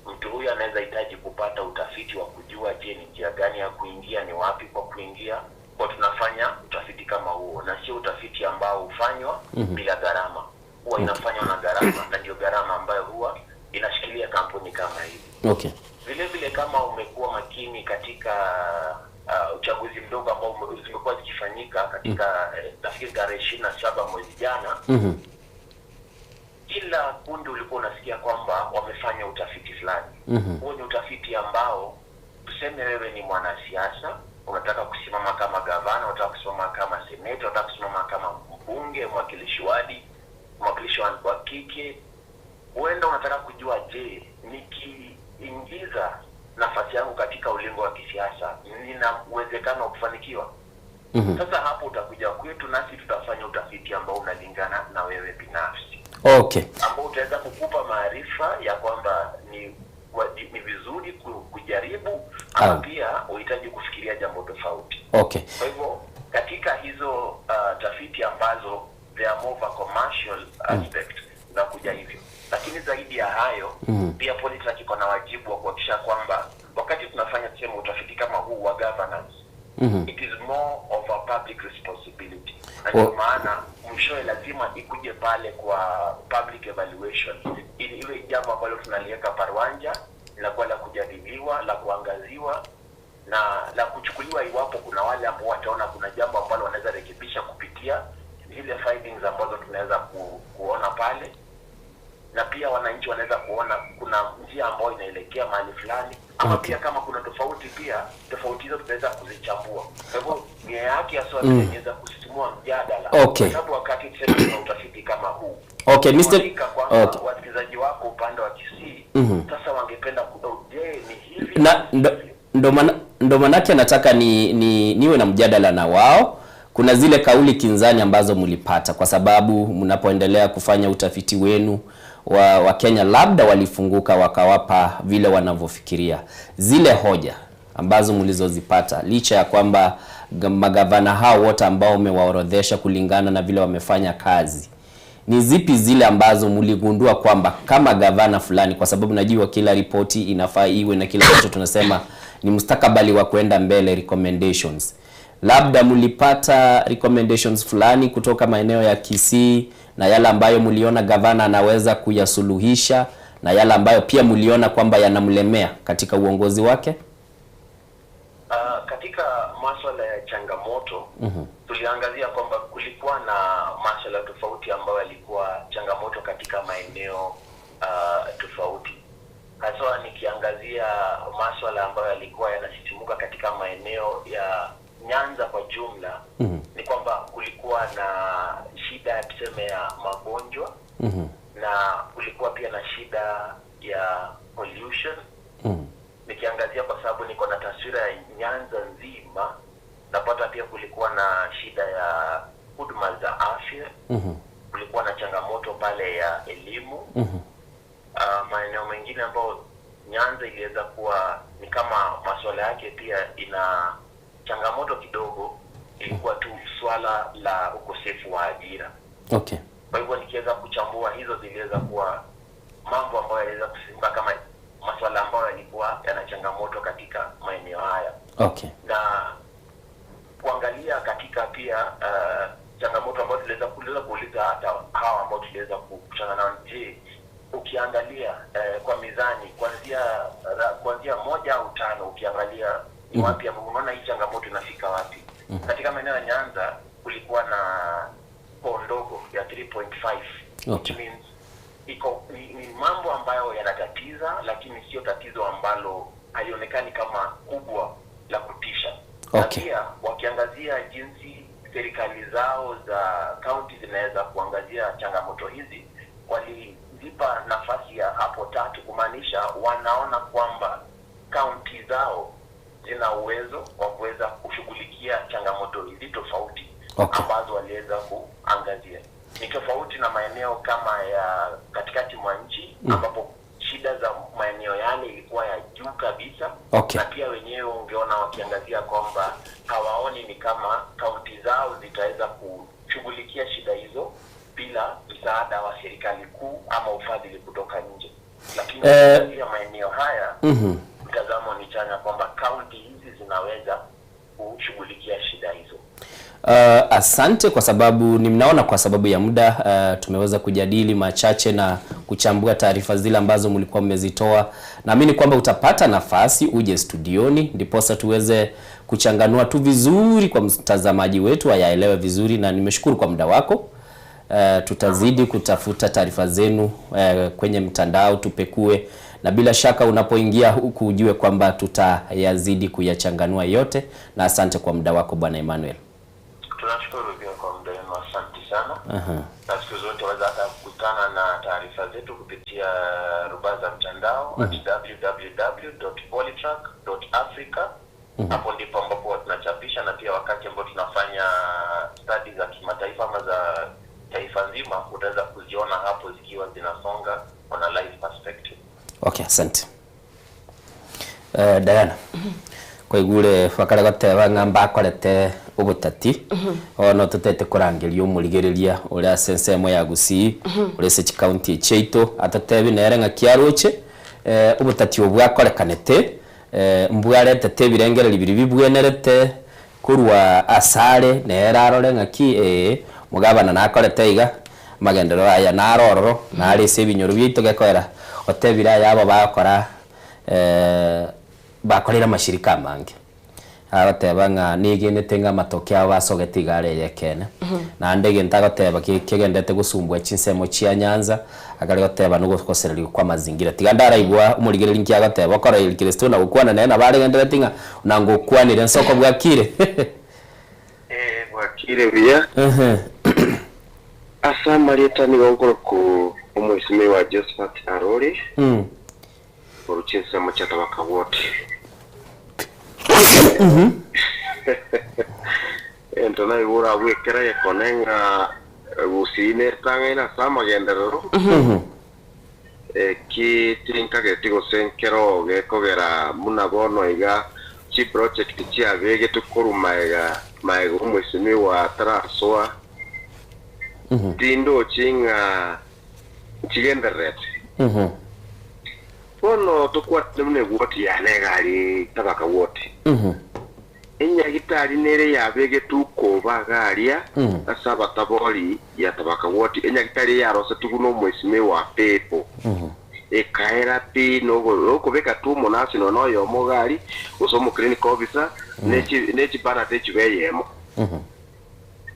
Mtu huyu anaweza hitaji kupata utafiti wa kujua, je, ni njia gani ya kuingia, ni wapi kwa kuingia. Kwa tunafanya utafiti kama huo, na sio utafiti ambao hufanywa bila gharama. Huwa inafanywa na gharama, na ndio gharama ambayo huwa inashikilia kampuni kama hizi. Vile vile kama umekuwa makini katika uchaguzi mdogo ambao zimekuwa zikifanyika katika nafikiri tarehe 27 mwezi jana, kila kundi ulikuwa unasikia kwamba wamefanya utafiti fulani. Huo ni utafiti ambao tuseme wewe ni mwanasiasa Unataka kusimama kama gavana, unataka kusimama kama seneta, unataka kusimama kama mbunge, mwakilishi wadi, mwakilishi wa wa kike. Huenda unataka kujua, je, nikiingiza nafasi yangu katika ulingo wa kisiasa nina uwezekano wa kufanikiwa? Sasa hapo utakuja kwetu, nasi tutafanya utafiti ambao unalingana na wewe binafsi ambao utaweza kukupa maarifa ya kwamba ni wa- ni ni vizuri ku- kujaribu ama pia uhitaji kufikiria jambo tofauti. Kwa hivyo katika hizo tafiti ambazo they are more of a commercial aspect zinakuja hivyo, lakini zaidi ya hayo pia Polytrack iko na wajibu wa kuhakikisha kwamba wakati tunafanya tuseme utafiti kama huu wa governance it is more of a public responsibility, na ndio maana mwishowe lazima ikuje pale kwa public evaluation, ili iwe jambo ambalo tunaliweka parwanja, linakuwa la kujadiliwa, la kuangaziwa na la kuchukuliwa, iwapo kuna wale ambao wataona kuna jambo ambalo wanaweza rekebisha kupitia zile findings ambazo tunaweza kuona pale, na pia wananchi wanaweza kuona kuna njia ambayo inaelekea mahali fulani, ama pia kama kuna tofauti, pia tofauti hizo tunaweza kuzichambua. Kwa hivyo nia yake haswa inaweza kusisimua mjadala, kwa sababu wakati tuseme tuna utafiti kama huu Mr. uhakika kwamba wasikilizaji wako upande wa Kisii sasa wangependa kujua, je, ni hivi na ndo manake nataka ni niwe na mjadala na wao. Kuna zile kauli kinzani ambazo mlipata, kwa sababu mnapoendelea kufanya utafiti wenu wa Kenya labda walifunguka wakawapa vile wanavyofikiria zile hoja ambazo mlizozipata, licha ya kwamba magavana hao wote ambao umewaorodhesha kulingana na vile wamefanya kazi, ni zipi zile ambazo mligundua kwamba kama gavana fulani, kwa sababu najua kila ripoti inafaa iwe na kila kitu tunasema ni mustakabali wa kwenda mbele recommendations, labda mlipata recommendations fulani kutoka maeneo ya Kisii na yale ambayo mliona gavana anaweza kuyasuluhisha na yale ambayo pia mliona kwamba yanamlemea katika uongozi wake? Katika maswala ya changamoto tuliangazia kwamba kulikuwa na maswala tofauti ambayo yalikuwa changamoto katika maeneo tofauti, haswa nikiangazia maswala ambayo yalikuwa yanasisimuka katika maeneo ya Nyanza kwa jumla. Ni kwamba kulikuwa na shida tuseme ya magonjwa na kulikuwa pia na shida ya pollution. Nikiangazia kwa sababu niko na taswira ya Nyanza nzima, napata pia kulikuwa na shida ya huduma za afya, kulikuwa na changamoto pale ya elimu. Maeneo mengine ambayo Nyanza iliweza kuwa ni kama masuala yake pia ina changamoto kidogo, ilikuwa tu swala la ukosefu wa ajira. Kwa hivyo nikiweza kuchambua hizo, ziliweza kuwa mambo ambayo yaliweza kusimka kama masuala ambayo yalikuwa yana changamoto katika maeneo haya. Na kuangalia katika pia changamoto ambazo tuliweza kuuliza hata hawa ambao tuliweza kukutana nao, je, ukiangalia kwa mizani kuanzia 1 au 5, ukiangalia ni wapi ambapo unaona hii changamoto inafika wapi? Katika maeneo ya Nyanza kulikuwa na score ndogo ya 3.5, which means iko ni mambo ambayo yanatatiza, lakini sio tatizo ambalo halionekani kama kubwa la kutisha. Na pia wakiangazia jinsi serikali zao za kaunti zinaweza kuangazia changamoto hizi, walizipa nafasi ya hapo 3, kumaanisha wanaona kwamba kaunti zao zina uwezo wa kuweza kushughulikia changamoto hizi tofauti ambazo waliweza kuangazia. Ni tofauti na maeneo kama ya katikati mwa nchi ambapo shida za maeneo yale ilikuwa ya juu kabisa. Na pia wenyewe ungeona wakiangazia kwamba hawaoni ni kama kaunti zao zitaweza kushughulikia shida hizo bila msaada wa serikali kuu ama ufadhili kutoka nje. Lakini ukiangalia maeneo haya, mtazamo ni chanya kwamba kaunti hizi zinaweza kushughulikia shida hizo. Asante kwa sababu nimnaona kwa sababu ya muda tumeweza kujadili machache na kuchambua taarifa zile ambazo mlikuwa mmezitoa. Naamini kwamba utapata nafasi uje studioni ndiposa tuweze kuchanganua tu vizuri kwa mtazamaji wetu ayaelewe vizuri, na nimeshukuru kwa muda wako. Tutazidi kutafuta taarifa zenu kwenye mtandao tupekue, Na bila shaka unapoingia huku ujue kwamba tutayazidi kuyachanganua yote, na asante kwa muda wako Bwana Emmanuel. Tunashukuru pia kwa muda wenu, asante sana. Aha. Na siku zote waweza hata kukutana na taarifa zetu kupitia rubaa za mtandao at www.polytrack.africa. Hapo ndipo ambapo huwa tunachapisha, na pia wakati ambao tunafanya study za kimataifa ama za taifa nzima, utaweza kuziona hapo zikiwa zinasonga on a live perspective. Okay, asante. Eh, Diana kwaigure bakare goteba ng'a mbakorete obotati bono totete korangeria omorigereria ore ase ensemo ya Gusii ore ase chikaunti echi chiaito atotebi nere ng'aki aroche eh, obotati obo bwakorekanete eh, mbwaretete ebirengererio biria bibwenerete korwa asare nere arore ng'aki ee mogabana nakorete iga amagenderero aya naro ororo nare ase ebinyoro biaito gekoera otebire aya abo bagokora bakorire amashirika amange agoteba ng'a negenete ng'a amatokeo abo basogete iga are eyekene naende egento agoteba ki kegendete gosumbua chinsemo chia Nyanza akare goteba nogokosereriwa kwa amazingira. Tiga ndaraigwa omorigereria nki agoteba okoroiri Kristo na gokwana nere nabo aregendereti ng'a na ngokwanire nsoko bwakire. Ee, bwakire buya. Ehe. Ase amarieta nigo nkorokwa Omwesimigwa Josephat Arori, korwa chinsemo chia Tabaka Ward. Egento naigure abwo ekero egekone ng'a Gusii netang'aine ase amagenderero, eki tinkageti gose nkero gekogera buna bono iga chiproject chiabegetwe korwa maega maega omwesimigwa atarasoa, tindochi ng'a nchigendererete. Bono tokwatire buna egwoti yane egari tabaka gwoti. Enyagitari nere yabegetwe koba iga aria ase abatabori ya tabaka gwoti. Enyagitari eyarosetigwe nomoisimigwa Pepo. Ekaera pi nokobeka tu omonasi nonya noyomo iga aria, gose omoclinic officer, ne chibanata echibe eyemo.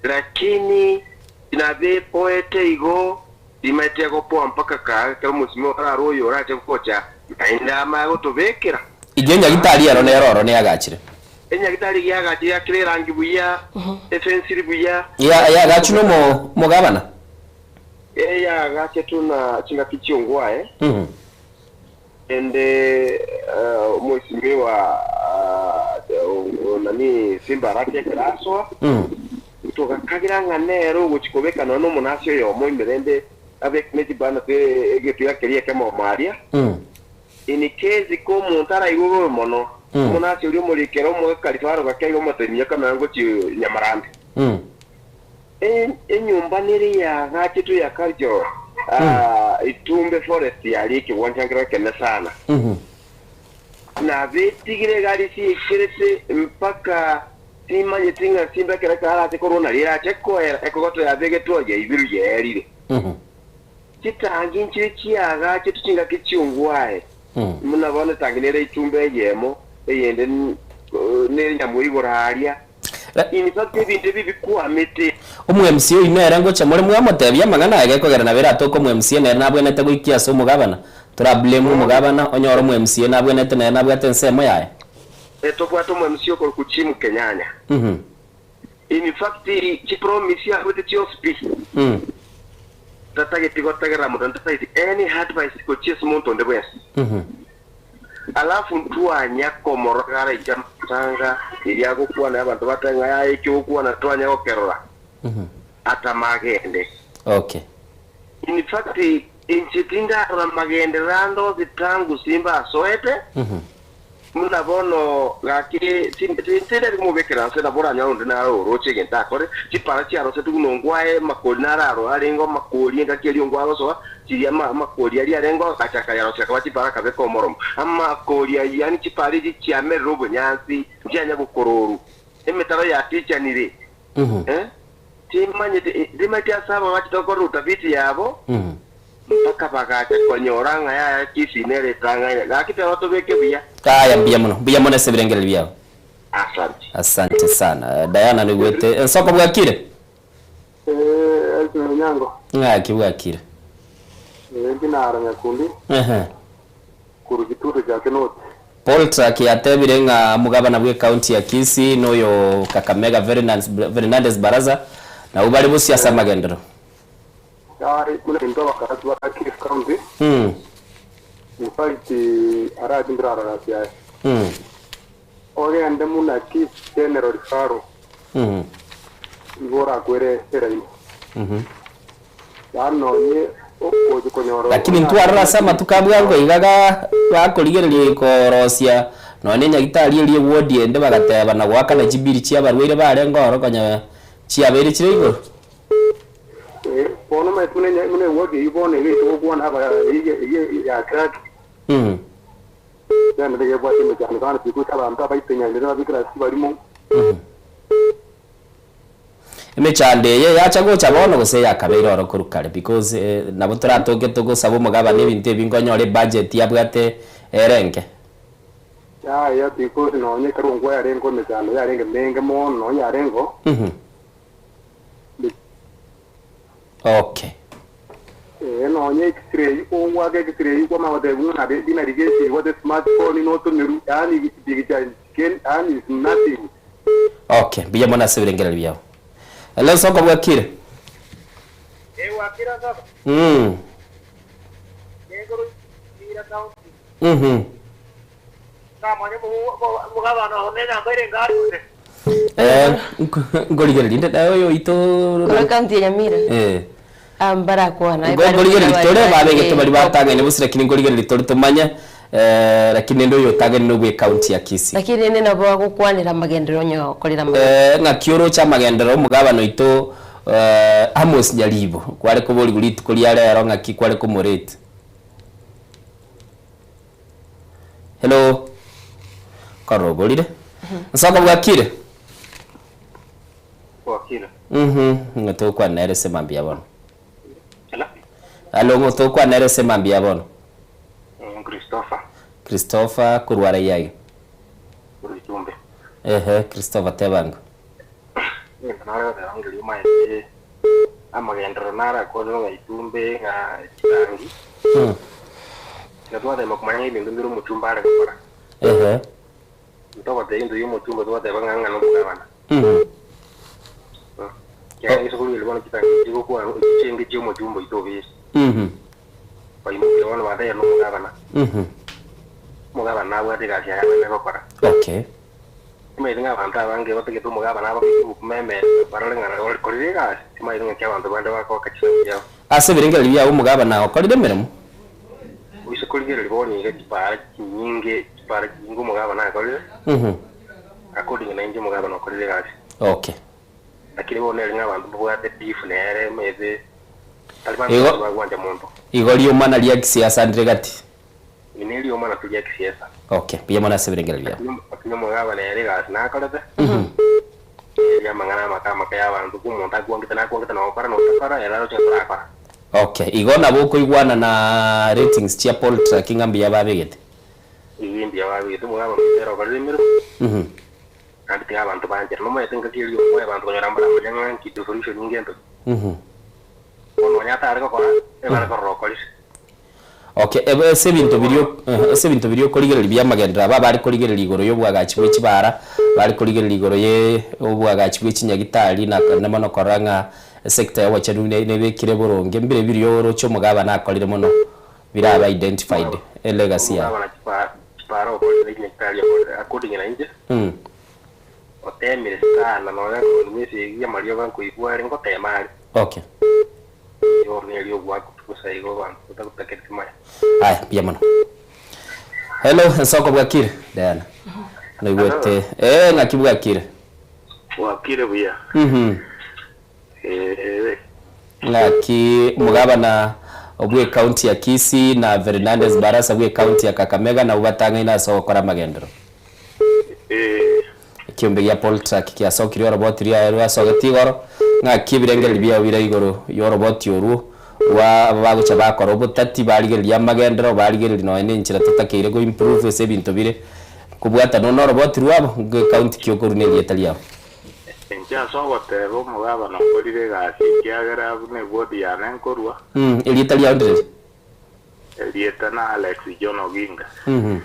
Lakini nabepoete igo, rimaete gopoa mpaka kaa ekero omosimi orarwe oyo orache gocha, naende amanye gotobekera. Inche enyagitari ero nere oro neagachire. Enyagitari eria yagachire yakire erangi buya, efensiri buya. Ya yagachwe nomo omogabana. Eyagachetwe na chingaki chi'ongwae. Ende omwesimigwa nani Simba Arati ekero asoa, togakagira ng'a nere ogochia kobeka nonya nomonasi oyomo ime rende abeke ne chibanati egetuya keria ekemomo aria. In case ko omonto araigwe bobe mono, omonasi oria omorikere omoe karifaro gake iga omotebi akamenya ngochia Nyamarambe. Enyomba nere yaagachetwe ya cultural Itumbe forest yaria ekegwancha nkero ekenene sana. Nabetigire egari siaikerete mpaka timanyeti ng'a simba ekero ekero arache korwa nario erache koera ekogoto yabegetwe oye ibiru yaerire. Chitangi nchire chiaagachetwe chingaki chi'ongwae, buna bono etangi nere Itumbe eyemo, eyende nere Nyamoigoro aaria. In fact ebinto ebi bikwamete. Omo-MCA oyio nere ngocha more mwamotebia amang'ana aya gekogera nabo eratoke omo-MCA nere nabwenerete goikia ase omogabana. Tora blame omogabana onyore omo-MCA nabwenerete nere nabwate ensemo yaye. Tobwate omo-MCA okorokwa Jim Kenyanya. In fact chipromise aruete chionsi pi. Tatageti gotegerera monto onde, tatageti any advice gochia ase monto onde bwensi. Alafu ntwanya komorora araiche amatanga erio agokwana abanto batebe ng'a yaya eki ogokwana twanya gokerora atama agende. Okay. In fact inche tindarora magenderero ande onsi tangu simba asoete buna bono gaki tindari komobekera nse nabo oranyore onde nare oroche egento akore chipara chiarosetwe buna ongwae amakori naro aro arenge amakori engaki eria ongwae agosoa Chiria amakori aria arenge agacha akayarosia akaba chipara akabeka omoromo. Amakori ayio, yaani chipara echio chiamerire obonyansi, nchianya gokororwa. Emetaro yatichanire. Eh, timanyeti, timanyeti ase aba bachete gokora utafiti yabo, mpaka bagacha konyora ng'a yaya Kisii nere etang'aine. Gaki teba tobeke buya. Aya, mbuya mono, mbuya mono ase ebirengererio biao. Asante. Asante sana. Diana noigwete ensoko bwakire? Ee, Elton Onyango. Ng'aki bwakire? Ee, inche naro Nyakundi. Ehe. Korwa Gitundo chia Kenoti. Poltrack yatebire ng'a omogabana bw'ecounty ya Kisii na oyo Kakamega Fernandes Barasa nabwo bare bosio ase amagenderero. Yare buna intwe abakarasu ba Kilifi County, in fact arache ntorarora ase aye. Ogende muna Kisii General Referral igo orakwere eraini. Yaani nonye ogochi konyora Lakini ntwarora ase amatuko a bwango iga ga bakorigereria korosia nonya enyagitari eria eward ende bagateba na goakana chibiri chia abarwaire barenge ororo konya chiabeire chire igoro. Eh, bono omanyete buna enya buna eward eyio bono iga etogokwana aba eyio eyio ya clerk. Yaani nigo ebwate emechando sana because abanto abaito nyanchera babekire ase chibarimo. Emechando eye yacha gocha bono gose eyakabeire oro korwa kare because nabo toratoke togosaba omogabane ebinto ebi nkonyora ebudget yabwate ere enke. Yaya because nonye ekero nkwa yarenge emechando yarenge menge mono yarengeo. Okay. Ee, nonye x-ray, ogoaka x-ray kwamanya gotebigwa ng'a nabe buna rigesi rigwate smartphone notomerwe, yaani big change, yaani is nothing. Okay, mbuya mono ase ebirengererio biao. Hello Soko bwakire? Ee, bwakire Soko. Ninkoro Nyamira County. Nkamanya omogabana oo nenyamba ere enga gose. Eh, nkorigereria inde naye oyo oito Korwa county ya Nyamira. Eh. Ah, mbarakwana. Nkorigereria tore babegete baria batang'aine bosio lakini nkorigereria tore tomanye eh, lakini rende oyo otang'aine nobwe ecounty ya Kisii. Lakini rende nabo agokwanera amagenderero onye okorire amagenderero. Eh, ng'aki oroche amagenderero omogabana oito eh, Amos Nyaribo kware koborigwa rituko ria rero ng'aki kware komorate. Hello. Korora oborire. Nsoko bwakire? Bwakire. Mhm, ng'o togokwana nere ase mambia bono? Hello. Hello, ng'o togokwana nere ase mambia bono? Christopher. Christopher korwa arai aye? Korwa Itumbe. Ehe, Christopher tebango. Egento nare goteba ng'a riria omanyete amagenderero nare akorire ng'a Itumbe ng'a chitangi, tiga twatema komanya ng'a ebinto mbire omochumba are gokora. Ntogoteba ebinto bia omochumba twateba ng'a ng'a nomogabana. Ekiagera gese korwa erio bono chitangi echi chigokwanwa echi chienge chia omochumba oito obese. Baimokire bono batebire nomogabana. Omogabana nabwate egasi yaye abwenerete gokora. Timanyeti ng'a abanto abange batagete omogabana ababeke obokima emesa barore ng'a okorire egasi, timanyeti ng'aki abanto bande bagoaka chisabu chiabo. Ase ebirengererio biao omogabana okorire emeremo. Oise korigereria bono iga chipara chinyinge, chipara chinyinge omogabana akorire, according nainche omogabana okorire egasi. Lakini bono ere ng'a abanto mbabwate beef nere, omanyete tari banto Igo bonsi bagwancha monto. igo riomana ria kisiasa ndire gati. Eri neriomana tori ria kisiasa. Okay, mbuya mono ase ebirengererio biao. Lakini omogabana ere egasi nakorete, neri amang'ana amake amake y'abanto, buna omonto akwangete nakwangete na gokora na otakora, ere aroche ng'a torakora. Okay, igo nabo okoigwana na ratings chia Poltrack ng'a mbuya babegete? Eye mbuya babegete, omogabana oito ere okorire emeremo, naende tiga abanto banchere. Nomanyete engaki eria okoa abanto konyora mbaramanya ng'a nki devolution ngento ki. Bono nonya atare gokora, ebare korora okorire. Okay, ebe ase ebinto biria eh, ase ebinto biria okorigereria bi'amagenderero aba bare korigereria igoro y'obwagachi bwe chibara, bare korigereria igoro ye obwagachi bwe chinyagitari na na mono korora ng'a esector ya obochenu ne nebekire boronge, mbire biria oroche omogabana akorire mono birabe identified, elegacy yaye. Omogabana chibara chibara okorire na chinyagitari okorire according na inche, otemire sana nonya korwa esegi amariogo nkoigwa are ngotema are. Igoro nerio ogwakwa bosa igo abanto batagotagete maya. Aya, mbuya mono. Hello, ensoko bwakire? Diana. Naigwete. Eh, ng'aki bwakire? Bwakire buya. Eh. Ng'aki omogabana bwe county ya Kisii na Fernandes Barasa bwe county ya Kakamega nabwo batang'aine ase ogokora amagenderero. Eh. Ekiombe gia Poltrack kiasokirie oroboti riaye rwasogetie igoro, ng'aki ebirengererio biao bire igoro y'oroboti orwo rwa abagocha bakora obotati, barigereria amagenderero, barigereria nonya na enchera totakeire go improve ase ebinto bire kobwatana noroboti rwabo, ngecounty ki okorwa na erieta riabo. Inche ase ogoteba omogabana okorire egasi, ekiagera buna eward yane nkorwa. Erieta riao ndireri? Erieta na Alex John Oginga. Mhm.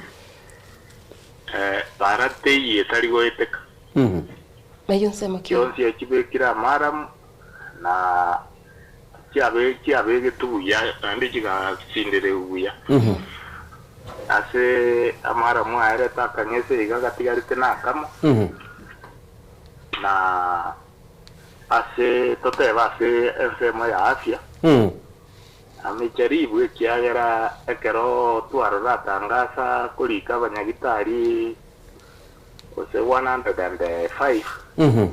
Eh, bara teiyo etari goeteka. Mhm. Eyio nsemo ki? Chionsi achibekire amaramu na chiabe chiabegetwe buya naende chigasindererwa buya. Mhm. Ase amaramu aerete akang'ese iga gatigarete nakamo Mhm. na ase totebe ase ensemo ya afya Mm. Amecharibu, ekiagera ekero twarora atangasa korika abanyagitari gose 105, Mhm.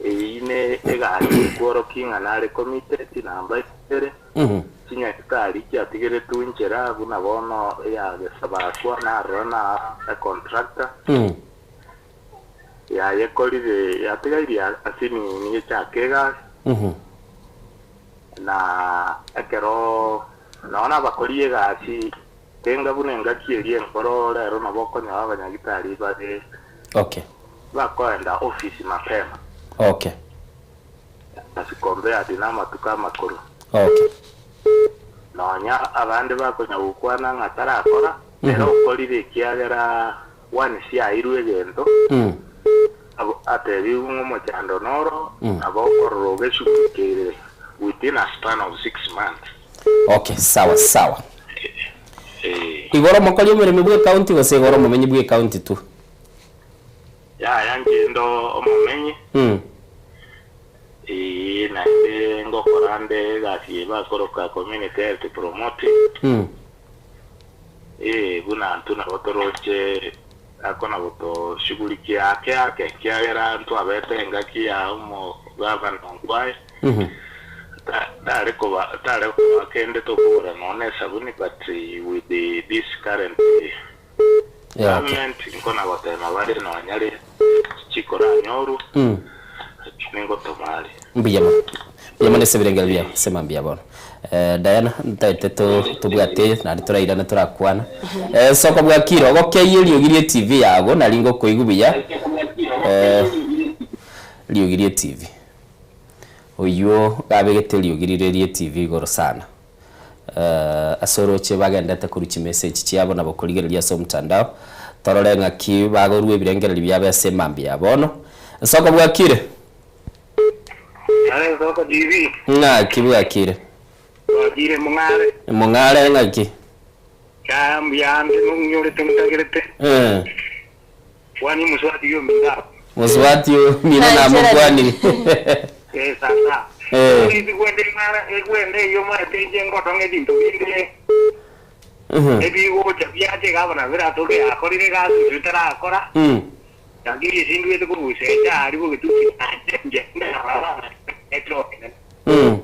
eyio ne egasi ekworokia ng'a nare committed namba ibere, Mhm. chinyagitari chiatigeretwe inchera buna bono eya Gesabakwa narora na econtractor Mm. yayekorire yatigairie asinini echake egasi. Mhm. Na ekero nonya nabakori egasi, tenga buna engaki eria enkoro rero nabo okonyora abanyagitari bare Okay. bakoenda ofisi mapema. Okay. As compared namatuko amakoro. Okay. Nonya abande bakonya gokwana ng'a tarakora, ere okorire ekiagera once airwe egento, Mm. abo atebigwe ng'a omochando noro, Mm. nabo okorora ogeshugulikire within a span of 6 months. Okay, sawa sawa. Eh. Igoro omokori omoremi bwe county gose igoro omomenyi bwe county tu? Yaya inche ndo omomenyi, Mm. ee, naende ngokora nde egasi eye bakoroka community health promoting, Mm. ee, buna intwe nabo toroche ako nabo toshughulikia ake ake ekiagera ntwabete engaki ya omogavana Ongwae, Mhm. ta- tare koba tare koba kende tokogora nonya na esabuni but with the, this current Yeah, okay. government nkona gotema bare nonya re chikoranyorwa Mm. ningotoma are. Mbuya mono. Mbuya mono ase ebirengererio biao ase mambia bono. Eh, Diana, ntaete to tobwate naende torairane torakwana. Eh, soko bwakire ogokeyia eriogi rie TV yago nari ngokoigwa buya. Eh, riogi rie TV. Oywo gabegete eriogi rire rie TV igoro sana. Eh, ase oroche bagendete korwa chimessage chiabo nabo korigereria ase omtandao torore ng'aki bagorwa ebirengererio biabo ase emambia ya bono. Nsoko bwakire? Nare Nsoko TV. Ng'aki bwakire? Bwakire mong'are. Mong'are ng'aki? Yaya mbuya ande nonyorete ntagerete. Eh. Kwani mosubati ominto abwo. Mosubati omino namokwanire. Eh sasa. Eh. Ori gwende mara egwende eyo maete inche ngotonga ebinto binde. Mhm. Ebigocha biache gavana biratoke yakorire egasi oyio tarakora. Mm. Lakini esindwete korusia echa aria bogetuki nache inche Mm.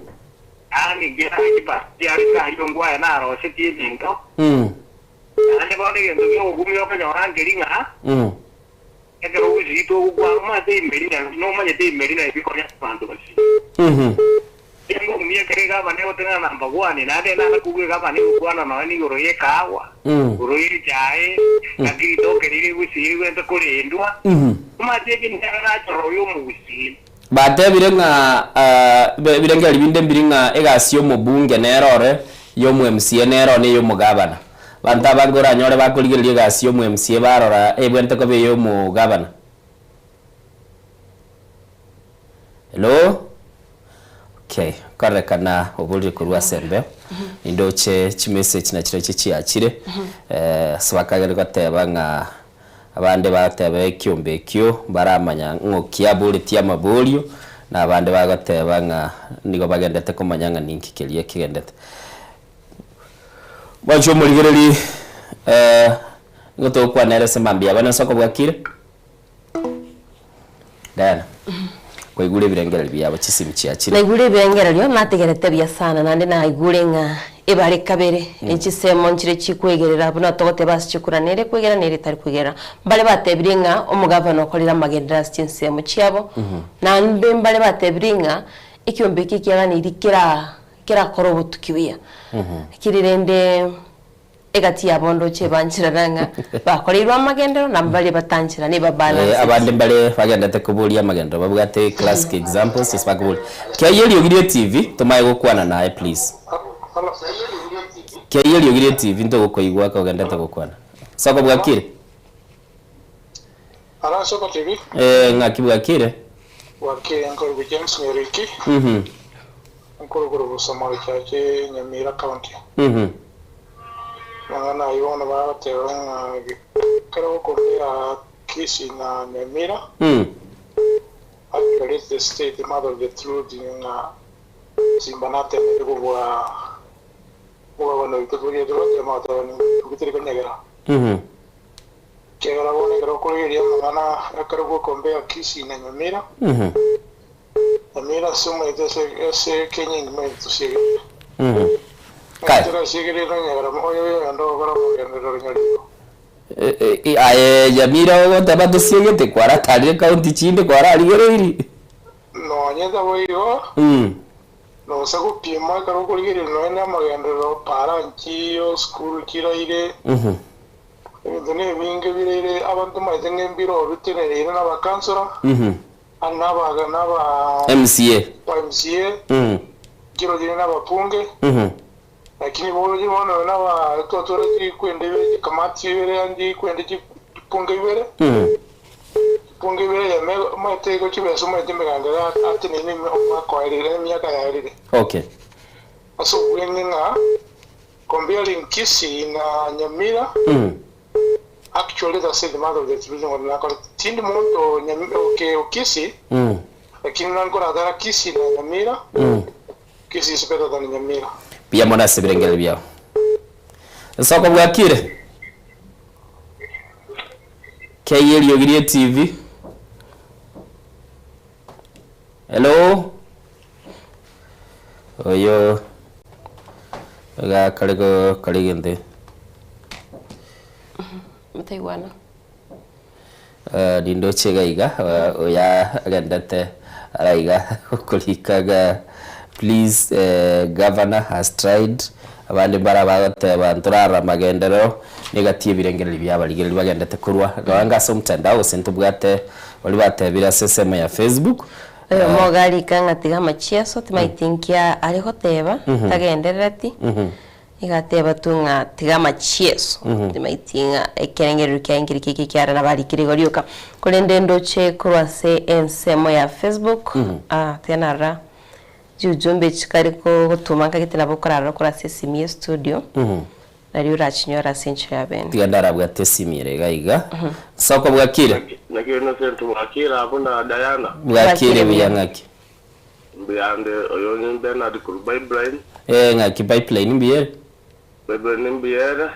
Yaani inche nachibati aria karia ongwae narosetie ebinto. Mm. Naende bono egento ki'ogokumia okonyora nkeri ng'a Mm. ekero ogositwa ogokwana omanyete imeri na nomanyete imeri na ebikonya abanto basio. Mhm. Engomia ekero egavana egotenena namba one naende nare kobua egavana egokwana nonya nigoro y'ekaagwa, Mm. igoro y'echae, naki ritoke riria rigusii rigwente korendwa. Mhm. Omanyete eki nere nachora oyo omogusii. Batebire ng'a ah, be- ebirengererio binde mbiri ng'a egasi y'omobunge nere ore, y'omo-MCA nere ore na ey'omogavana. Abanto abange oranyore bakorigereria egasi y'omo-MCA barora ebwenerete koba ey'omogavana. Hello? Okay, korerekana oborire korwa ase embeo, nindoche chimessage nachirochio chiachire, eh, ase bakagere goteba ng'a Abande bagoteba ekiombe ekio mbaramanya ng'oki aboretie amaborio, na abande bagoteba ng'a nigo bagendete komanya ng'a ninki keria kegendete. Mwanche omorigereri eh, nigo togokwana ere ase mambia abana ase okobwakire. Diana, kwaigure ebirengererio biabo chisimi chiachire. Naigure ebirengererio, nategerete buya sana, naende naigure ng'a ebare kabere, echisemo nchire chikwegerera buna togoteba ase chikura nere kwegera nere etari kwegera. Mbare batebire ng'a omogavana okorire amagenderero ase chinsemo chiabo, naende mbare batebire ng'a ekiombe eke ekiaganeiri kera kerakore obotuki buya. Lakini rende Egati yabo ndoche ebancherana ng'a bakoreirwe amagenderero na mbaria batancherana eba Eh, balanced. abande mbare bagendete koboria amagenderero babwate classic examples ase bakoboria. Kiayia eriogi rie TV tomaye gokwana naye please. Keiyo eriogi ria etibi ntogokoigwa kogendete gokwana. Soko bwakire? Aro Soko TV. Eh, ng'aki bwakire? Bwakire nkorokwa James Nyariki. Mhm. Nkorokwa Bosomori Church Nyamira County. Mhm. Amang'ana ayio bono bagoteba ng'a ekero ogokombea Kisii na Nyamira Mm. actually it's the state mother of the truth ng'a Simba natemete kobua omogabane oito togete gotema goteba nigo teri konyegera. Mhm. Ekiagera bono ekero okorigereria amang'ana ekero gwokombea Kisii na Nyamira, Mhm. Nyamira ase omanyete ase ase Kenya engima eye tosiegete. Mhm. Kare. Torasiegerere nonyegera oyo oyonde ogokora omogenderero nyariko. Aye Nyamira ogoteba tosiegete kwaratarire county chinde kwararigereiri? Nonye taboigo, nosa gopima ekero okorigereria nonya na amagenderero para nchiyo, sukuru chiraire, ebinto na ebinge biraire abanto omanyete ng'a embiro bitenereire na abakansora, ande na aba na aba MCA. ba MCA, nchiro chire na abapunge, lakini bono bono na aba twatwara chikwenda ibere chikamati ibere ande chikwenda chipunge ibere. Chipungu ibere eyemo omanyete igo chibesa omanyete emeganda ya ateneine omwaka oerire emiaka yaerire. Okay. Ase obweng'e ng'a comparing Kisii na Nyamira actually that's the mother of the children ng'o nakorete tindi monto Nyami okay o Kisii lakini nankoratara Kisii na Nyamira Kisii is better than Nyamira. Mbuya mono ase ebirengererio biao. Nsoko bwakire? Kei eriogi rie TV. Hello? Oyo iga kare go kare gento. Mtaigwana. Eh, nindoche iga iga eh, oya agendete ara iga okorika iga please eh, governor has tried abande mbara bagoteba ntorarora magenderero Negati ebirengererio bi'abarigereria bagendete korwa roanga ase omotandao gose ntobwate baria batebire ase ensemo ya Facebook. Oyomo iga arika ng'a tiga amachieso, timaeti nki are goteba, tagenderereti, iga ateba tu ng'a tiga amachieso, timaeti ng'a ekerengererio kiaye nkeri keke ekiagera nabo arikire igo rioka. Korende ndoche korwa ase ensemo ya Facebook, ah tiga narora chiujumbe chikari gotuma nkagete nabo okorarora korwa ase esimi ye studio. Nario orachinyore ase enchera ya bene. Tiga ndarabwate esimi ere iga iga. Soko bwakire? Naki Innocent bwakire abwo na Diana? Bwakire buya ng'aki? Mbuyande, oyo ni Bernard korwa Pipeline. Eh ng'aki Pipeline mbuya ere? Pipeline mbuya ere.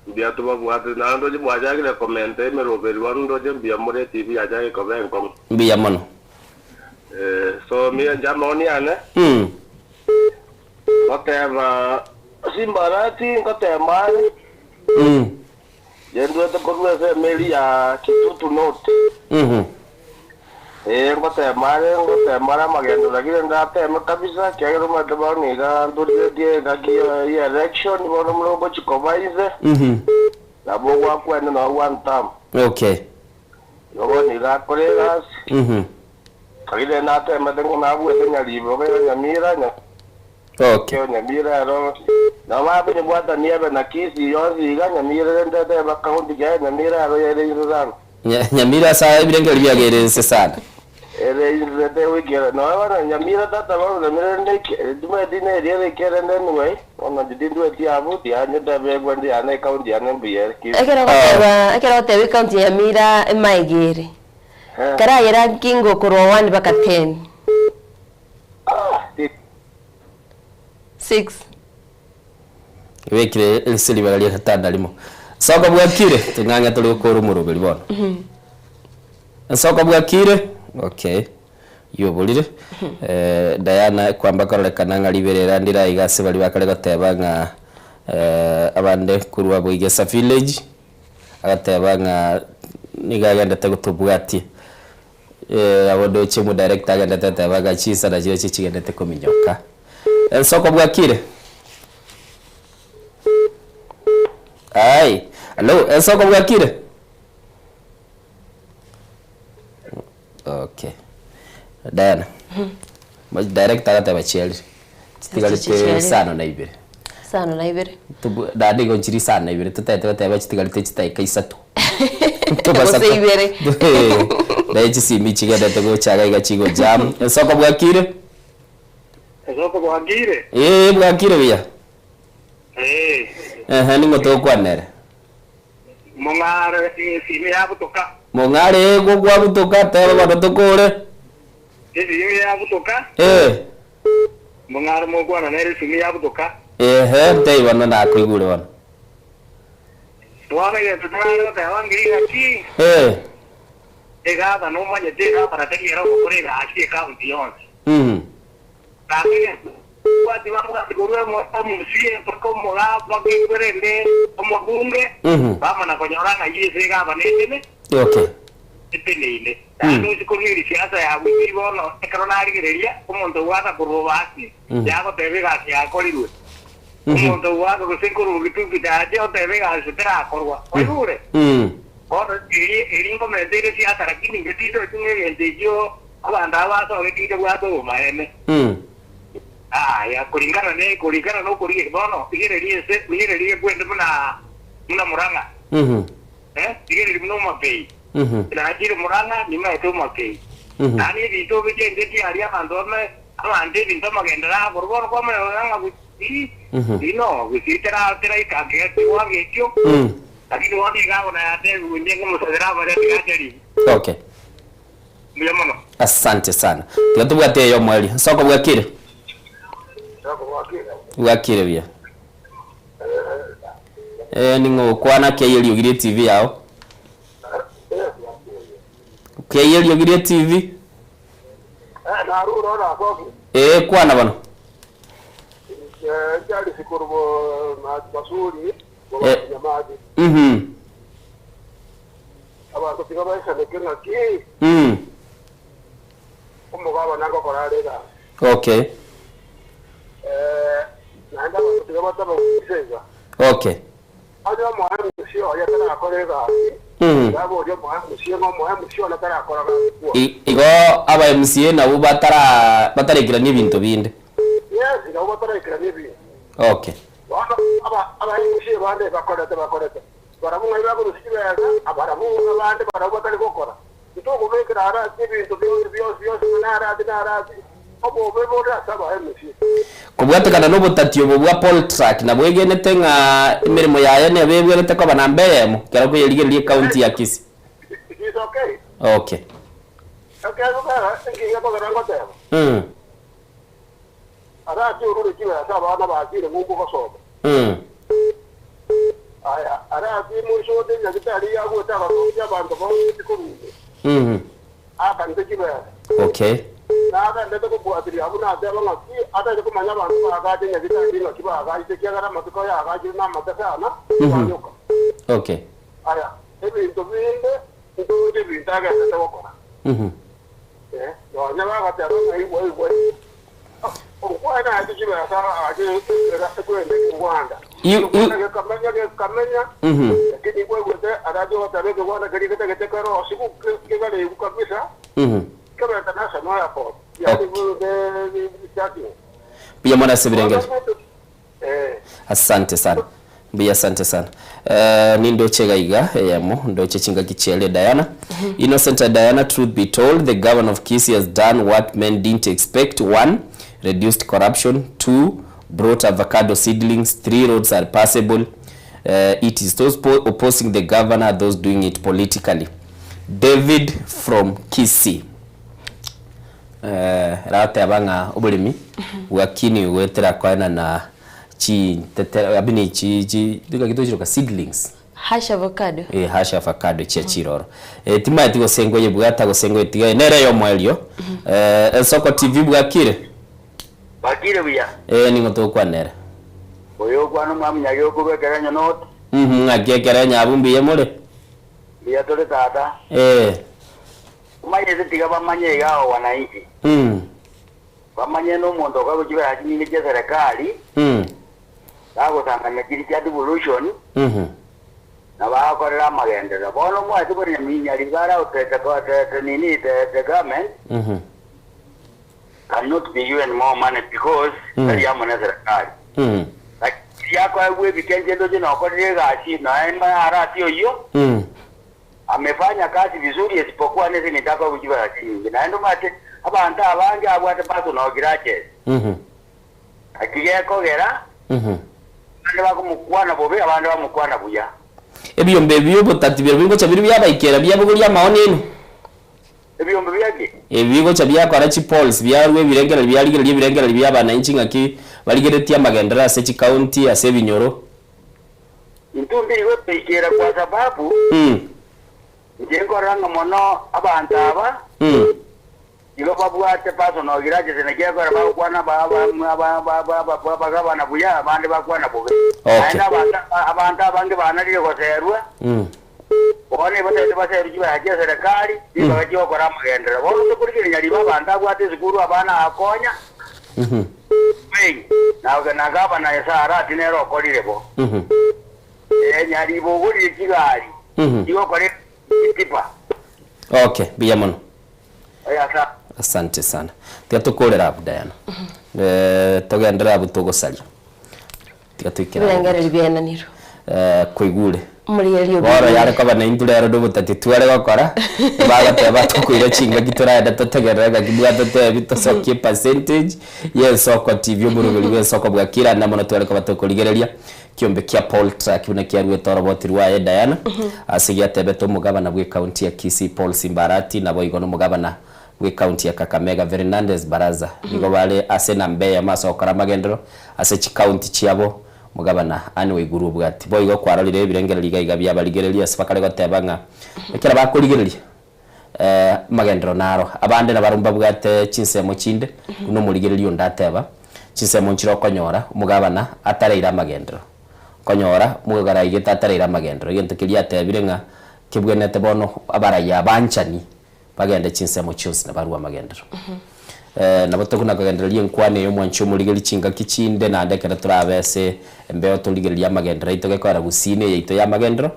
Mbuya tobabwate naende ndoche mwachakire komenta emeroberi bono ndoche mbuya more etibi yachakire koba enkong'u. Mbuya mono. Eh, so inche amaoni ane. Ngoteba Simbarati, ngotema are, Nyenduete korwa ase emeri ya Kitutu North. Ee, ngotema are, ngotema are amagendo, lakini ndateme kabisa, ekiagera omanyete bono iga ntorigetie engaki ya election, bono buna ogochia koba inse, nabo ogwakwene noo one term. Okay. Igo bono iga akore egasi, lakini natemete ng'a nabuete Nyaribo iga Nyamira, Nya. Okay. Nyamira ero nabo bakonyebwatania ebe na Kisii yonsi iga Nyamira rende etebe county kiaye Nyamira ero ere inse sana. Nyamira ase ebirengererio biaye ere inse sana. Ere inse tegoikera nonya bono Nyamira tata bono Nyamira rende timanyeti neria ere ike rende anyway bono inche tindweti abwo tiga nyetebe egwente yane ecounty yane mbuya ere Kisii. Ekero ogoteba ekero ogoteba ecounty ya Nyamira emaega ere, karayera nki korwa one mpaka ten? 6. Ebekire ase ribaga ria gatano rimo. Nsoko bwakire, tong'ang'e tore gokora omoroberi bono. Nsoko bwakire, okay, yoborire. Eh, Diana kwamba kororekana ng'a riberera ndire aiga ase baria bakare goteba ng'a eh, abande korwa Boigesa village, agateba ng'a nigo agendete gotobwatia. Eh, abo ndoche omodirector agendete ateba ng'a chinsa nachirochio chigendete kominyoka. Ensoko bwakire? Aye, hallo, ensoko bwakire? Okay. Diana, director agateba chiarire, chitigarete Chiarire. isano na ibere. Isano na ibere. Naende igo nchire isano na ibere totagete goteba chitigarete chidakika isato. Gose ibere. Naye chisimi chigendete gocha iga iga chigojam. Esoko bwakire? Esoko bwakire? Ee bwakire buya. Ee. Ehe ning'o togokwanera? Mong'are esimi yabutoka. Mong'are ee gokwabutoka teba bono tokore. Esimi yabutoka. Ee. Mong'are mokwana nere esimi yabutoka. Ehe ntebie bono nakoigure bono. Bono egento torare goteba ng'a gaki. Ee. Egavana omanyete egavana tari ere ogokora egasi ecounty yonsi. Gaki egento bwati babwati korwa omosie mpaka omogaa mpaka ekwerende omobunge bamana konyora ng'ai ase egavana etene Okay. eteneine. Naende ochi korwa erisiasa ya Gusii bono ekero narigereria omonto obwata korwa obasi yagoteba egasi yakorirwe. Omonto obwata gose nkorwa Gitutu Chache oteba egasi terakorwa. Oigure? Bono eri eri nkomenta ere siasa lakini inche tindochi ng'a egento ekio abanto aba basogete inche bwate obomaene. Aya kulingana ne kulingana nokorigereria bono rigereria ense rigereria ekwende buna buna Murang'a eh rigereria buna Homabay nachire Murang'a nimaete Homabay yaani ebinto obichengetie aria abanto bame abanto ebinto amagenderero akorwa bono kwamanya ng'a Gusii ino Gusii tera teraika kiwango ekio lakini bono iga abwo nayatebiwe inche ngomosabera amare tiga acharibu. Okay. Mbuya mono. Asante sana. Tiga tobwate eyo omoerio. Nsoko bwakire? Bwakire buya. Eh, ning'o okwana kei eriogi rie TV yao? Kei eriogi rie TV? Eh, kwana bono. Eh. Abanto tiga baisaneke ng'aki Mm. omogabana ngokora are egasi. Okay. Eh, naende abanto tiga bataba goisa iga. Okay. Onye omoe musie oye tarakora egasi, Mm. yaboria omoe musie ng'a omoe musie one tarakora gasi kwo. Igo aba MCA nabwo batara batarekerania ebinto binde. Yes, nabo bataraekerania ebinto. Okay. Bono aba aba MCA bande bakorete bakorete. Barabwo ng'ai bakorusia chibesa, abarabwo abande barabwo batari gokora. Titokobekera are ase ebinto bionsi bionsi bionsi ng'a nare ase nare ase, obobe bore ase abaemusie. Kobwatekana nobotati obo bwa Poltrack nabwegenete ng'a emeremo yaye nebe ebwenerete koba namba eyemo ekero okoyerigereria ecounty ya Kisii. It is okay. Okay. Ekeegwa kera enki gekogera ngoteba? Arache orure chibesa abana bachire ng'umbu gosoma. Aya, arache moiso onde nyagetari yagocha agatobia abanto bonsi korwa ime, akanete chibesa. Okay. Nagendete kobwatiria abwo nateba ng'aki atari komanya abanto baagache nyagetari ng'aki baagachete ekiagera amatuko yaagachire namate sana, banyoka. Okay. Aya, ebinto binde ntoche ebinto agendete gokora. Eh, nonya bagateba ng'a igwa igwa okwana ase chibesa ase ekwende ekegwanda. Gekamenya gekamenya lakini igwegwete arache goteba ekegwanda keria getagete kerosigu kegareigu kabisa kebe international airport yani chaki. Mbuya mono ase ebirengeri. Eh. Asante sana. Mbuya asante sana. Eh, nindoche iga iga eyemo ndoche chingaki chiaria Diana. Innocent Diana, truth be told, the governor of Kisii has done what men didn't expect. One, reduced corruption. Two, brought avocado seedlings. Three, roads are passable. It is those opposing the governor, those doing it politically. David from Kisii. Eh, rateba ng'a oboremi bwakini goetera koenana chi abini chi chi tiga gitochiroka seedlings. Hash avocado. Eh, hash avocado chia chiroro. Eh, timaeti gose ngoye bwata gose ngoye tiga nere yo mwerio. Eh, Ensoko TV bwakire? Bwakire buya. Eh, ningo tokwanera. Oyo kwana omwami Nyagioka korwa Ekerenyo North. Ng'aki Ekerenyo abwo mbuya more? Mbuya tore tata. Eh. Omanyete tiga bamanye iga abo wananchi. Bamanye nomonto okoegwa chibesa chinyinge chia serikali. Bagosangania chiria chia devolution. Na bagokorera amagenderero. Bono omwase bore nyaminya riga out the, the, the, nini, the, the government cannot be given more money because tari amo na serikali. Ebiakoegwa ebike inche ndoche nokorire egasi nonya arati oyio, amefanya kazi vizuri isipokuwa nese eng'encho akoegwa chibesa chinyinge. Naende omanyete abanto abange abwate personal grudges. Naki gekogera abande bakomokwana bobe abande bamokwana buya. Ebiombe ebi bi'obotati biria bigocha biria biabaikera biabogoria amaoni aino. Ebiombe biaki? Ebi bigocha biakora chipolls, biarua ebirengererio biarigereria ebirengererio bia abananchi ng'aki barigeretie amagenderero ase chicounty, ase ebinyoro. Intwe mbiri gotoikera kwa sababu, inche nkorora ng'a mono abanto aba igo babwate personal grudges naki ekero bagokwana abagabana buya abande bakwana bobe. Naende abanto abanto abange banarire goserwa, bono nibatagete baserwe chibesa chia eserekari, ribaga chiogokora amagenderero. Bono tokorigereria nyaribo abanto abwate esukuru abana akonya, wengi, na na gavana Sarati nere okorire bo. Nyaribo ogorire chigari chigokora chitipa. Okay, mbuya mono. Oya sa. Asante sana. Tiga tokorere abwo Diana. Eh, togenderere abwo togosaria. Tiga toikere abwo. Ebirengererio biaenanirwe. Eh, koigure. Omorigereria Bono obiigure. yare koba naintwe rero nobotati tware gokora, bagoteba tokoira chingaki toraende totegerere ng'aki bwatotebi tosokie percentage ya ensoko TV omoroberi bwa ensoko bwakire ande mono tware koba tokorigereria kiombe kia Paul Track buna kiaruete oroboti rwaye Diana ase giatebete omogabana bwe county ya Kisii Paul Simba Arati naboigo nomogabana bwe county ya Kakamega Fernandes Barasa nigo bare ase enamba eyemo ase ogokora amagenderero ase chicounty chiabo Omogabana Anne Waiguru obwati. Boigo kwarorire ebirengererio iga iga bi'abarigereria ase bakare goteba ng'a ekero bakorigereria amagenderero naro. Abande nabarobwo mbabwate chinsemo chinde buna omorigereria onde ateba, chinsemo nchire okonyora omogabana atareire amagenderero. Okonyora omogabana aigete atareire amagenderero. Egento keria atebire ng'a kebwenete bono abarayia abanchani bagende chinsemo chionsi na barue amagenderero. Nabo tokona kogendereria enkwana eye omwanchi omorigereria chingaki chinde naende ekero torabe ase embeo torigererie amagenderero aito gekoera gusii na eyaito y'amagenderero,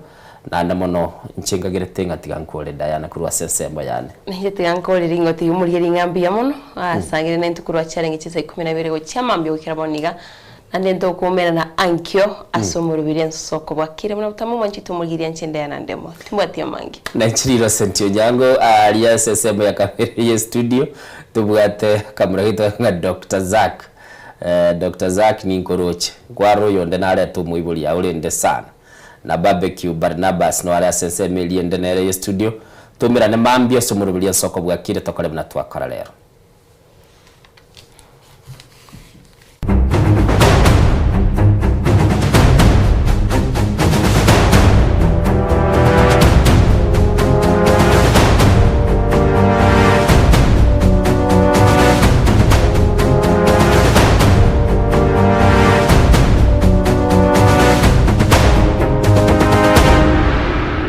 naende mono inche nkagerete ng'a tiga nkore Diana korwa ase ensemo yane. Nainche tiga nkore ring'oto eyio omorigereria ng'a mbuya mono, asangire naintwe korwa chiarenge chinsa ikomi na ibere gochia mambia goikera bono iga, naende ntokoumerana ankio ase omoroberi ensoko bwakire buna botambe omwanchete omorigereria inche Diana Ndemo. Timbwati amange. Nainche Innocent Onyango aaria ase ensemo ya kabere ye studio tobwate akamura gaito ng'a Doctor Zack. Doctor Zack ninkoroche, nkwarora oyonde narete omoibori ao rende sana. Na Barbecue Barnabas noare ase ensemo eria ende nere ye studio. Toumerane mambia ase omoroberi ensoko bwakire tokore buna twakora rero.